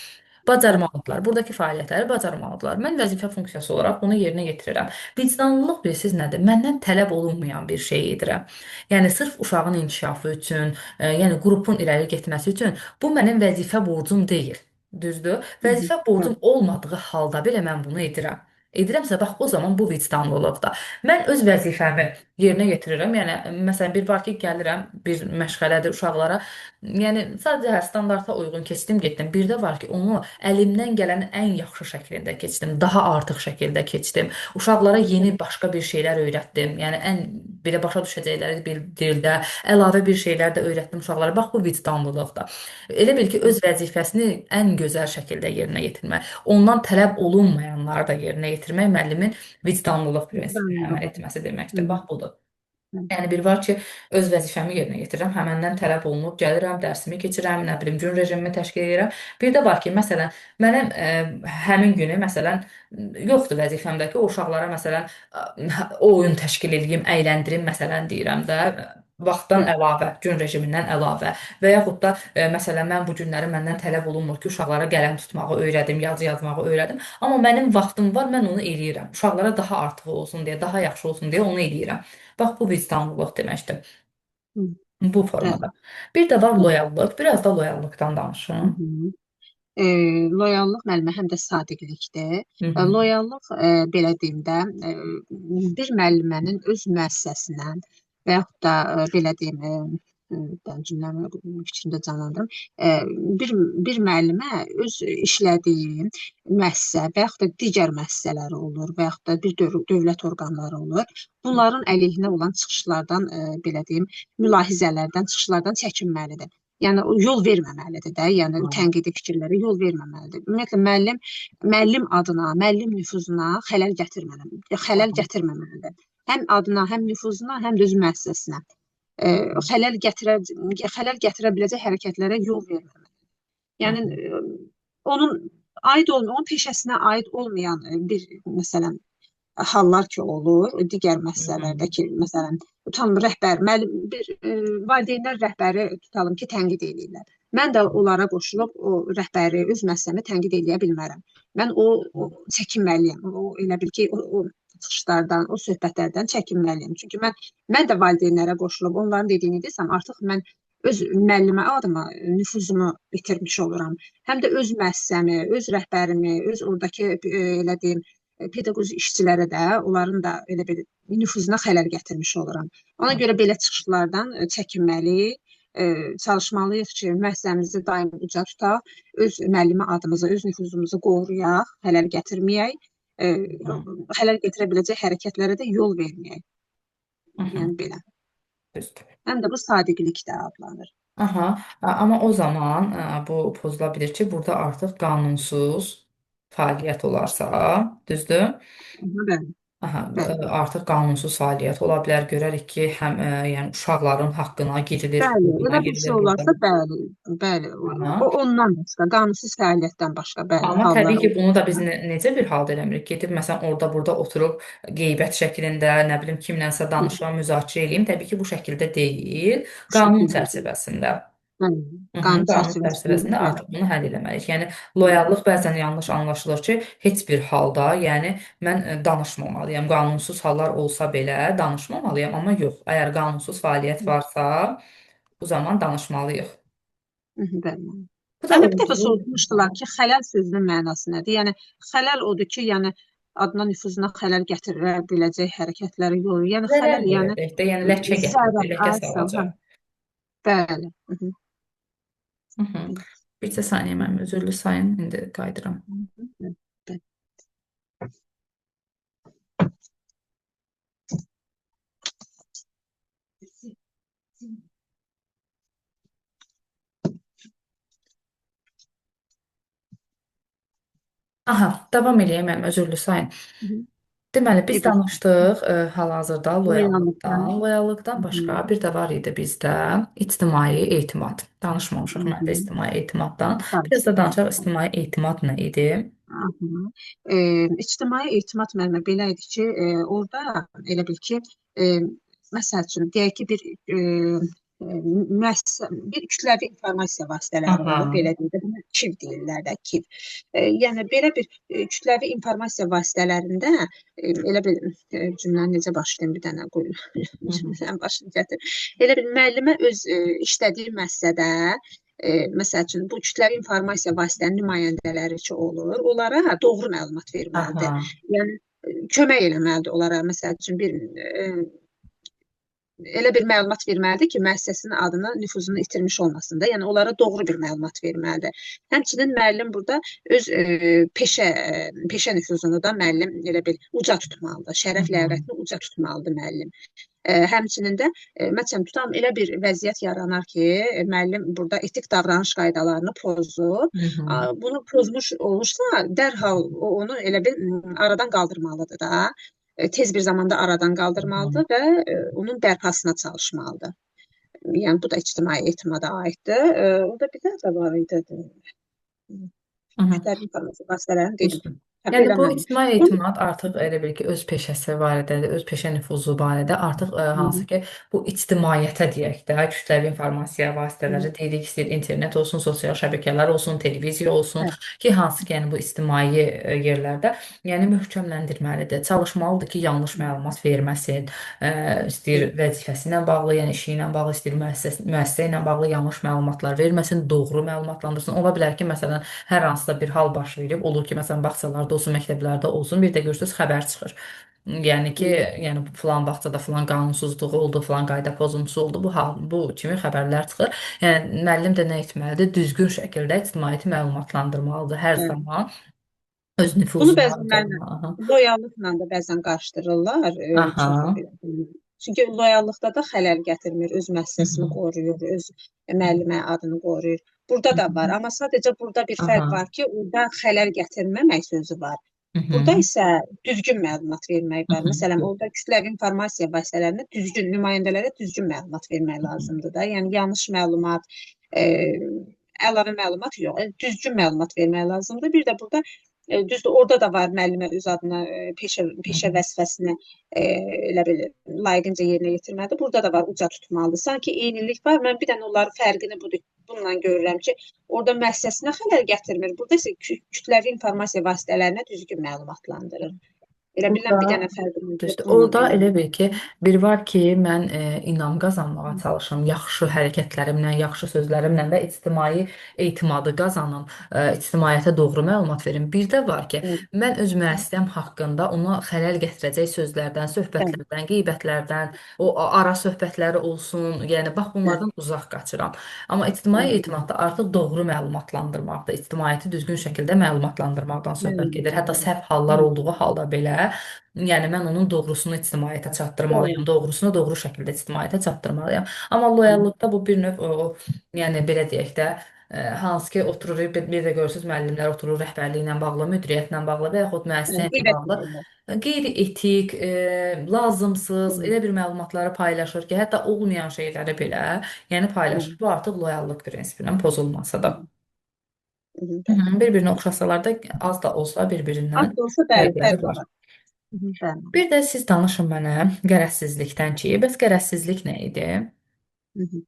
Bacarmalıdırlar. Buradakı fəaliyyətləri bacarmalıdırlar. Mən vəzifə funksiyası olaraq bunu yerinə yetirirəm. Vicdanlılıq bilirsiniz nədir? Məndən tələb olunmayan bir şey edirəm. Yəni sırf uşağın inkişafı üçün, yəni qrupun irəli getməsi üçün bu mənim vəzifə borcum deyil. Düzdür? Hı -hı. Vəzifə borcum olmadığı halda belə mən bunu edirəm. Edirəmsə bax o zaman bu vicdanlılıqdır. Mən öz vəzifəmi yerinə yetirirəm. Yəni məsələn bir var ki, gəlirəm bir məşğələdir uşaqlara. Yəni sadəcə hə, standarta uyğun keçdim, getdim. Bir də var ki, onu əlimdən gələn ən yaxşı şəklində keçdim, daha artıq şəkildə keçdim. Uşaqlara yeni başqa bir şeylər öyrətdim. Yəni ən belə başa düşəcəkləri bir dildə əlavə bir şeylər də öyrətdim uşaqlara. Bax bu vicdanlılıqdır. Elə bil ki, öz vəzifəsini ən gözəl şəkildə yerinə yetirmək, ondan tələb olunmayanları da yerinə yetirmək müəllimin vicdanlılıq prinsipinə əməl Vicdanlılığı. etməsi Hı deməkdir. hı. Bax budur. Yəni bir var ki, öz vəzifəmi yerinə yetirirəm, hə məndən tələb olunub, gəlirəm, dərsimi keçirəm, nə bilim, gün rejimimi təşkil edirəm. Bir də var ki, məsələn, mənim həmin günü məsələn yoxdur vəzifəmdə ki, o uşaqlara məsələn o oyun təşkil eləyim, əyləndirim, məsələn deyirəm də vaxtdan Evet. əlavə, gün rejimindən əlavə və yaxud da məsələn mən bu günləri məndən tələb olunmur ki, uşaqlara qələm tutmağı öyrədim, yazı yazmağı öyrədim. Amma mənim vaxtım var, mən onu eləyirəm. Uşaqlara daha artığı olsun deyə, daha yaxşı olsun deyə onu eləyirəm. Bax bu vicdanlılıq deməkdir. Hı, Bu evet. formada. Bir də var loyallıq. Biraz da loyallıqdan Hı danışım. hı. E, Loyallıq müəllimə həm də sadiqlikdir. Hı hı. Loyallıq belə deyim də, e, bir müəllimənin öz müəssisəsinə və yaxud da belə deyim, Cümləmi fikrimdə canlandırım. Bir bir müəllimə öz işlədiyi müəssisə və yaxud da digər müəssisələri olur və yaxud da bir dövlət orqanları olur. Bunların əleyhinə olan çıxışlardan, belə deyim, mülahizələrdən, çıxışlardan çəkinməlidir. Yəni o yol verməməlidir də, yəni tənqidi fikirlərə yol verməməlidir. Ümumiyyətlə müəllim adına, müəllim nüfuzuna xələl gətirməməlidir. Xələl gətirməməlidir. Həm adına, həm nüfuzuna, həm də öz müəssisəsinə xələl gətirə xələl gətirə biləcək hərəkətlərə yol verməməlidir. Yəni onun aid olmayan, onun peşəsinə aid olmayan bir məsələn hallar ki olur, digər məsələlərdə ki, məsələn, tutalım rəhbər, müəllim bir valideynlər rəhbəri tutalım ki, tənqid eləyirlər. Mən də onlara qoşulub o rəhbəri, öz müəssisəmi tənqid eləyə bilmərəm. Mən o çəkinməliyəm. O elə bil ki, o çıxışlardan, o söhbətlərdən çəkinməliyəm. Çünki mən də valideynlərə qoşulub onların dediyini desəm, artıq mən öz müəllimə adıma nüfuzumu itirmiş oluram. Həm də öz müəssisəmi, öz rəhbərimi, öz oradakı elə deyim, pedaqoji işçilərə də, onların da elə bir nüfuzuna xələl gətirmiş oluram. Ona görə belə çıxışlardan çəkinməli, çalışmalıyıq ki, müəssisəmizi daim uca tutaq, öz müəllimə adımızı, öz nüfuzumuzu qoruyaq, xələl gətirməyək, xələl gətirə biləcək hərəkətlərə də yol verməyək. Yəni belə. Düzdür. Həm də bu sadiqlik də adlanır. Aha, amma o zaman bu pozula bilir ki, burada artıq qanunsuz fəaliyyət olarsa, düzdür? Aha, bəli, Aha, bəli. artıq qanunsuz fəaliyyət ola bilər. Görərik ki, həm yəni uşaqların haqqına girilir, Bəli, hüququna elə bir şey girilir burada. olarsa, bəli, bəli. Aha. O ondan başqa, qanunsuz fəaliyyətdən başqa, bəli, Amma təbii hallar ki, bunu da biz olarsa. necə bir halda eləmirik? Gedib məsələn orada burada oturub qeybət şəklində, nə bilim kimlənsə danışam, müzakirə eləyim. Təbii ki, bu şəkildə deyil, Bu qanun şəkildə deyil. çərçivəsində. Bəli, Hı -hı, qanun qanun çərçivəsində, çərçivəsində bəli. artıq bunu həll eləməliyik. Yəni loyallıq bəzən yanlış anlaşılır ki, heç bir halda, yəni mən danışmamalıyam. Qanunsuz hallar olsa belə danışmamalıyam, amma yox. Əgər qanunsuz fəaliyyət varsa, bu zaman danışmalıyıq. Bəli. Bu da Mənə bir dəfə olduğu. soruşmuşdular ki, xələl sözünün mənası nədir? Yəni xələl odur ki, yəni adına, nüfuzuna xələl gətirə biləcək hərəkətlərə yol. Yəni Zərər xələl, yəni verəcək də, yəni ləkə gətirəcək, zərər, ləkə aysan, hə, salacaq. bəli. Hı -hı. Hı -hı. Bircə saniyə mənim üzrlü sayın, indi qayıdıram. Bəli. Aha, davam eləyək mənim üzrlü sayın. Hı -hı. Deməli, biz Evet. danışdıq hal-hazırda Loyallıqdan. loyallıqdan. Loyallıqdan Hı başqa -hı. bir də var idi bizdə ictimai etimad. Danışmamışıq Hı mən də -hı. ictimai etimaddan. Biraz da Danışmışıq. danışaq ictimai etimad nə idi? Aha. İctimai etimad müəllimə belə idi ki, orada elə bil ki, e, məsəl üçün deyək ki, bir e, müəssisə, bir kütləvi informasiya vasitələri Aha. olur, belə deyək də, buna KİV deyirlər də, KİV. Yəni belə bir kütləvi informasiya vasitələrində elə bir cümləni necə başlayım bir dənə qoy cümlənin başını gətir. Elə bir müəllimə öz işlədiyi müəssisədə məsəl üçün bu kütləvi informasiya vasitələrinin nümayəndələri ki olur, onlara doğru məlumat verməlidir. Aha. Yəni kömək eləməlidir onlara. Məsəl üçün bir elə bir məlumat verməlidir ki, müəssisəsinin adını, nüfuzunu itirmiş olmasın da. Yəni onlara doğru bir məlumat verməlidir. Həmçinin müəllim burada öz peşə nüfuzunu da müəllim elə bil uca tutmalıdır. Şərəf ləyaqətini uca tutmalıdır müəllim. Həmçinin də məsələn tutalım elə bir vəziyyət yaranar ki, müəllim burada etik davranış qaydalarını pozub, bunu pozmuş olursa, dərhal onu elə bil aradan qaldırmalıdır da. Tez bir zamanda aradan qaldırmalıdır və onun bərpasına çalışmalıdır. Yəni bu da ictimai etimada aiddir. Orada bir də var idi. Kütləvi informasiya vasitələrini dedim. Yəni bu ictimai etimad artıq elə bil ki, öz peşəsi barədə, öz peşə nüfuzu barədə artıq hansı ki bu ictimaiyyətə deyək də, kütləvi informasiya vasitələri deyirik, istəyir internet olsun, sosial şəbəkələr olsun, televiziya olsun ki, hansı ki, yəni bu ictimai yerlərdə yəni möhkəmləndirməlidir. Çalışmalıdır ki, yanlış məlumat verməsin. İstəyir vəzifəsi ilə bağlı, yəni işi ilə bağlı, istəyir müəssisə ilə bağlı yanlış məlumatlar verməsin, doğru məlumatlandırsın. Ola bilər ki, məsələn, hər hansısa bir hal baş verib, olur ki, məsələn, bağçalarda olsun, məktəblərdə olsun, bir də görürsünüz xəbər çıxır. Yəni ki, Hı. yəni bu filan bağçada filan qanunsuzluq oldu, filan qayda pozuntusu oldu. Bu hal, bu kimi xəbərlər çıxır. Yəni müəllim də nə etməlidir? Düzgün şəkildə ictimaiyyəti məlumatlandırmalıdır hər Bəli. zaman öz Bunu nüfuzunu bəzən müəllimə artırmalı. Aha. loyallıqla da bəzən qarışdırırlar, çoxu Aha. belə. Çünki loyallıqda da xələl gətirmir, öz Hı müəssisəsini hı. qoruyur, öz müəllimə adını qoruyur. Burada Hı da var, hı. amma sadəcə burada bir fərq Aha. var ki, orada xələl gətirməmək sözü var. Hı Burada hı. isə düzgün məlumat vermək Hı var. hı. Məsələn, orada kütləvi informasiya vasitələrinə düzgün, nümayəndələrə düzgün məlumat vermək lazımdır da. Yəni yanlış məlumat, e, əlavə məlumat yox, düzgün məlumat vermək lazımdır. Bir də burada düzdür, orada da var müəllimə öz adına peşə Hı peşə hı. vəzifəsini elə bil layiqincə yerinə yetirməlidir. Burada da var uca tutmalıdır. Sanki eynilik var. Mən bir dənə onların fərqini bununla görürəm ki, orada müəssisəsinə xələl gətirmir. Burada isə kütləvi informasiya vasitələrinə düzgün məlumatlandırır. Elə bilirəm bir Burada dənə fərqimiz düzdür. bununla Orada elə eləyir. bil ki, bir var ki, mən inam qazanmağa çalışım, yaxşı hərəkətlərimlə, yaxşı sözlərimlə və ictimai etimadı qazanım, ictimaiyyətə doğru məlumat verim. Bir də var ki, Bəli, mən öz müəssisəm haqqında ona xələl gətirəcək sözlərdən, bəli, söhbətlərdən, qeybətlərdən, o ara söhbətləri olsun, yəni bax bəli, bunlardan uzaq qaçıram. Amma ictimai bəli, etimadda artıq doğru məlumatlandırmaqdır, ictimaiyyəti düzgün şəkildə məlumatlandırmaqdan söhbət gedir. Hətta bəli. səhv hallar olduğu halda belə, yəni mən onun doğrusunu ictimaiyyətə çatdırmalıyam, Bəli. doğrusunu doğru şəkildə ictimaiyyətə çatdırmalıyam. Amma loyallıqda bu bir növ o, yəni belə deyək də, hansı ki otururuq bir də görürsüz müəllimlər oturur rəhbərliklə bağlı, müdiriyyətlə bağlı və yaxud Bəli, müəssisə ilə qeybət bağlı edirlər. qeyri-etik, lazımsız Bəli, elə bir məlumatları paylaşır ki, hətta olmayan şeyləri belə, yəni paylaşır. bəli, Bu artıq loyallıq prinsipinin pozulmasıdır. bəli, Hı bəli. hı, bir-birinə oxşasalar da az da olsa Az bir-birindən da olsa bəli, fərqləri fərqi var. var. Bəli. Bir də siz danışın mənə qərəzsizlikdən ki, bəs qərəzsizlik nə idi? Hı hı.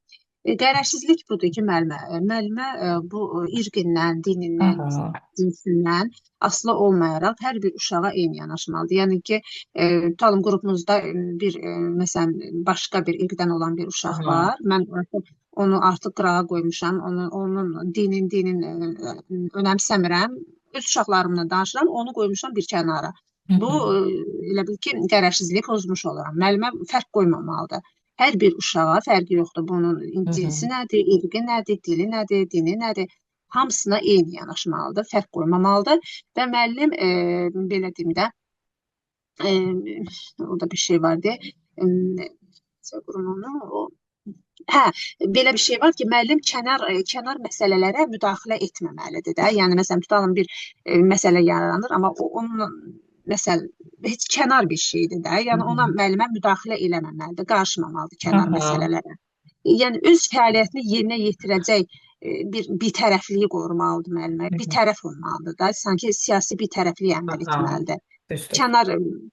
Qərəzsizlik budur ki, müəllimə, müəllimə bu irqindən, dinindən, Aha. cinsindən asılı olmayaraq hər bir uşağa eyni yanaşmalıdır. Yəni ki, tutalım qrupumuzda bir məsələn başqa bir irqdən olan bir uşaq Aha. var. Mən artıq onu artıq qırağa qoymuşam. Onu onun dinin önəmsəmirəm. Öz uşaqlarımla danışıram, onu qoymuşam bir kənara. Hı Bu hı. elə bil ki, qərəzsizliyi pozmuş oluram. Müəllimə fərq qoymamalıdır. Hər bir uşağa fərqi yoxdur. Bunun Hı cinsi hı. nədir, irqi nədir, dili nədir, dini nədir. Hamısına eyni yanaşmalıdır, fərq qoymamalıdır. Və müəllim, belə deyim də, e, orada bir şey vardı. E, qurumunu o Hə, belə bir şey var ki, müəllim kənar məsələlərə müdaxilə etməməlidir də. Yəni məsələn tutalım bir məsələ yaranır, amma o onun məsəl heç kənar bir şeydir də. Hı Yəni ona hı. müəllimə müdaxilə eləməməlidir, qarışmamalıdır kənar Aha. məsələlərə. Yəni öz fəaliyyətini yerinə yetirəcək bir bitərəfliyi qorumalıdır müəllimə. Hı hı. Bitərəf olmalıdır da, sanki siyasi bitərəflik əməl Aha. etməlidir. Düzdür. Kənar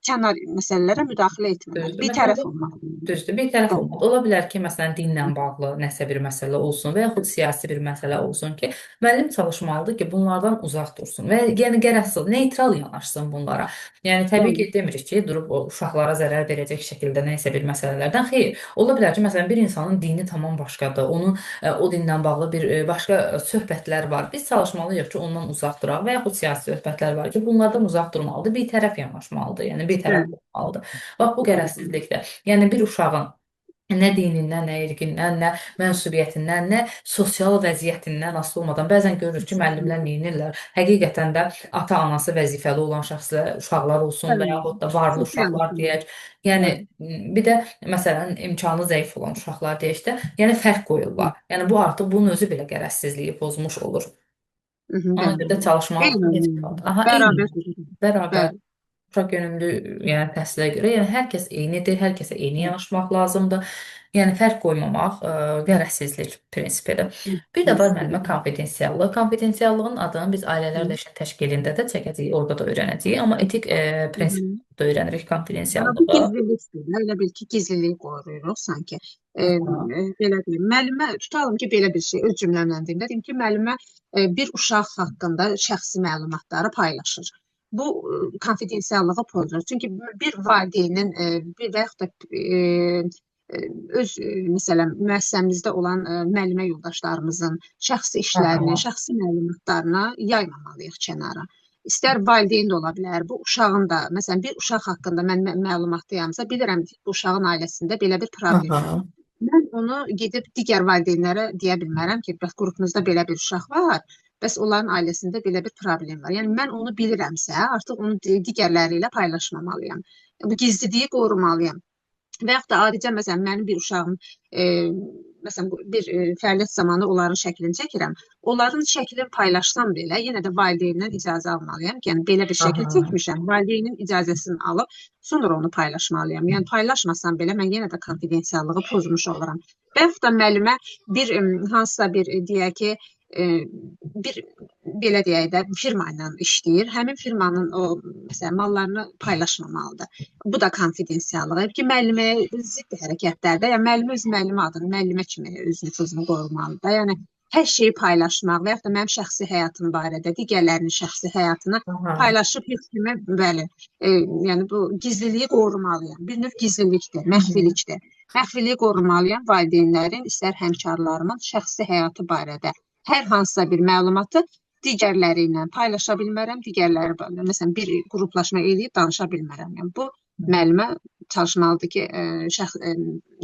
kənar məsələlərə müdaxilə etməməli, Düzdür. Məsələn, bitərəf bu olmalıdır. düzdür, bir tərəf Bəli. olmalı. Ola bilər ki, məsələn, dinlə bağlı nəsə bir məsələ olsun və yaxud siyasi bir məsələ olsun ki, müəllim çalışmalıdır ki, bunlardan uzaq dursun və yəni qərəzsiz, neytral yanaşsın bunlara. Yəni təbii Bəli. ki, demirik ki, durub o uşaqlara zərər verəcək şəkildə nəsə bir məsələlərdən. Xeyr, ola bilər ki, məsələn, bir insanın dini tamam başqadır. Onun o dinlə bağlı bir başqa söhbətlər var. Biz çalışmalıyıq ki, ondan uzaq duraq və yaxud siyasi söhbətlər var ki, bunlardan uzaq durmalıdır, bir tərəf yanaşmalıdır, yəni bir tərəf Bəli. olmalıdır. Bax bu Bitərəf olmalıdır. qərəzsizlikdir. Yəni bir uşağın nə dinindən, nə irqindən, nə mənsubiyyətindən, nə sosial vəziyyətindən asılı olmadan bəzən görürük ki, müəllimlər nə edirlər? Həqiqətən də ata-anası vəzifəli olan şəxslər, uşaqlar olsun və Bəli, yaxud da varlı çox uşaqlar yanlış. deyək. Yəni Bəli. bir də məsələn imkanı zəif olan uşaqlar deyək də, yəni fərq Hı qoyurlar. Yəni bu artıq bunun özü belə qərəzsizliyi pozmuş olur. hı, Ona bəli. görə də çalışmalıdır Eyni ki, heç olmalıdır. Aha, eyni. Bərabər. Bərabər. Bəli. Uşaq yönümlü, yəni təhsilə görə, yəni hər kəs eynidir, hər kəsə eyni Bəli. yanaşmaq lazımdır. Yəni fərq qoymamaq qərəzsizlik prinsipidir. Hı, Bir də var müəllimə prinsipdir. konfidensiallıq. Konfidensiallığın adını biz Hı ailələrlə işin təşkilində də çəkəcəyik, orada da öyrənəcəyik, amma etik hı. prinsip də öyrənirik Ha, bu konfidensiallığı. gizlilikdir. Elə bil ki, gizliliyi qoruyuruq sanki. Aha. Belə deyim, müəllimə tutalım ki, belə bir şey öz cümləmlə deyim də, deyim ki, müəllimə bir uşaq haqqında şəxsi məlumatları paylaşır. Bu konfidensiallığı pozur. Çünki bir valideynin bir və yaxud da öz məsələn müəssisəmizdə olan müəllimə yoldaşlarımızın şəxsi işlərini, Aha. şəxsi məlumatlarını yaymamalıyıq kənara. İstər valideyn də ola bilər, bu uşağın da, məsələn, bir uşaq haqqında mən məlumatlıyamsa, bilirəm ki, bu uşağın ailəsində belə bir problem var. Aha. Mən onu gedib digər valideynlərə deyə bilmərəm ki, bəs qrupumuzda belə bir uşaq var, bəs onların ailəsində belə bir problem var. Yəni mən onu bilirəmsə, artıq onu digərləri ilə paylaşmamalıyam. Bu gizliliyi qorumalıyam. Və yaxud da adicə məsələn mənim bir uşağım məsələn bir fəaliyyət zamanı onların şəklini çəkirəm. Onların şəklini paylaşsam belə yenə də valideyndən icazə almalıyam ki, yəni belə bir şəkil çəkmişəm. Valideynin icazəsini alıb sonra onu paylaşmalıyam. Yəni paylaşmasam belə mən yenə də konfidensiallığı pozmuş oluram. Və yaxud da müəllimə bir hansısa bir deyək ki, bir belə deyək də firma ilə işləyir. Həmin firmanın o məsələn mallarını paylaşmamalıdır. Bu da konfidensiallıq. Ki, müəlliməyə zidd hərəkətlərdə, yəni müəllim öz müəllimi adını, müəllimə kimi öz nüfuzunu qorumalıdır. Yəni hər şeyi paylaşmaq və yaxud da mənim şəxsi həyatım barədə digərlərinin şəxsi həyatını paylaşıb heç kimə, bəli, yəni bu gizliliyi qorumalıyam. Bir növ gizlilikdir, məxfilikdir. Məxfiliyi qorumalıyam valideynlərin, istər həmkarlarımın şəxsi həyatı barədə hər hansısa bir məlumatı digərləri ilə paylaşa bilmərəm, digərləri məsələn bir qruplaşma eləyib danışa bilmərəm. Yəni bu müəllimə çalışmalıdır ki,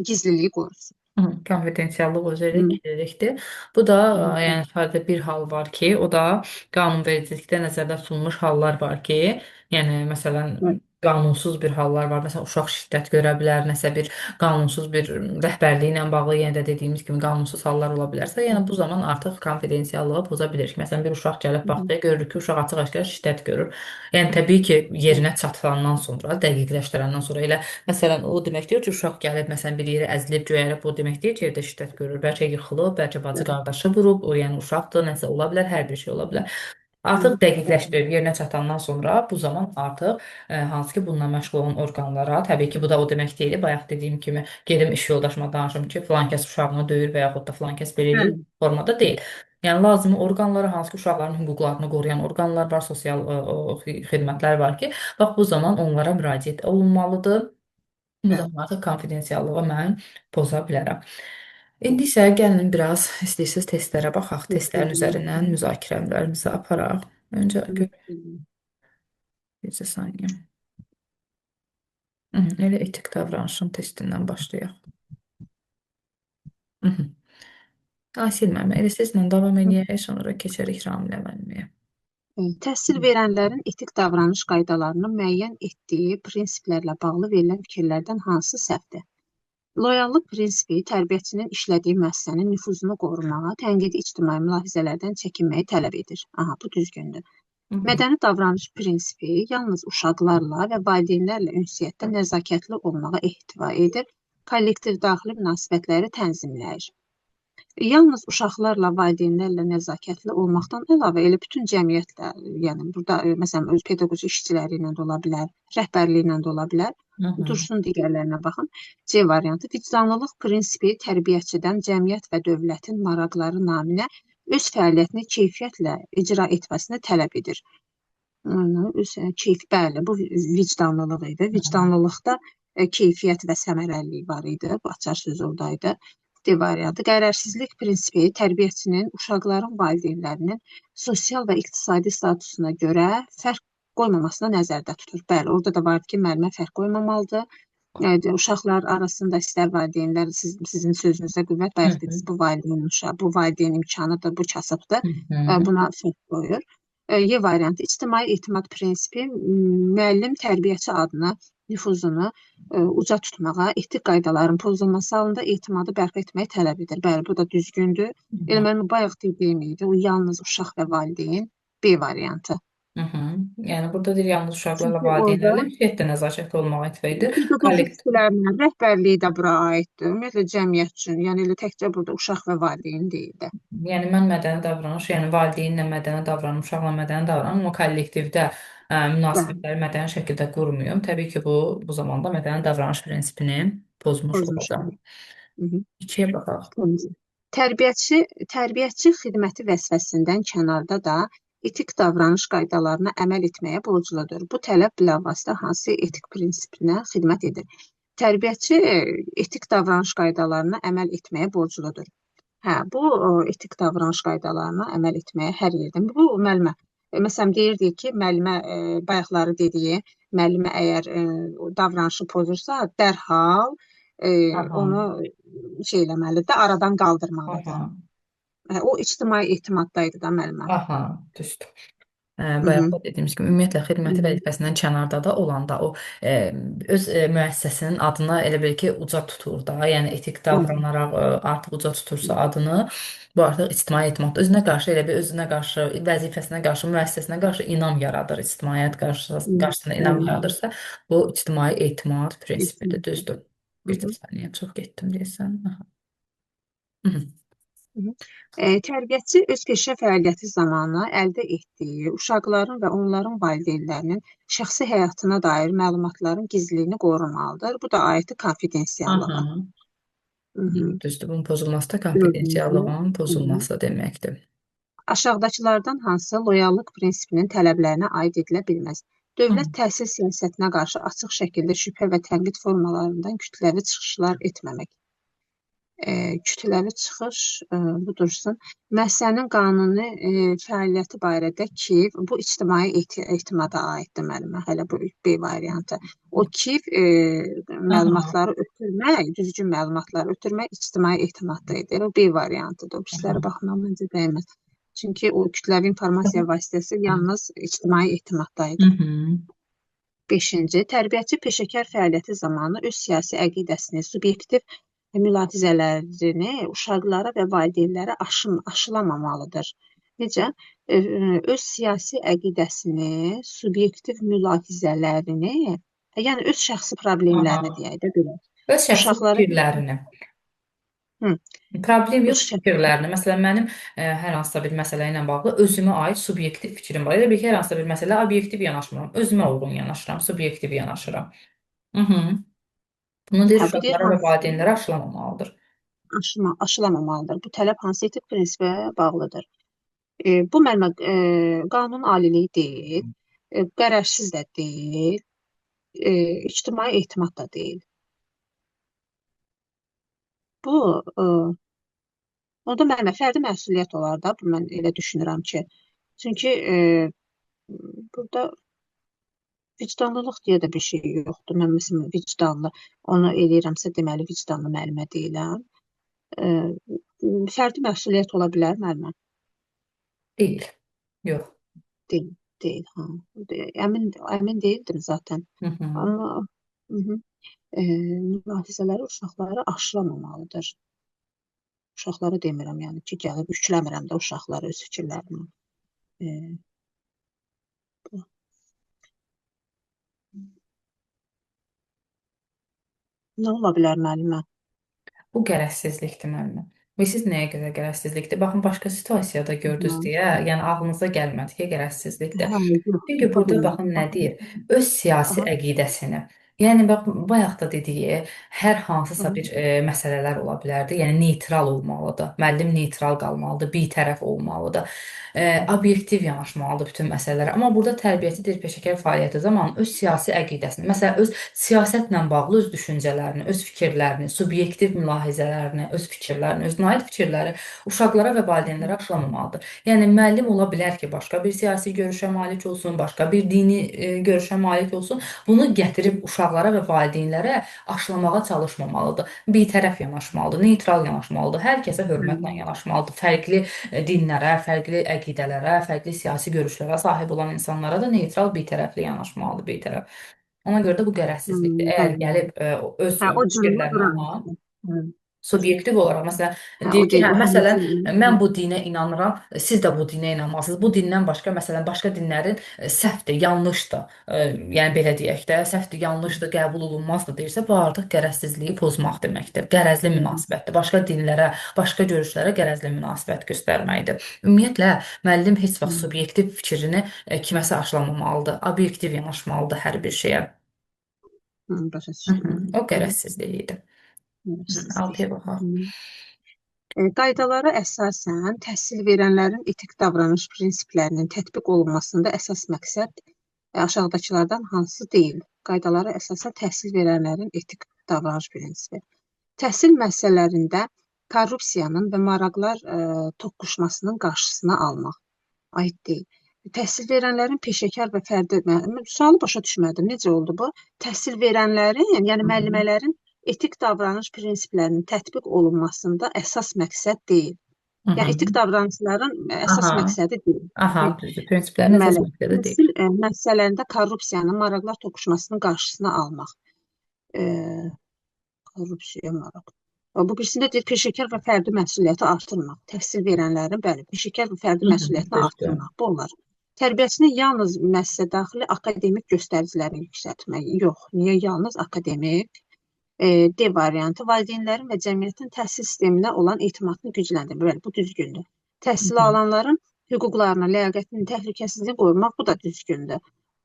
gizliliyi qorusun. Konfidensiallıq özü elə gizlilikdir. Bu da yəni sadə bir hal var ki, o da qanunvericilikdə nəzərdə tutulmuş hallar var ki, yəni məsələn qanunsuz bir hallar var. Məsələn, uşaq şiddət görə bilər, nəsə bir qanunsuz bir rəhbərliyi ilə bağlı yenə də dediyimiz kimi qanunsuz hallar ola bilərsə, yəni bu zaman artıq konfidensiallığı poza bilirik. Məsələn, bir uşaq gəlib bağçaya görürük ki, uşaq açıq-aşkar şiddət görür. Yəni təbii ki, yerinə çatılandan sonra, dəqiqləşdirəndən sonra elə məsələn o demək deyil ki, uşaq gəlib məsələn bir yerə əzilib, göyərib, o demək deyil ki, evdə şiddət görür. Bəlkə yıxılıb, bəlkə bacı qardaşı vurub, o yəni uşaqdır, nəsə ola bilər, hər bir şey ola bilər. Artıq dəqiqləşdirib yerinə çatandan sonra bu zaman artıq hansı ki bununla məşğul olan orqanlara, təbii ki, bu da o demək deyil. Bayaq dediyim kimi gedim iş yoldaşıma danışım ki, filan kəs uşağını döyür və yaxud da filan kəs belə eləyir formada deyil. Yəni lazımi orqanlara, hansı ki uşaqların hüquqlarını qoruyan orqanlar var, sosial xidmətlər var ki, bax bu zaman onlara müraciət olunmalıdır. Bu zaman artıq konfidensiallığı mən poza bilərəm. İndi isə gəlin biraz istəyirsiniz testlərə baxaq. Testlərin üzərindən müzakirələrimizi aparaq. Öncə bircə saniyə. Elə etik davranışın testindən başlayaq. Asil müəllimə, elə sizlə davam eləyək, sonra keçərik Ramilə müəlliməyə. Təhsil verənlərin etik davranış qaydalarını müəyyən etdiyi prinsiplərlə bağlı verilən fikirlərdən hansı səhvdir? Loyallıq prinsipi tərbiyəçinin işlədiyi müəssisənin nüfuzunu qorumağa, tənqidi ictimai mülahizələrdən çəkinməyi tələb edir. Aha, bu düzgündür. Mədəni davranış prinsipi yalnız uşaqlarla və valideynlərlə ünsiyyətdə nəzakətli olmağa ehtiva edir, kollektiv daxili münasibətləri tənzimləyir. Yalnız uşaqlarla, valideynlərlə nəzakətli olmaqdan əlavə elə bütün cəmiyyətlə, yəni burada məsələn öz pedaqoji işçiləri ilə də ola bilər, rəhbərliyi ilə də ola bilər. Dursun digərlərinə baxın. C variantı: vicdanlılıq prinsipi tərbiyəçidən cəmiyyət və dövlətin maraqları naminə öz fəaliyyətini keyfiyyətlə icra etməsini tələb edir. Öz bəli, bu vicdanlılıq idi. Vicdanlılıqda keyfiyyət və səmərəliliyi var idi. Bu açar söz oradaydı. D variantı: qərərsizlik prinsipi tərbiyəçinin uşaqların valideynlərinin sosial və iqtisadi statusuna görə fərq qoymamasını nəzərdə tutur. Bəli, orada da vardı ki, müəllimə fərq qoymamalıdır. Yəni, uşaqlar arasında istər valideynlər, sizin sözünüzdə qüvvət, bayaq dediniz, bu valideyn uşağı, bu valideyn imkanıdır, bu kasıbdır. Buna fərq qoyur. Y variantı: ictimai etimad prinsipi müəllim tərbiyəçi adına nüfuzunu uca tutmağa, etik qaydaların pozulması halında etimadı bərpa etməyi tələb edir. Bəli, bu da düzgündür. Elə mənim bayaq dediyim idi, o yalnız uşaq və valideyn, B variantı. Yəni burada deyir yalnız uşaqlarla, valideynlərlə ünsiyyətdə nəzakətli olmağa etva edir. Pedaqoji işçilərlə rəhbərliyi də bura aiddir. Ümumiyyətlə cəmiyyət üçün, yəni elə təkcə burada uşaq və valideyn deyil də. Yəni mən mədəni davranış, yəni valideynlə mədəni davranım, uşaqla mədəni davranım, amma kollektivdə münasibətləri mədəni şəkildə qurmuyum. Təbii ki, bu zamanda mədəni davranış prinsipini pozmuş olacağam. İkiyə baxaq. Tərbiyəçi xidməti vəzifəsindən kənarda da etik davranış qaydalarına əməl etməyə borcludur. Bu tələb bilavasitə hansı etik prinsipinə xidmət edir? Tərbiyəçi etik davranış qaydalarına əməl etməyə borcludur. Hə, bu etik davranış qaydalarına əməl etməyə hər yerdə. Bu müəllimə, Məsələn, deyirdik ki, müəllimə bayaqları dediyi, müəllimə əgər davranışı pozursa, dərhal Aha. onu şey eləməlidir, aradan qaldırmalıdır. Aha. O ictimai etimadda idi da müəllimə. Aha, düzdür. Hı Bayaq -hı. da dediyimiz kimi ümumiyyətlə Hı xidməti -hı. vəzifəsindən kənarda da olanda o öz müəssisəsinin adını elə bil ki uca tutur da, yəni etik davranaraq artıq uca tutursa adını, bu artıq ictimai etimad özünə qarşı elə bir özünə qarşı, vəzifəsinə qarşı, müəssisəsinə qarşı inam yaradır. İctimaiyyət qarşısında inam Bəli. yaradırsa, bu ictimai etimad prinsipidir, Etimad. düzdür. Hı Bir də -hı. saniyə çox getdim deyəsən. Aha. Hı -hı. Hı -hı. Tərbiyəçi öz peşə fəaliyyəti zamanı əldə etdiyi uşaqların və onların valideynlərinin şəxsi həyatına dair məlumatların gizliliyini qorumalıdır. Bu da aiddir konfidensiallığa. Aha. Hı -hı. Düzdür, bunun pozulması da Dördüncü. konfidensiallığın Hı -hı. pozulması deməkdir. Aşağıdakılardan hansı loyallıq prinsipinin tələblərinə aid edilə bilməz? Hı. Dövlət təhsil siyasətinə qarşı açıq şəkildə şübhə və tənqid formalarından kütləvi çıxışlar etməmək. Kütləvi çıxış bu dursun. Müəssisənin qanuni fəaliyyəti barədə ki, bu ictimai etimada aiddir müəllimə, hələ bu B variantı. O ki, Aha. məlumatları ötürmək, düzgün məlumatları ötürmək ictimai etimadda idi. Elə o B variantıdır. O Aha. pislərə baxmaq məncə dəyməz. Çünki o kütləvi informasiya vasitəsi yalnız ictimai etimadda Hı idi. -hı. Beşinci, tərbiyəçi peşəkar fəaliyyəti zamanı öz siyasi əqidəsini, subyektiv mülahizələrini uşaqlara və valideynlərə aşılamamalıdır. Necə? Öz siyasi əqidəsini, subyektiv mülahizələrini, yəni öz şəxsi Aha. problemlərini deyək də belə. Öz şəxsi Uşaqlara, fikirlərini. hı, Problem öz yox şəxsi, fikirlərini. Məsələn, mənim hər hansısa bir məsələ ilə bağlı özümə aid subyektiv fikrim var. Elə bil ki, hər hansısa bir məsələ obyektiv yanaşmıram. Özümə uyğun yanaşıram, subyektiv yanaşıram. Hı -hı. Bunu deyir hə, bu deyir uşaqlara və hansı valideynlərə aşılamamalıdır. aşılamamalıdır. Bu tələb hansı etik prinsipə bağlıdır? Bu müəllimə qanun aliliyi deyil, qərərsiz də deyil, ictimai etimad da deyil. Bu, onda müəllimə fərdi məsuliyyət olar da, bu mən elə düşünürəm ki. Çünki burada vicdanlılıq deyə də bir şey yoxdur. Mən məsələn vicdanlı onu eləyirəmsə, deməli vicdanlı müəllimə deyiləm. E, Fərdi məsuliyyət ola bilər müəllimə? Deyil. Yox. Deyil, deyil. Ha. Əmin, əmin deyildim zaten. Hı -hı. Amma hı -hı, e, mülahizələri uşaqlara aşılamamalıdır. Uşaqlara demirəm, yəni ki, gəlib yükləmirəm də uşaqlara öz fikirlərini. E, bu. Nə ola bilər müəllimə? Bu qərəzsizlikdir müəllimə. Və siz nəyə görə qərəzsizlikdir? Baxın, başqa situasiyada gördünüz Hı. deyə, yəni ağlınıza gəlmədi ki, qərəzsizlikdir. Hə, yox, Çünki tapa burada bilmədim. baxın nə deyir? Öz siyasi Aha, əqidəsini. Yəni bax bayaq da dediyi hər hansısa aha. bir məsələlər ola bilərdi. Yəni neytral olmalıdır. Müəllim neytral qalmalıdır, bitərəf olmalıdır. Obyektiv yanaşmalıdır bütün məsələlərə. Amma burada tərbiyəçi deyir peşəkar fəaliyyəti zamanı öz siyasi əqidəsini, məsələn öz siyasətlə bağlı öz düşüncələrini, öz fikirlərini, subyektiv mülahizələrini, öz fikirlərini, özünə aid fikirləri uşaqlara və valideynlərə aşılamamalıdır. Yəni müəllim ola bilər ki, başqa bir siyasi görüşə malik olsun, başqa bir dini görüşə malik olsun. Bunu gətirib uşaqlara və valideynlərə aşılamağa çalışmamalıdır. Bitərəf yanaşmalıdır, neytral yanaşmalıdır, hər kəsə hörmətlə Hmm, yanaşmalıdır. Fərqli dinlərə, fərqli əqidələrə, fərqli siyasi görüşlərə sahib olan insanlara da neytral, bitərəfli yanaşmalıdır, bitərəf. Ona görə də bu qərəzsizlikdir. hmm, Əgər bəli. gəlib öz Hə, o cümlə fikirlərini bura aha, aiddir. Hə, subyektiv olaraq məsələn hə, deyir o ki, deyil, hə o məsələn həmçinin. mən bu dinə inanıram, siz də bu dinə inanmalısınız. Bu dindən başqa məsələn başqa dinlərin səhvdir, yanlışdır. Yəni belə deyək də, səhvdir, yanlışdır, qəbul olunmazdır deyirsə, bu artıq qərəzsizliyi pozmaq deməkdir. Qərəzli münasibətdir. Başqa dinlərə, başqa görüşlərə qərəzli münasibət göstərməkdir. Ümumiyyətlə müəllim heç vaxt subyektiv fikrini kiməsə aşılamamalıdır. Obyektiv yanaşmalıdır hər bir şeyə. Başa Hı düşdüm. -hı. O Hı -hı. qərəzsizlik idi. Hı, Qərəzsizlik. altıya baxaq. Hı. Qaydalara əsasən təhsil verənlərin etik davranış prinsiplərinin tətbiq olunmasında əsas məqsəd aşağıdakılardan hansı deyil? Qaydalara əsasən təhsil verənlərin etik davranış prinsipi. Təhsil məsələlərində korrupsiyanın və maraqlar toqquşmasının qarşısını almaq aid deyil. Təhsil verənlərin peşəkar və fərdi sualı başa düşmədim. Necə oldu bu? Təhsil verənlərin, yəni Hı -hı. müəllimələrin etik davranış prinsiplərinin tətbiq olunmasında əsas məqsəd deyil. Hı Yəni etik -hı. davranışların əsas Aha. məqsədi deyil. Aha, düzdür. Prinsiplərin əsas Deməli, məqsədi deyil. təhsil müəssisələrində korrupsiyanın, maraqlar toqquşmasının qarşısını almaq. E, Korrupsiya, maraq. Bu birisində deyir peşəkar və fərdi məsuliyyəti artırmaq. Təhsil verənlərin, bəli, peşəkar və fərdi Hı -hı. məsuliyyətini Düzdür. artırmaq. Bu olar. Tərbiyəçinin yalnız müəssisə daxili akademik göstəricilərini yüksəltmək. Yox, niyə yalnız akademik? D variantı valideynlərin və cəmiyyətin təhsil sisteminə olan etimadını gücləndirmək. Bəli, bu düzgündür. Hı Təhsil -hı. alanların hüquqlarını, ləyaqətini, təhlükəsizliyini qorumaq bu da düzgündür.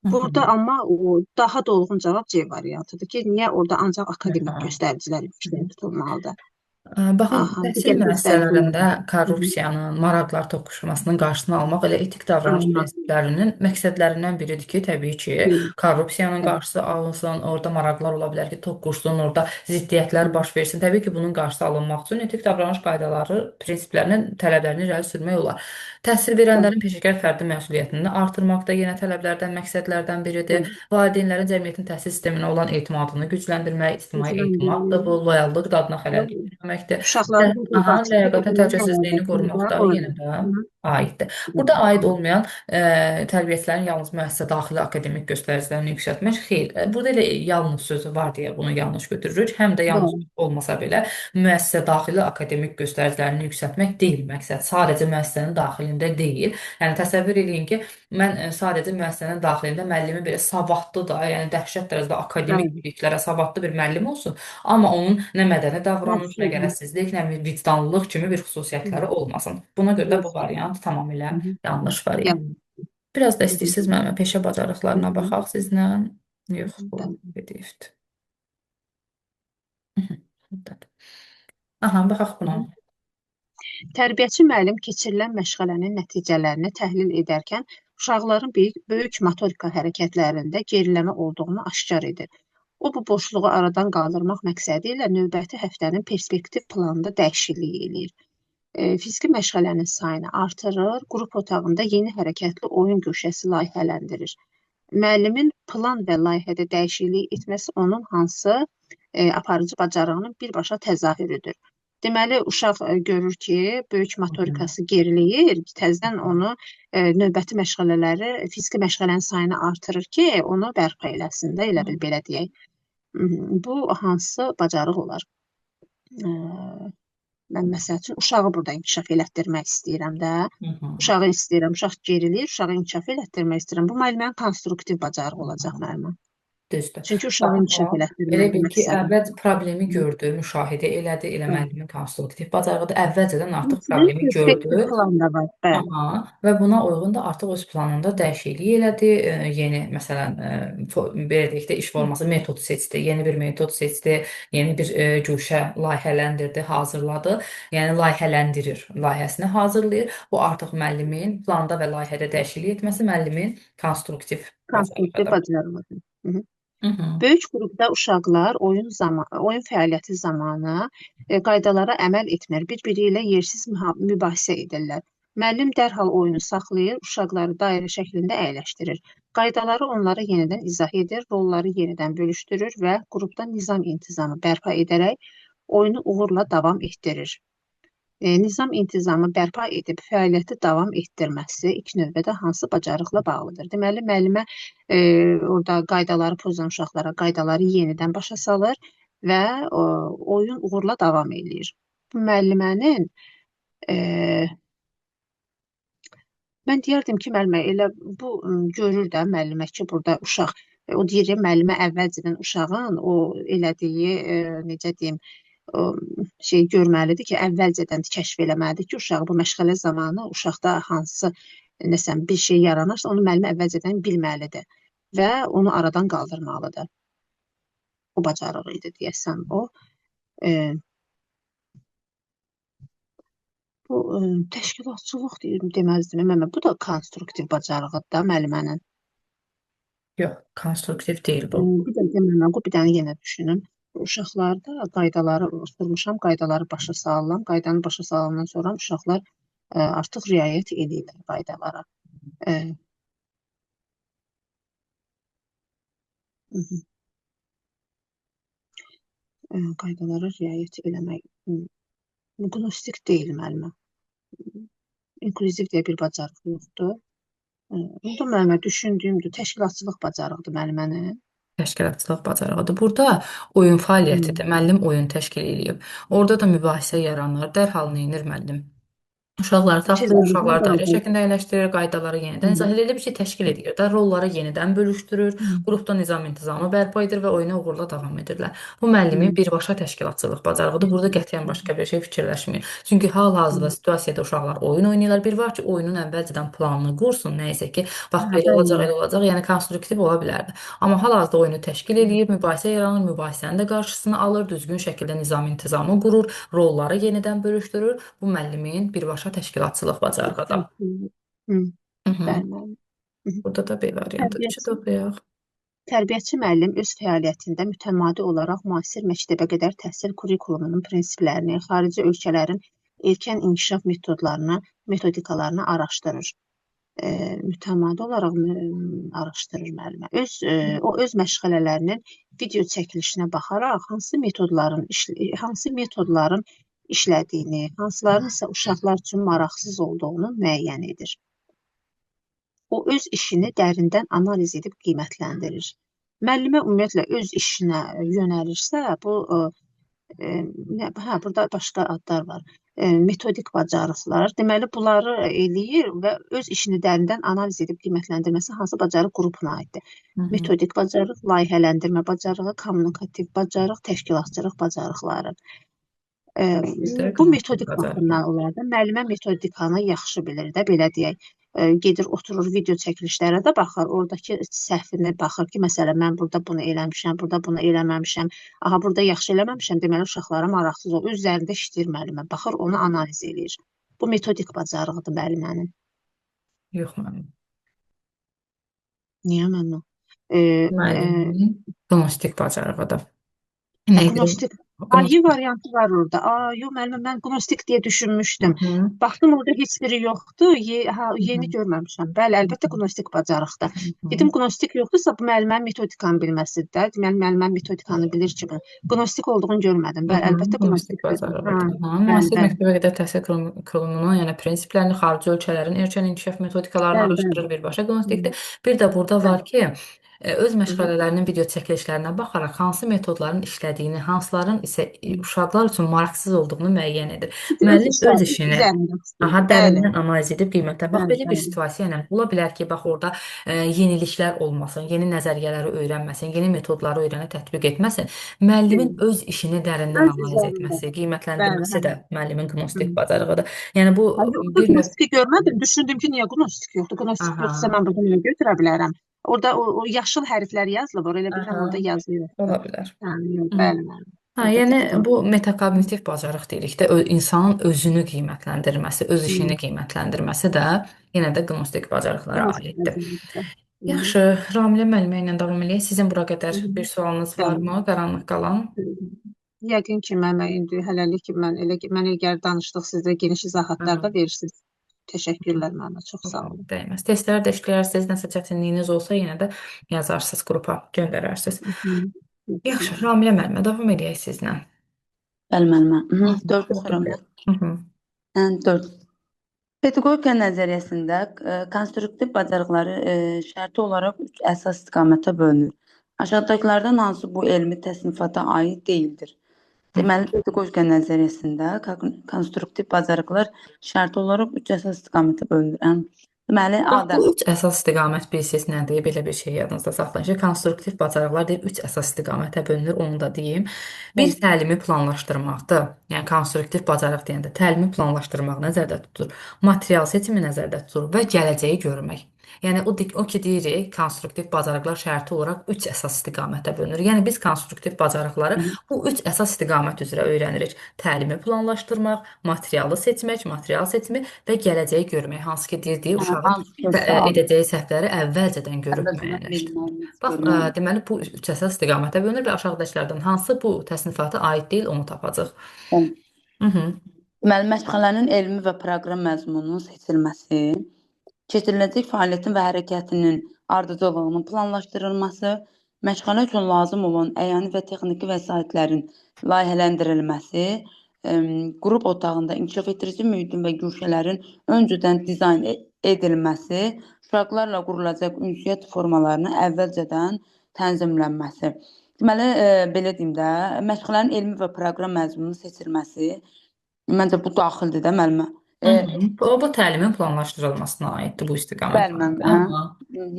Hı Burada -hı. amma o daha dolğun cavab C variantıdır ki, niyə orada ancaq akademik Aha. göstəricilər Hı yüksək -hı. tutulmalıdır? Baxın, Aha, təhsil digər göstəricilər. müəssisələrində Hı -hı. korrupsiyanın, maraqlar toqquşmasının qarşısını almaq elə etik davranış Almaq. prinsiplərinin məqsədlərindən biridir ki, təbii ki, Hı, korrupsiyanın evet. qarşısı alınsın, orada maraqlar ola bilər ki, toqquşsun, orada ziddiyyətlər Hı, baş versin. Təbii ki, bunun qarşısı alınmaq üçün etik davranış qaydaları prinsiplərinin tələblərini irəli sürmək olar. Təhsil evet. verənlərin peşəkar fərdi məsuliyyətini artırmaq da yenə tələblərdən, məqsədlərdən Hı. biridir. Valideynlərin cəmiyyətin təhsil sisteminə olan etimadını gücləndirmək, ictimai etimaddır Gücləndirmək. bu, loyallıq da adına xələl gətirməməkdir. Uşaqların hüquq Aha, aktiv, o ləyaqətin deməli təhlükəsizliyini ləyaqətini qorumaq də da qoyulur. yenə də Hı, aiddir. Burada aid olmayan tərbiyəçilərin yalnız müəssisə daxili akademik göstəricilərini yüksəltmək xeyr. Burada elə yalnız sözü var deyə bunu yanlış götürürük. Həm də yalnız Bəli, olmasa belə müəssisə daxili akademik göstəricilərini yüksəltmək deyil məqsəd. Sadəcə müəssisənin daxilində deyil. Yəni təsəvvür eləyin ki, mən sadəcə müəssisənin daxilində müəllimi belə savadlı da, yəni dəhşət dərəcədə akademik bəli. biliklərə savadlı bir müəllim olsun. Amma onun nə mədəni davranış, nə Məsuliyyət. qərəzsizlik, nə vicdanlılıq kimi bir xüsusiyyətləri olmasın. Buna görə də bu variant tamamilə yanlış variant. Yəni. Biraz da Hı hı. istəyirsiniz mənimlə peşə Hı bacarıqlarına hı. baxaq sizlə. Yox, bu Bəli. PDF-dir. Aha, baxaq Hı buna. hı. Tərbiyəçi müəllim keçirilən məşğələnin nəticələrini təhlil edərkən uşaqların böyük motorika hərəkətlərində geriləmə olduğunu aşkar edir. O, bu boşluğu aradan qaldırmaq məqsədi ilə növbəti həftənin perspektiv planında dəyişiklik eləyir. Fiziki məşğələnin sayını artırır, qrup otağında yeni hərəkətli oyun guşəsi layihələndirir. Müəllimin plan və layihədə dəyişiklik etməsi onun hansı aparıcı bacarığının birbaşa təzahürüdür. Deməli, uşaq görür ki, böyük motorikası geriləyir, təzədən onu növbəti məşğələləri, fiziki məşğələnin sayını artırır ki, onu bərpa eləsin də, elə bil belə deyək. Bu hansı bacarıq olar? Mən məsəl üçün uşağı burada inkişaf elətdirmək istəyirəm də. Uşağı istəyirəm, uşaq geriləyir, uşağı inkişaf elətdirmək istəyirəm. Bu müəllimənin konstruktiv bacarığı olacaq müəllimə. Düzdür. Çünki uşağı Baxın, inkişaf o elə elətdirməkdir bil ki, məqsədim. əvvəl problemi gördü, müşahidə elədi, elə müəllimin konstruktiv bacarığıdır. Əvvəlcədən artıq Həmçinin problemi perspektiv gördü. plan da var, bəli. Aha, və buna uyğun da artıq öz planında dəyişiklik elədi. Yeni, məsələn, belə deyək də iş forması metod seçdi, yeni bir metod seçdi, yeni bir guşə layihələndirdi, hazırladı. Yəni layihələndirir, layihəsini hazırlayır. Bu artıq müəllimin planda və layihədə dəyişiklik etməsi müəllimin konstruktiv Konstruktiv bacarığıdır. bacarığıdır. Hı -hı. Hı -hı. Böyük qrupda uşaqlar oyun fəaliyyəti zamanı qaydalara əməl etmir, bir-biri ilə yersiz mübahisə edirlər. Müəllim dərhal oyunu saxlayır, uşaqları dairə şəklində əyləşdirir. Qaydaları onlara yenidən izah edir, rolları yenidən bölüşdürür və qrupda nizam-intizamı bərpa edərək oyunu uğurla davam etdirir. Nizam intizamı bərpa edib fəaliyyəti davam etdirməsi ilk növbədə hansı bacarıqla bağlıdır? Deməli, müəllimə orada qaydaları pozan uşaqlara qaydaları yenidən başa salır və oyun uğurla davam eləyir. Bu müəllimənin mən deyərdim ki, müəllimə elə bu görür də müəllimə ki, burada uşaq o deyir ya, müəllimə əvvəlcədən uşağın o elədiyi necə deyim, o şey görməlidir ki, əvvəlcədən kəşf eləməlidir ki, uşaq bu məşğələ zamanı uşaqda hansı nəsən bir şey yaranırsa, onu müəllimə əvvəlcədən bilməlidir və onu aradan qaldırmalıdır. O bacarığı idi deyəsən o. Bu təşkilatçılıq deyim, deməzdim müəllimə. Bu da konstruktiv bacarığıdır da müəllimənin. Yox, konstruktiv deyil bu. Bir də müəllimə, bir dənə yenə düşünün. Uşaqlarda qaydaları oturmuşam, qaydaları başa salıram. Qaydanı başa salandan sonra uşaqlar artıq riayət edirlər qaydalara. Hı -hı. Qaydalara riayət eləmək. Qnostik deyil müəllimə. İnklüziv deyə bir bacarıq yoxdur. Onda müəllimə düşündüyümdür. Təşkilatçılıq bacarığıdır müəllimənin. Təşkilatçılıq bacarığıdır. Burada oyun fəaliyyətidir. Müəllim oyun təşkil eləyib. Orada da mübahisə yaranır. Dərhal nə edir müəllim? Uşaqları saxlayır, uşaqları dairə şəklində əyləşdirir, qaydaları yenidən izah edir, elə bir şey təşkil edir də, rolları yenidən bölüşdürür, qrupda nizam-intizamı bərpa edir və oyuna uğurla davam edirlər. Bu müəllimin birbaşa təşkilatçılıq bacarığıdır. Burada qətiyyən başqa bir şey fikirləşmir. Çünki hal-hazırda situasiyada uşaqlar oyun oynayırlar. Bir var ki, oyunun əvvəlcədən planını qursun, nə isə ki, bax belə olacaq, elə olacaq, yəni konstruktiv ola bilərdi. Amma hal-hazırda oyunu təşkil eləyir, mübahisə yaranır, mübahisənin də qarşısını alır, düzgün şəkildə nizam-intizamı qurur, rolları yenidən bölüşdürür. Bu müəllimin birbaşa təşkilatçılıq bacarığıdır. Bəli. Burada da B variantı. 3-ü də oxuyaq. Tərbiyəçi müəllim öz fəaliyyətində mütəmadi olaraq müasir məktəbəqədər təhsil kurrikulumunun prinsiplərini, xarici ölkələrin erkən inkişaf metodlarını, metodikalarını araşdırır. Mütəmadi olaraq araşdırır müəllimə. O öz məşğələlərinin video çəkilişinə baxaraq hansı metodların işlədiyini, hansılarının isə uşaqlar üçün maraqsız olduğunu müəyyən edir. O öz işini dərindən analiz edib qiymətləndirir. Müəllimə ümumiyyətlə öz işinə yönəlirsə, bu hə, burada başqa adlar var. Metodik bacarıqlar. Deməli, bunları eləyir və öz işini dərindən analiz edib qiymətləndirməsi hansı bacarıq qrupuna aiddir? Metodik bacarıq, layihələndirmə bacarığı, kommunikativ bacarıq, təşkilatçılıq bacarıqları. Bu metodik baxımdan olar da. Müəllimə metodikanı yaxşı bilir də, belə deyək. Gedir, oturur, video çəkilişlərə də baxır, oradakı səhvinə baxır ki, məsələn, mən burada bunu eləmişəm, burada bunu eləməmişəm, aha, burada yaxşı eləməmişəm, deməli, uşaqlara maraqsız olur. Öz üzərində işləyir müəllimə, baxır, onu analiz eləyir. Bu metodik bacarığıdır müəllimənin. Yox, müəllim. Niyə müəllimə? Müəllimin qnostik bacarığıdır. Nəyə görə? Qnostik. Y variantı var orada. Aa, yox müəllimə, mən qnostik deyə düşünmüşdüm. Baxdım orada heç biri yoxdur. Y-ni görməmişəm. Bəli, əlbəttə qnostik bacarıqdır. Dedim qnostik yoxdursa bu müəllimənin metodikanı bilməsidir də. Deməli müəllimə metodikanı bilir ki, qnostik olduğunu görmədim. Bəli, əlbəttə qnostik bacarığıdır. Müasir məktəbəqədər təhsil kurumunun, yəni prinsiplərini, xarici ölkələrin erkən inkişaf metodikalarını araşdırır birbaşa qnostikdir. Bir də burada var ki, öz məşğələlərinin video çəkilişlərinə baxaraq hansı metodların işlədiyini, hansıların isə uşaqlar üçün maraqsız olduğunu müəyyən edir. Müəllim öz işini dərindən analiz edib qiymətlə. Bax, belə bir situasiya ilə ola bilər ki, bax orada yeniliklər olmasın, yeni nəzəriyyələri öyrənməsin, yeni metodları öyrənib tətbiq etməsin. Müəllimin öz işini dərindən analiz etməsi, qiymətləndirməsi də müəllimin qnostik bacarığıdır. Yəni bu bir qnostiki görmədim, düşündüm ki, niyə qnostik yoxdur? Qnostik yoxdursa mən burada niyə götürə bilərəm? Orada o yaşıl hərflər yazılıb, elə bilirəm orada yazı yoxdur. Ola bilər. Yəni, bəli, bəli. Hə, yəni bu metakognitiv bacarıq deyirik də, insanın özünü qiymətləndirməsi, öz işini qiymətləndirməsi də yenə də qnostik bacarıqlara aiddir. Yaxşı, Ramilə müəllimə ilə davam eləyək. Sizin bura qədər bir sualınız varmı, qaranlıq qalan? Yəqin ki, mənə indi hələlik mən elə mən əgər danışdıq, siz də geniş izahatlar da verirsiniz. Təşəkkürlər mənə, çox sağ olun. Dəyməz. Testləri də işləyərsiniz, nəsə çətinliyiniz olsa yenə də yazarsınız qrupa, göndərərsiniz. Yaxşı, Ramilə müəllimə, davam eləyək sizlə. Bəli, müəllimə. 4 oxuyuram. 4. Pedaqogika nəzəriyyəsində konstruktiv bacarıqları şərti olaraq 3 əsas istiqamətə bölünür. Aşağıdakılardan hansı bu elmi təsnifata aid deyildir? Deməli, pedaqogika nəzəriyyəsində konstruktiv bacarıqlar şərti olaraq 3 əsas istiqamətə bölünür. Deməli, Bax, bu 3 əsas istiqamət bilirsiniz nədir? Belə bir şey yadınızda saxlayın ki, konstruktiv bacarıqlar deyib 3 əsas istiqamətə bölünür, onu da deyim. Bir, təlimi planlaşdırmaqdır. Yəni, konstruktiv bacarıq deyəndə təlimi planlaşdırmaq nəzərdə tutulur, material seçimi nəzərdə tutulur və gələcəyi görmək. Yəni o ki deyirik, konstruktiv bacarıqlar şərti olaraq 3 əsas istiqamətə bölünür. Yəni biz konstruktiv bacarıqları bu 3 əsas istiqamət üzrə öyrənirik. Təlimi planlaşdırmaq, materialı seçmək, material seçimi və gələcəyi görmək. Hansı ki deyirdik, uşağın edəcəyi səhvləri əvvəlcədən görüb müəyyənləşdirir. Bax, deməli bu 3 əsas istiqamətə bölünür və aşağıdakılardan hansı bu təsnifata aid deyil, onu tapacaq. Deməli, məşğələnin elmi və proqram məzmununun seçilməsi, keçiriləcək fəaliyyətin və hərəkətinin ardıcıllığının planlaşdırılması, Məşğələ üçün lazım olan əyani və texniki vəsaitlərin layihələndirilməsi, qrup otağında inkişaf etdirici mühitin və guşələrin öncədən dizayn edilməsi, uşaqlarla qurulacaq ünsiyyət formalarının əvvəlcədən tənzimlənməsi. Deməli, belə deyim də, məşğələnin elmi və proqram məzmununun seçilməsi, məncə bu daxildir də müəllimə. Hı -hı. Bu təlimin planlaşdırılmasına aiddir bu istiqamət. Bəli, müəllim, hə.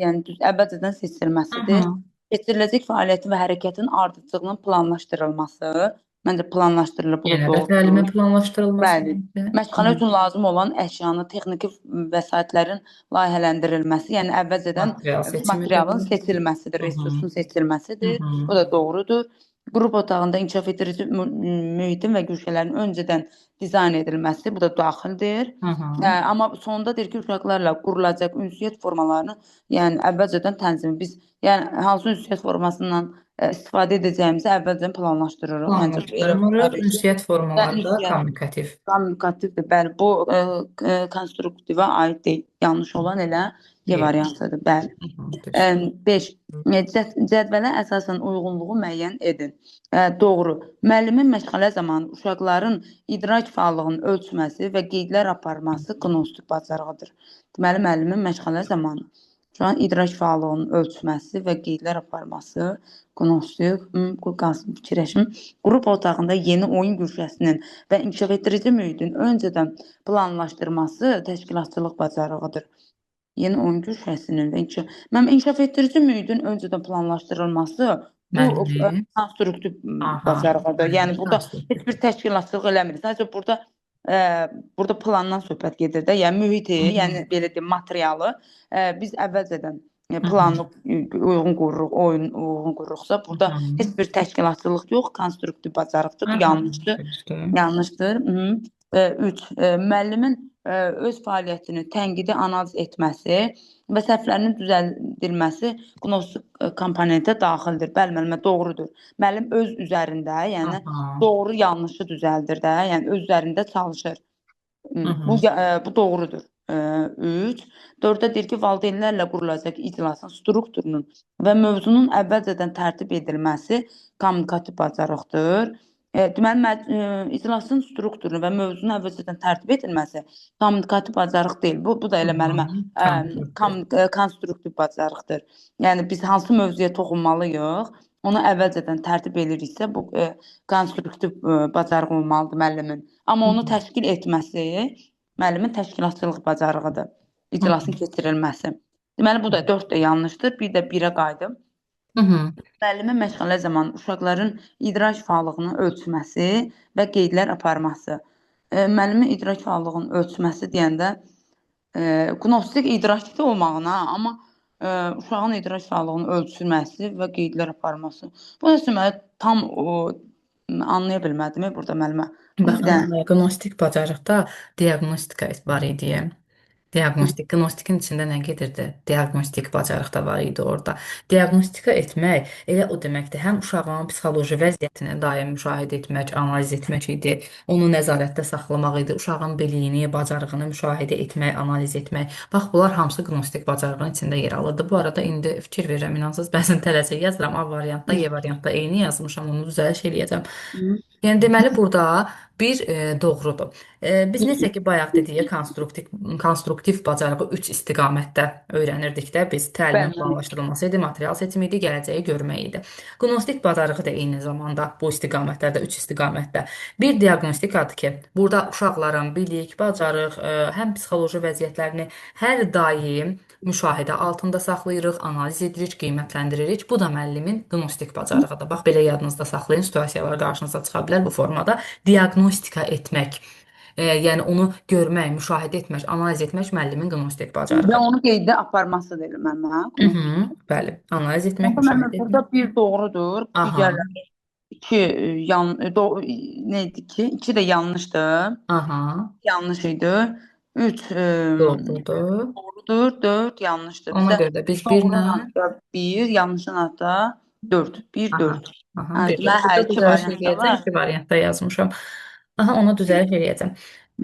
Yəni düz əvvəlcədən seçilməsidir. Aha. Keçiriləcək fəaliyyətin və hərəkətin ardıcılığının planlaşdırılması. Məncə planlaşdırılır, bu da Yenə də doğrudur. təlimin planlaşdırılması. Bəli. Məşğələ üçün lazım olan əşyanı, texniki vəsaitlərin layihələndirilməsi, yəni əvvəlcədən Material seçimidir. materialın seçilməsidir, resursun seçilməsidir. Bu da doğrudur. Qrup otağında inkişaf etdirici mühitin və guşələrin öncədən dizayn edilməsi, bu da daxildir. Amma sonda deyir ki, uşaqlarla qurulacaq ünsiyyət formalarını, yəni əvvəlcədən tənzimi biz, yəni hansı ünsiyyət formasından istifadə edəcəyimizi əvvəlcədən planlaşdırırıq. Planlaşdırmırıq. Ünsiyyət formaları da kommunikativ. Kommunikativdir, bəli. Bu konstruktivə aid deyil. Yanlış olan elə C variantıdır, bəli. 5. Cədvələ əsasən uyğunluğu müəyyən edin. Doğru. Müəllimin məşğələ zamanı uşaqların idrak fəallığının ölçməsi və qeydlər aparması qnostik bacarığıdır. Deməli, müəllimin məşğələ zamanı uşağın idrak fəallığının ölçməsi və qeydlər aparması qnostik, qalsın fikirləşim. Qrup otağında yeni oyun güşəsinin və inkişaf etdirici mühitin öncədən planlaşdırması təşkilatçılıq bacarığıdır. Yeni oyun güşəsinin və inkişaf etdirici mühitin öncədən planlaşdırılması bu konstruktiv bacarığıdır. Yəni burada heç bir təşkilatçılıq eləmir. Sadəcə burada burada plandan söhbət gedir də. Yəni mühiti, yəni belə deyim, materialı biz əvvəlcədən planı uyğun qururuq, oyun uyğun qururuqsa, burada heç bir təşkilatçılıq yox, konstruktiv bacarıqdır. Bu yanlışdır. Yanlışdır. 3. Müəllimin öz fəaliyyətini tənqidi analiz etməsi və səhvlərinin düzəldilməsi qnostik komponentə daxildir. Bəli, müəllimə, doğrudur. Müəllim öz üzərində, yəni doğru yanlışı düzəldir də, yəni öz üzərində çalışır. Bu doğrudur. 3. 4-də deyir ki, valideynlərlə qurulacaq iclasın strukturunun və mövzunun əvvəlcədən tərtib edilməsi kommunikativ bacarıqdır. Deməli, iclasın strukturunu və mövzunun əvvəlcədən tərtib edilməsi kommunikativ bacarıq deyil. Bu da elə müəllimə konstruktiv bacarıqdır. Yəni biz hansı mövzuya toxunmalıyıq, onu əvvəlcədən tərtib ediriksə, bu konstruktiv bacarıq olmalıdır müəllimin. Amma onu təşkil etməsi müəllimin təşkilatçılıq bacarığıdır. İclasın keçirilməsi. Deməli, bu da 4 də yanlışdır. Bir də 1-ə qayıdım. Müəllimin məşğələ zamanı uşaqların idrak fəallığını ölçməsi və qeydlər aparması. Müəllimin idrak fəallığının ölçməsi deyəndə qnostik idraklı olmağına, amma uşağın idrak fəallığının ölçülməsi və qeydlər aparması. Bu nəsə mənə tam anlaya bilmədim burada müəllimə. Baxın, qnostik bacarıqda diaqnostika var idi. Diaqnostik, qnostikin içində nə gedirdi? Diaqnostik bacarıq da var idi orada. Diaqnostika etmək elə o deməkdir. Həm uşağın psixoloji vəziyyətini daim müşahidə etmək, analiz etmək idi, onu nəzarətdə saxlamaq idi, uşağın biliyini, bacarığını müşahidə etmək, analiz etmək. Bax, bunlar hamısı qnostik bacarığın içində yer alırdı. Bu arada indi fikir verirəm, inansız bəzən tələsik yazıram. A variantda, Y variantda eyni yazmışam, onu düzəliş eləyəcəm. Yəni deməli burada bir doğrudur. Biz necə ki bayaq dedik, konstruktiv bacarığı 3 istiqamətdə öyrənirdik də biz. Təlimin planlaşdırılması idi, material seçimi idi, gələcəyi görmək idi. Qnostik bacarığı da eyni zamanda bu istiqamətlərdə, 3 istiqamətdə. Bir diaqnostikadır ki, burada uşaqların bilik, bacarıq, həm psixoloji vəziyyətlərini hər daim müşahidə altında saxlayırıq, analiz edirik, qiymətləndiririk. Bu da müəllimin qnostik bacarığıdır. Bax, belə yadınızda saxlayın, situasiyalar qarşınıza çıxa bilər bu formada. Diaqnostika etmək, yəni onu görmək, müşahidə etmək, analiz etmək müəllimin qnostik bacarığıdır. Və onu qeydə aparması deyil müəllimə. Bəli, analiz etmək, müşahidə etmək. Burada bir doğrudur, digərləri iki nə idi ki? İki də yanlışdır. Yanlış idi. 3 doğrudur. Doğrudur, 4 yanlışdır. Ona görə də biz 1-lə 1, yanlışın hatta 4. 1, 4. Aha, bir, dörd. Burada düzəliş eləyəcəm, iki variantda yazmışam. Aha, ona düzəliş eləyəcəm.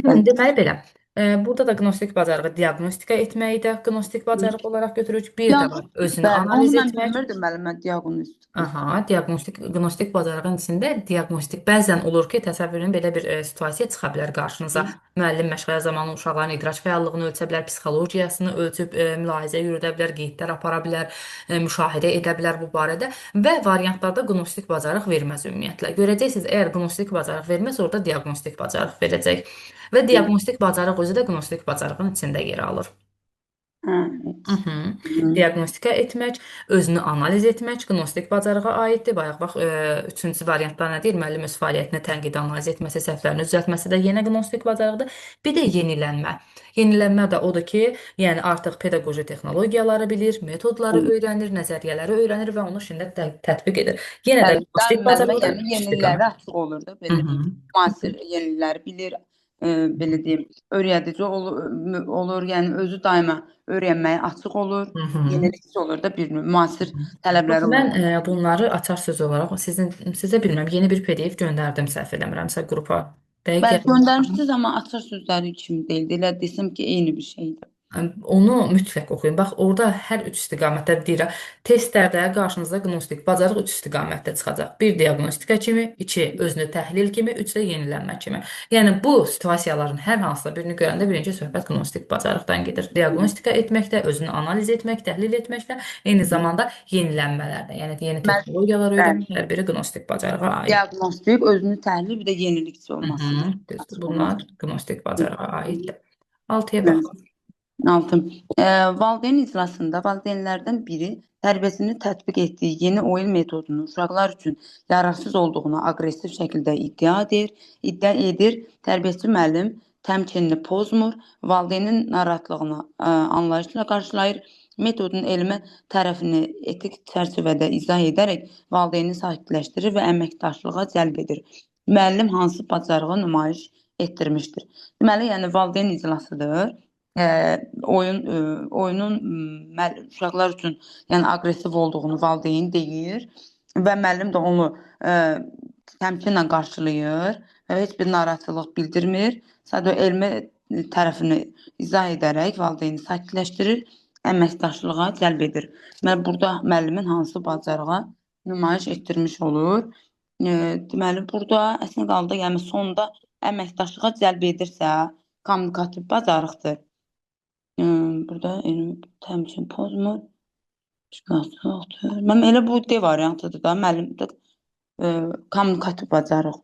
Deməli belə. Burada da qnostik bacarığı diaqnostika etməyi də qnostik bacarıq olaraq götürürük. Bir də Yəni, var özünü bəli, onu analiz mən etmək. bilmirdim müəllim, mən diaqnostika. Aha, diaqnostik qnostik bacarığın içində diaqnostik bəzən olur ki, təsəvvür edin belə bir situasiya çıxa bilər qarşınıza. Müəllim məşğələ zamanı uşaqların idrak fəallığını ölçə bilər, psixologiyasını ölçüb mülahizə yürüdə bilər, qeydlər apara bilər, müşahidə edə bilər bu barədə və variantlarda qnostik bacarıq verməz ümumiyyətlə. Görəcəksiniz, əgər qnostik bacarıq verməz, orada diaqnostik bacarıq verəcək. Və diaqnostik bacarıq özü də qnostik bacarığın içində yer alır. Hə, evet. Hı -hı. Hı. Diaqnostika etmək, özünü analiz etmək qnostik bacarığa aiddir. Bayaq bax, üçüncü variantda nə deyir? Müəllim öz fəaliyyətini tənqidi analiz etməsi, səhvlərini düzəltməsi də yenə qnostik bacarıqdır. Bir də yenilənmə. Yenilənmə də odur ki, yəni artıq pedaqoji texnologiyaları bilir, metodları öyrənir, nəzəriyyələri öyrənir və onu şimdi tətbiq edir. Yenə də Bəli, qnostik daim müəllimə, bacarıqdır, yəni üç yeniliklərə istiqamət. açıq olur da, Hı belə deyim. -hı. Müasir yenilikləri bilir, belə deyim, öyrədici olur, yəni özü daima öyrənməyə açıq olur, Hı -hı. yenilikçi olur da bir növ, müasir Bax, tələblərə mən uyğun. bunları açar söz olaraq sizə bilmirəm, yeni bir PDF göndərdim səhv eləmirəmsə qrupa. Dəqiq Bəli, yadımda. göndərmişdiniz, amma açar sözləri kimi deyildi. Elə desəm ki, eyni bir şeydir. Onu mütləq oxuyun. Bax, orada hər üç istiqamətdə deyirəm, testlərdə qarşınıza qnostik bacarıq üç istiqamətdə çıxacaq. Bir, diaqnostika kimi, iki, özünü təhlil kimi, üç də yenilənmə kimi. Yəni bu situasiyaların hər hansısa birini görəndə birinci söhbət qnostik bacarıqdan gedir. Diaqnostika etməkdə, özünü analiz etmək, təhlil etməkdə, eyni zamanda yenilənmələrdə, yəni yeni texnologiyalar öyrənmək, hər biri qnostik bacarığa aid. Diaqnostik, özünü təhlil, bir də yenilikçi olması. Düzdür. Bunlar qnostik bacarığa aiddir. 6-ya baxaq. 6. Valideyn iclasında valideynlərdən biri tərbiyəsini tətbiq etdiyi yeni oyun metodunun uşaqlar üçün yararsız olduğunu aqressiv şəkildə iddia edir. Tərbiyəçi müəllim təmkinini pozmur, valideynin narahatlığını anlayışla qarşılayır, metodun elmi tərəfini etik çərçivədə izah edərək valideyni sakitləşdirir və əməkdaşlığa cəlb edir. Müəllim hansı bacarığı nümayiş etdirmişdir? Deməli, yəni valideyn iclasıdır. Oyunun uşaqlar üçün yəni aqressiv olduğunu valideyn deyir və müəllim də onu təmkinlə qarşılayır və heç bir narahatlıq bildirmir. Sadəcə elmi tərəfini izah edərək valideyni sakitləşdirir, əməkdaşlığa cəlb edir. Deməli, burada müəllimin hansı bacarığa nümayiş etdirmiş olur? Deməli, burada əslində qaldı, yəni sonda əməkdaşlığa cəlb edirsə, kommunikativ bacarıqdır. Burada elmi təmkin pozmur. Yoxdur. Mən elə bu D variantıdır da, müəllim də kommunikativ bacarıq.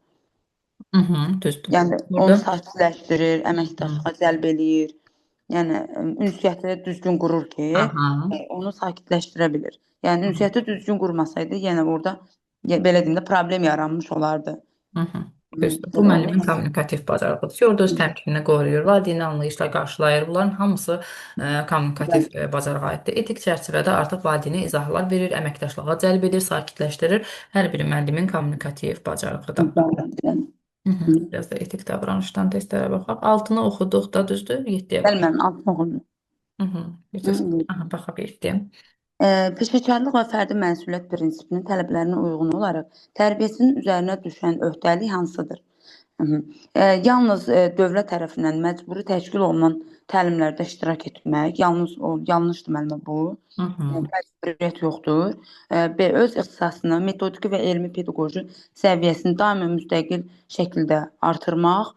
Düzdür. Yəni Burada onu sakitləşdirir, əməkdaşlığa cəlb eləyir. Yəni ünsiyyəti düzgün qurur ki, onu sakitləşdirə bilir. Yəni ünsiyyəti düzgün qurmasaydı, yenə orada belə deyim də problem yaranmış olardı. Düzdür. Bu müəllimin kommunikativ bacarığıdır ki, orada öz təmkinini qoruyur, valideyni anlayışla qarşılayır. Bunların hamısı kommunikativ bacarığa aiddir. Etik çərçivədə artıq valideynə izahlar verir, əməkdaşlığa cəlb edir, sakitləşdirir. Hər biri müəllimin kommunikativ bacarığıdır. Biraz da etik davranışdan testlərə baxaq. 6-nı oxuduq da, düzdür? 7-yə Bəli, müəllim, 6-nı oxudum. Aha, baxaq 7-yə. Peşəkarlıq və fərdi məsuliyyət prinsipinin tələblərinə uyğun olaraq tərbiyəçinin üzərinə düşən öhdəlik hansıdır? Yalnız dövlət tərəfindən məcburi təşkil olunan təlimlərdə iştirak etmək, yalnız o, yanlışdır müəllimə bu. Məcburiyyət yoxdur. B. Öz ixtisasını, metodiki və elmi pedaqoji səviyyəsini daima müstəqil şəkildə artırmaq,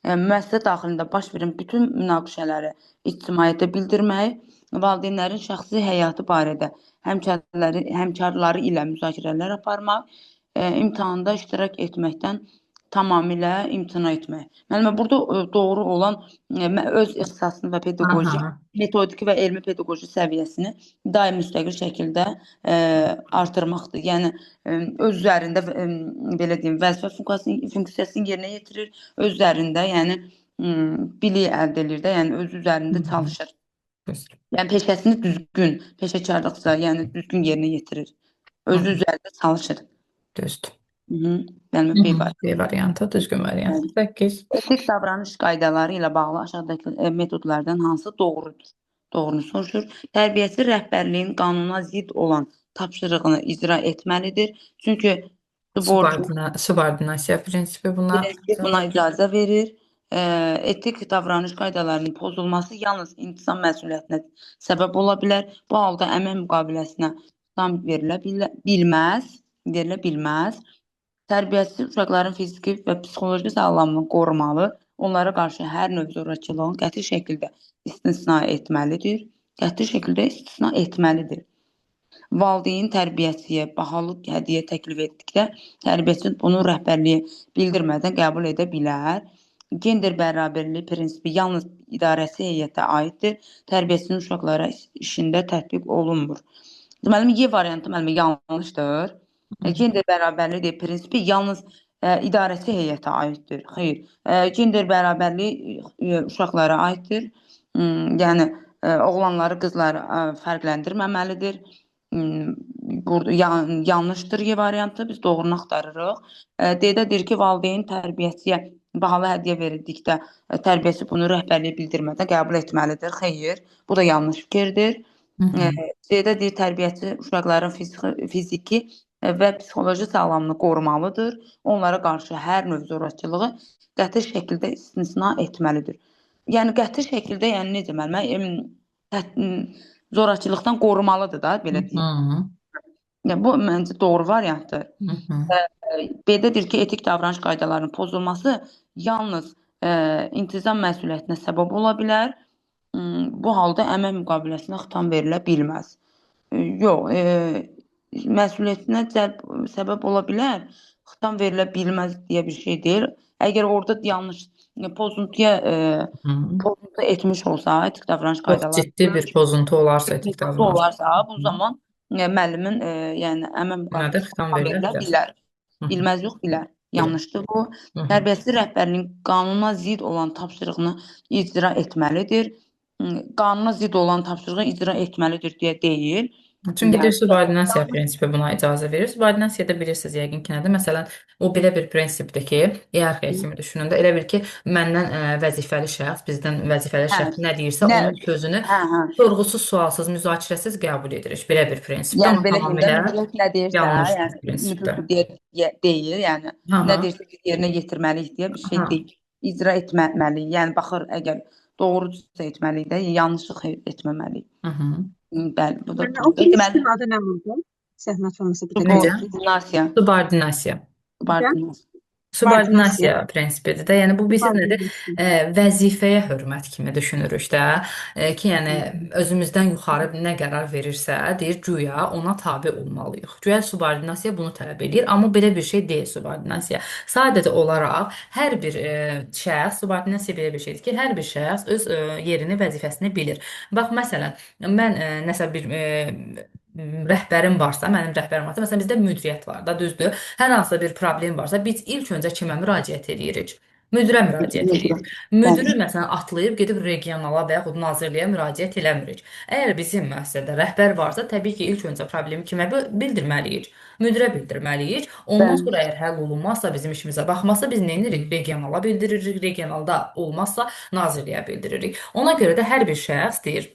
müəssisə daxilində baş verən bütün münaqişələri ictimaiyyətə bildirmək, valideynlərin şəxsi həyatı barədə həmkarları ilə müzakirələr aparmaq, imtahanda iştirak etməkdən tamamilə imtina etmək. Müəllimə, burada doğru olan öz ixtisasını və pedaqoji, metodiki və elmi pedaqoji səviyyəsini daim müstəqil şəkildə artırmaqdır. Yəni öz üzərində belə deyim, vəzifə funksiyasını yerinə yetirir, öz üzərində, yəni biliyi əldə edir də, yəni öz üzərində çalışır. Yəni peşəsini düzgün, peşəkarlıqca, yəni düzgün yerinə yetirir. Özü üzərində çalışır. Düzdür. Bəli, B variantı. B variantı, düzgün variant. 8. Etik davranış qaydaları ilə bağlı aşağıdakı metodlardan hansı doğrudur? Doğrunu soruşur. Tərbiyəçi rəhbərliyin qanuna zidd olan tapşırığını icra etməlidir. Çünki subordinasiya prinsipi buna icazə verir. Etik davranış qaydalarının pozulması yalnız intizam məsuliyyətinə səbəb ola bilər. Bu halda əmək müqaviləsinə xitam verilə bilməz, verilə bilməz. Tərbiyəçi uşaqların fiziki və psixoloji sağlamlığını qorumalı, onlara qarşı hər növ zorakılığın qəti şəkildə istisna etməlidir. Qəti şəkildə istisna etməlidir. Valideyn tərbiyəçiyə bahalı hədiyyə təklif etdikdə tərbiyəçi bunu rəhbərliyə bildirmədən qəbul edə bilər. Gender bərabərliyi prinsipi yalnız idarəçi heyətə aiddir. Tərbiyəçinin uşaqlara işində tətbiq olunmur. Deməli, Y variantı müəllimə yanlışdır. Gender bərabərliyi deyə prinsipi yalnız idarəçi heyətə aiddir. Xeyr. Gender bərabərliyi uşaqlara aiddir. Yəni oğlanları, qızları fərqləndirməməlidir. Burada yanlışdır Y variantı. Biz doğrunu axtarırıq. D-də deyir ki, valideyn tərbiyəçiyə bahalı hədiyyə verildikdə tərbiyəçi bunu rəhbərliyə bildirmədən qəbul etməlidir. Xeyr, bu da yanlış fikirdir. C-də deyir, tərbiyəçi uşaqların fiziki və psixoloji sağlamlığını qorumalıdır. Onlara qarşı hər növ zorakılığı qəti şəkildə istisna etməlidir. Yəni qəti şəkildə, yəni necə müəllimə, zorakılıqdan qorumalıdır da, belə deyim. Yəni bu məncə doğru variantdır. B-də deyir ki, etik davranış qaydalarının pozulması yalnız intizam məsuliyyətinə səbəb ola bilər. Bu halda əmək müqaviləsinə xitam verilə bilməz. Yox, məsuliyyətinə cəlb səbəb ola bilər, xitam verilə bilməz deyə bir şey deyil. Əgər orada yanlış pozuntuya pozuntu etmiş olsa, etik davranış Çox qaydaları ciddi bir pozuntu olarsa etik davranış olarsa, bu zaman müəllimin yəni əmək müqaviləsinə xitam xitam verilə verilə bilər. bilər. Bilməz yox, bilər. Yanlışdır bu. Tərbiyəçi rəhbərliyin qanuna zidd olan tapşırığını icra etməlidir. Qanuna zidd olan tapşırığı icra etməlidir deyə deyil. Çünki deyir, Yəni subordinasiya prinsipi buna icazə verir. Subordinasiyada bilirsiniz yəqin ki, nədir? Məsələn, o belə bir prinsipdir ki, hiyerarxiya kimi düşünün də, elə bil ki, məndən vəzifəli şəxs, bizdən vəzifəli şəxs nə deyirsə, onun sözünü sorğusuz, sualsız, müzakirəsiz qəbul edirik. Belə bir prinsipdir, Yəni belə deyim də, tamamilə müdiriyyət nə deyirsə, yanlış bir yəni prinsipdir. müdür deyə deyir, yəni nə deyirsə biz yerinə yetirməliyik deyə bir şey deyil. İcra etməliyik. Yəni baxır, əgər doğrudursa etməliyik də, yanlışlıq etməməliyik. Bəli, bu da Yəni o budur. Deməli, prinsipin adı nə oldu? Zəhmət olmasa bir də Necə? Subordinasiya. Subordinasiya. Subordinasiya. Subordinasiya prinsipidir də. Yəni bu bilirsiniz nədir? Vəzifəyə hörmət kimi düşünürük də. Ki, yəni özümüzdən yuxarı nə qərar verirsə, deyir güya ona tabe olmalıyıq. Güya subordinasiya bunu tələb eləyir, amma belə bir şey deyil subordinasiya. Sadəcə olaraq hər bir şəxs, subordinasiya belə bir şeydir ki, hər bir şəxs öz yerini, vəzifəsini bilir. Bax məsələn, mən nəsə bir rəhbərim varsa, mənim rəhbərim varsa, məsələn bizdə müdiriyyət var da, düzdür? Hər hansısa bir problem varsa, biz ilk öncə kimə müraciət edirik? Müdirə müraciət edirik. Müdürü məsələn atlayıb gedib regionala və yaxud nazirliyə müraciət eləmirik. Əgər bizim müəssisədə rəhbər varsa, təbii ki, ilk öncə problemi kimə bildirməliyik? Müdirə bildirməliyik. Ondan sonra əgər həll olunmazsa, bizim işimizə baxmazsa, biz nə edirik? Regionala bildiririk. Regionalda olmazsa, nazirliyə bildiririk. Ona görə də hər bir şəxs deyir,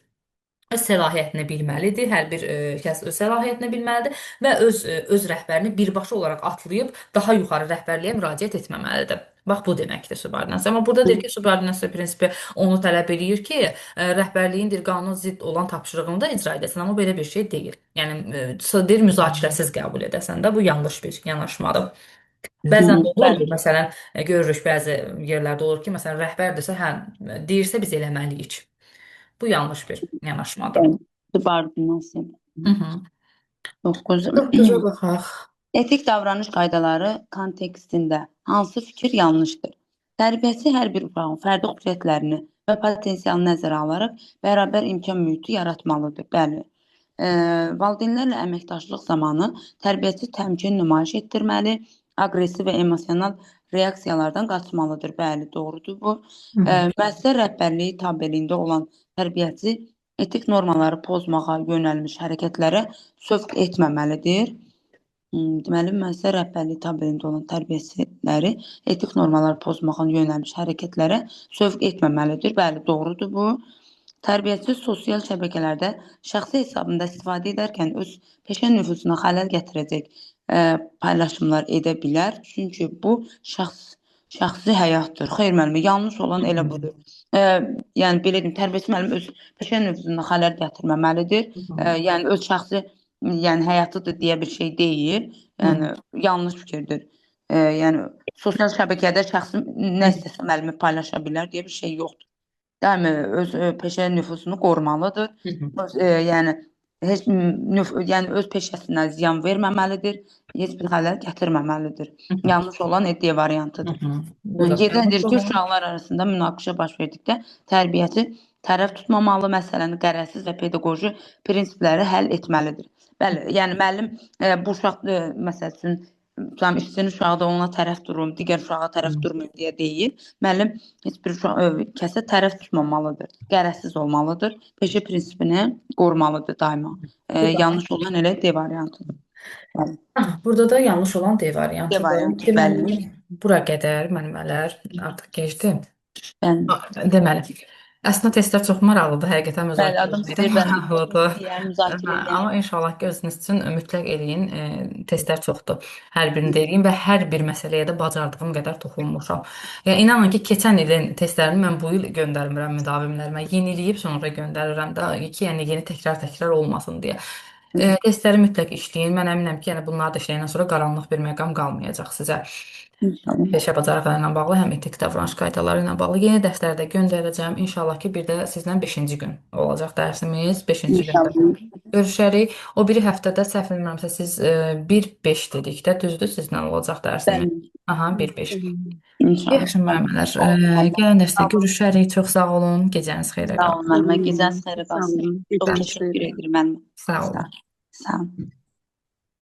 öz səlahiyyətini bilməlidir. Hər bir kəs öz səlahiyyətini bilməlidir və öz rəhbərini birbaşa olaraq atlayıb daha yuxarı rəhbərliyə müraciət etməməlidir. Bax bu deməkdir subordinasiya. Amma burada deyir ki, subordinasiya prinsipi onu tələb eləyir ki, rəhbərliyin deyir qanuna zidd olan tapşırığını da icra edəsən, amma belə bir şey deyil. Yəni deyir müzakirəsiz qəbul edəsən də bu yanlış bir yanaşmadır. Bəzən də olur, məsələn, görürük bəzi yerlərdə olur ki, məsələn, rəhbər desə, hə, deyirsə biz eləməliyik. Bu yanlış bir yanaşmadır. Subordinasiya. 9. 9-a baxaq. Etik davranış qaydaları kontekstində hansı fikir yanlışdır? Tərbiyəçi hər bir uşağın fərdi xüsusiyyətlərini və potensialını nəzərə alaraq bərabər imkan mühiti yaratmalıdır. Bəli. Valideynlərlə əməkdaşlıq zamanı tərbiyəçi təmkin nümayiş etdirməli, aqressiv və emosional reaksiyalardan qaçmalıdır. Bəli, doğrudur bu. Müəssisə rəhbərliyi tabeliyində olan tərbiyəçi etik normaları pozmağa yönəlmiş hərəkətlərə sövq etməməlidir. Deməli, müəssisə rəhbərliyi tabeliyində olan tərbiyəçiləri etik normaları pozmağa yönəlmiş hərəkətlərə sövq etməməlidir. Bəli, doğrudur bu. Tərbiyəçi sosial şəbəkələrdə şəxsi hesabında istifadə edərkən öz peşə nüfuzuna xələl gətirəcək paylaşımlar edə bilər. Çünki bu şəxs Şəxsi həyatdır. Xeyr müəllimə, yanlış olan elə budur. Yəni belə deyim, tərbiyəçi müəllim öz peşə nüfuzuna xələl gətirməməlidir. Yəni öz şəxsi, yəni həyatıdır deyə bir şey deyil. Yəni yanlış fikirdir. Yəni sosial şəbəkədə şəxsi nə istəsə müəllimi paylaşa bilər deyə bir şey yoxdur. Daimi öz peşə nüfuzunu qorumalıdır. Öz, yəni heç yəni öz peşəsinə ziyan verməməlidir, heç bir xələl gətirməməlidir. Yanlış olan D variantıdır. Yerdən deyir ki, uşaqlar arasında münaqişə baş verdikdə tərbiyəçi tərəf tutmamalı, məsələni qərəzsiz və pedaqoji prinsipləri həll etməlidir. Bəli, yəni müəllim bu uşaq məsəl üçün tutam işçinin uşağı da ona tərəf durum, digər uşağa tərəf durmayım deyə deyil. Müəllim heç bir uşaq kəsə tərəf tutmamalıdır, qərəzsiz olmalıdır, peşə prinsipini qorumalıdır daima. Yanlış olan elə D variantıdır. Bəli. Burada da yanlış olan D variantıdır. D variantı, Deməli, bəli. Bura qədər müəllimələr artıq keçdi. Bəli. Deməli, əslində testlər çox maraqlıdır, həqiqətən Bəli, adam istəyir, bəli, maraqlıdır. istəyir, eləyən. Amma inşallah ki, özünüz üçün mütləq eləyin. Testlər çoxdur. Hər birini də eləyin və hər bir məsələyə də bacardığım qədər toxunmuşam. Yəni inanın ki, keçən ilin testlərini mən bu il göndərmirəm müdavimlərimə. Yeniləyib sonra göndərirəm də ki, yəni yeni təkrar-təkrar olmasın deyə. Testləri mütləq işləyin. Mən əminəm ki, yəni bunları da işləyəndən sonra qaranlıq bir məqam qalmayacaq sizə. İnşallah. Peşə bacarıqları ilə bağlı, həm etik davranış qaydaları ilə bağlı yeni dərsləri də göndərəcəm. İnşallah ki, bir də sizlə 5-ci gün olacaq dərsimiz. 5-ci gündə görüşərik. O biri həftədə səhv etmirəmsə siz 1-5 dedik də, düzdür? Sizlə olacaq dərsimiz. Bəli. Aha, 1-5. İnşallah. Yaxşı müəllimələr, gələn dərsdə görüşərik. Çox sağ olun. Gecəniz xeyrə Sağ olun müəllimə. Gecəniz xeyrə qalsın. Çox təşəkkür edirəm müəllimə. Sağ olun. Sağ olun.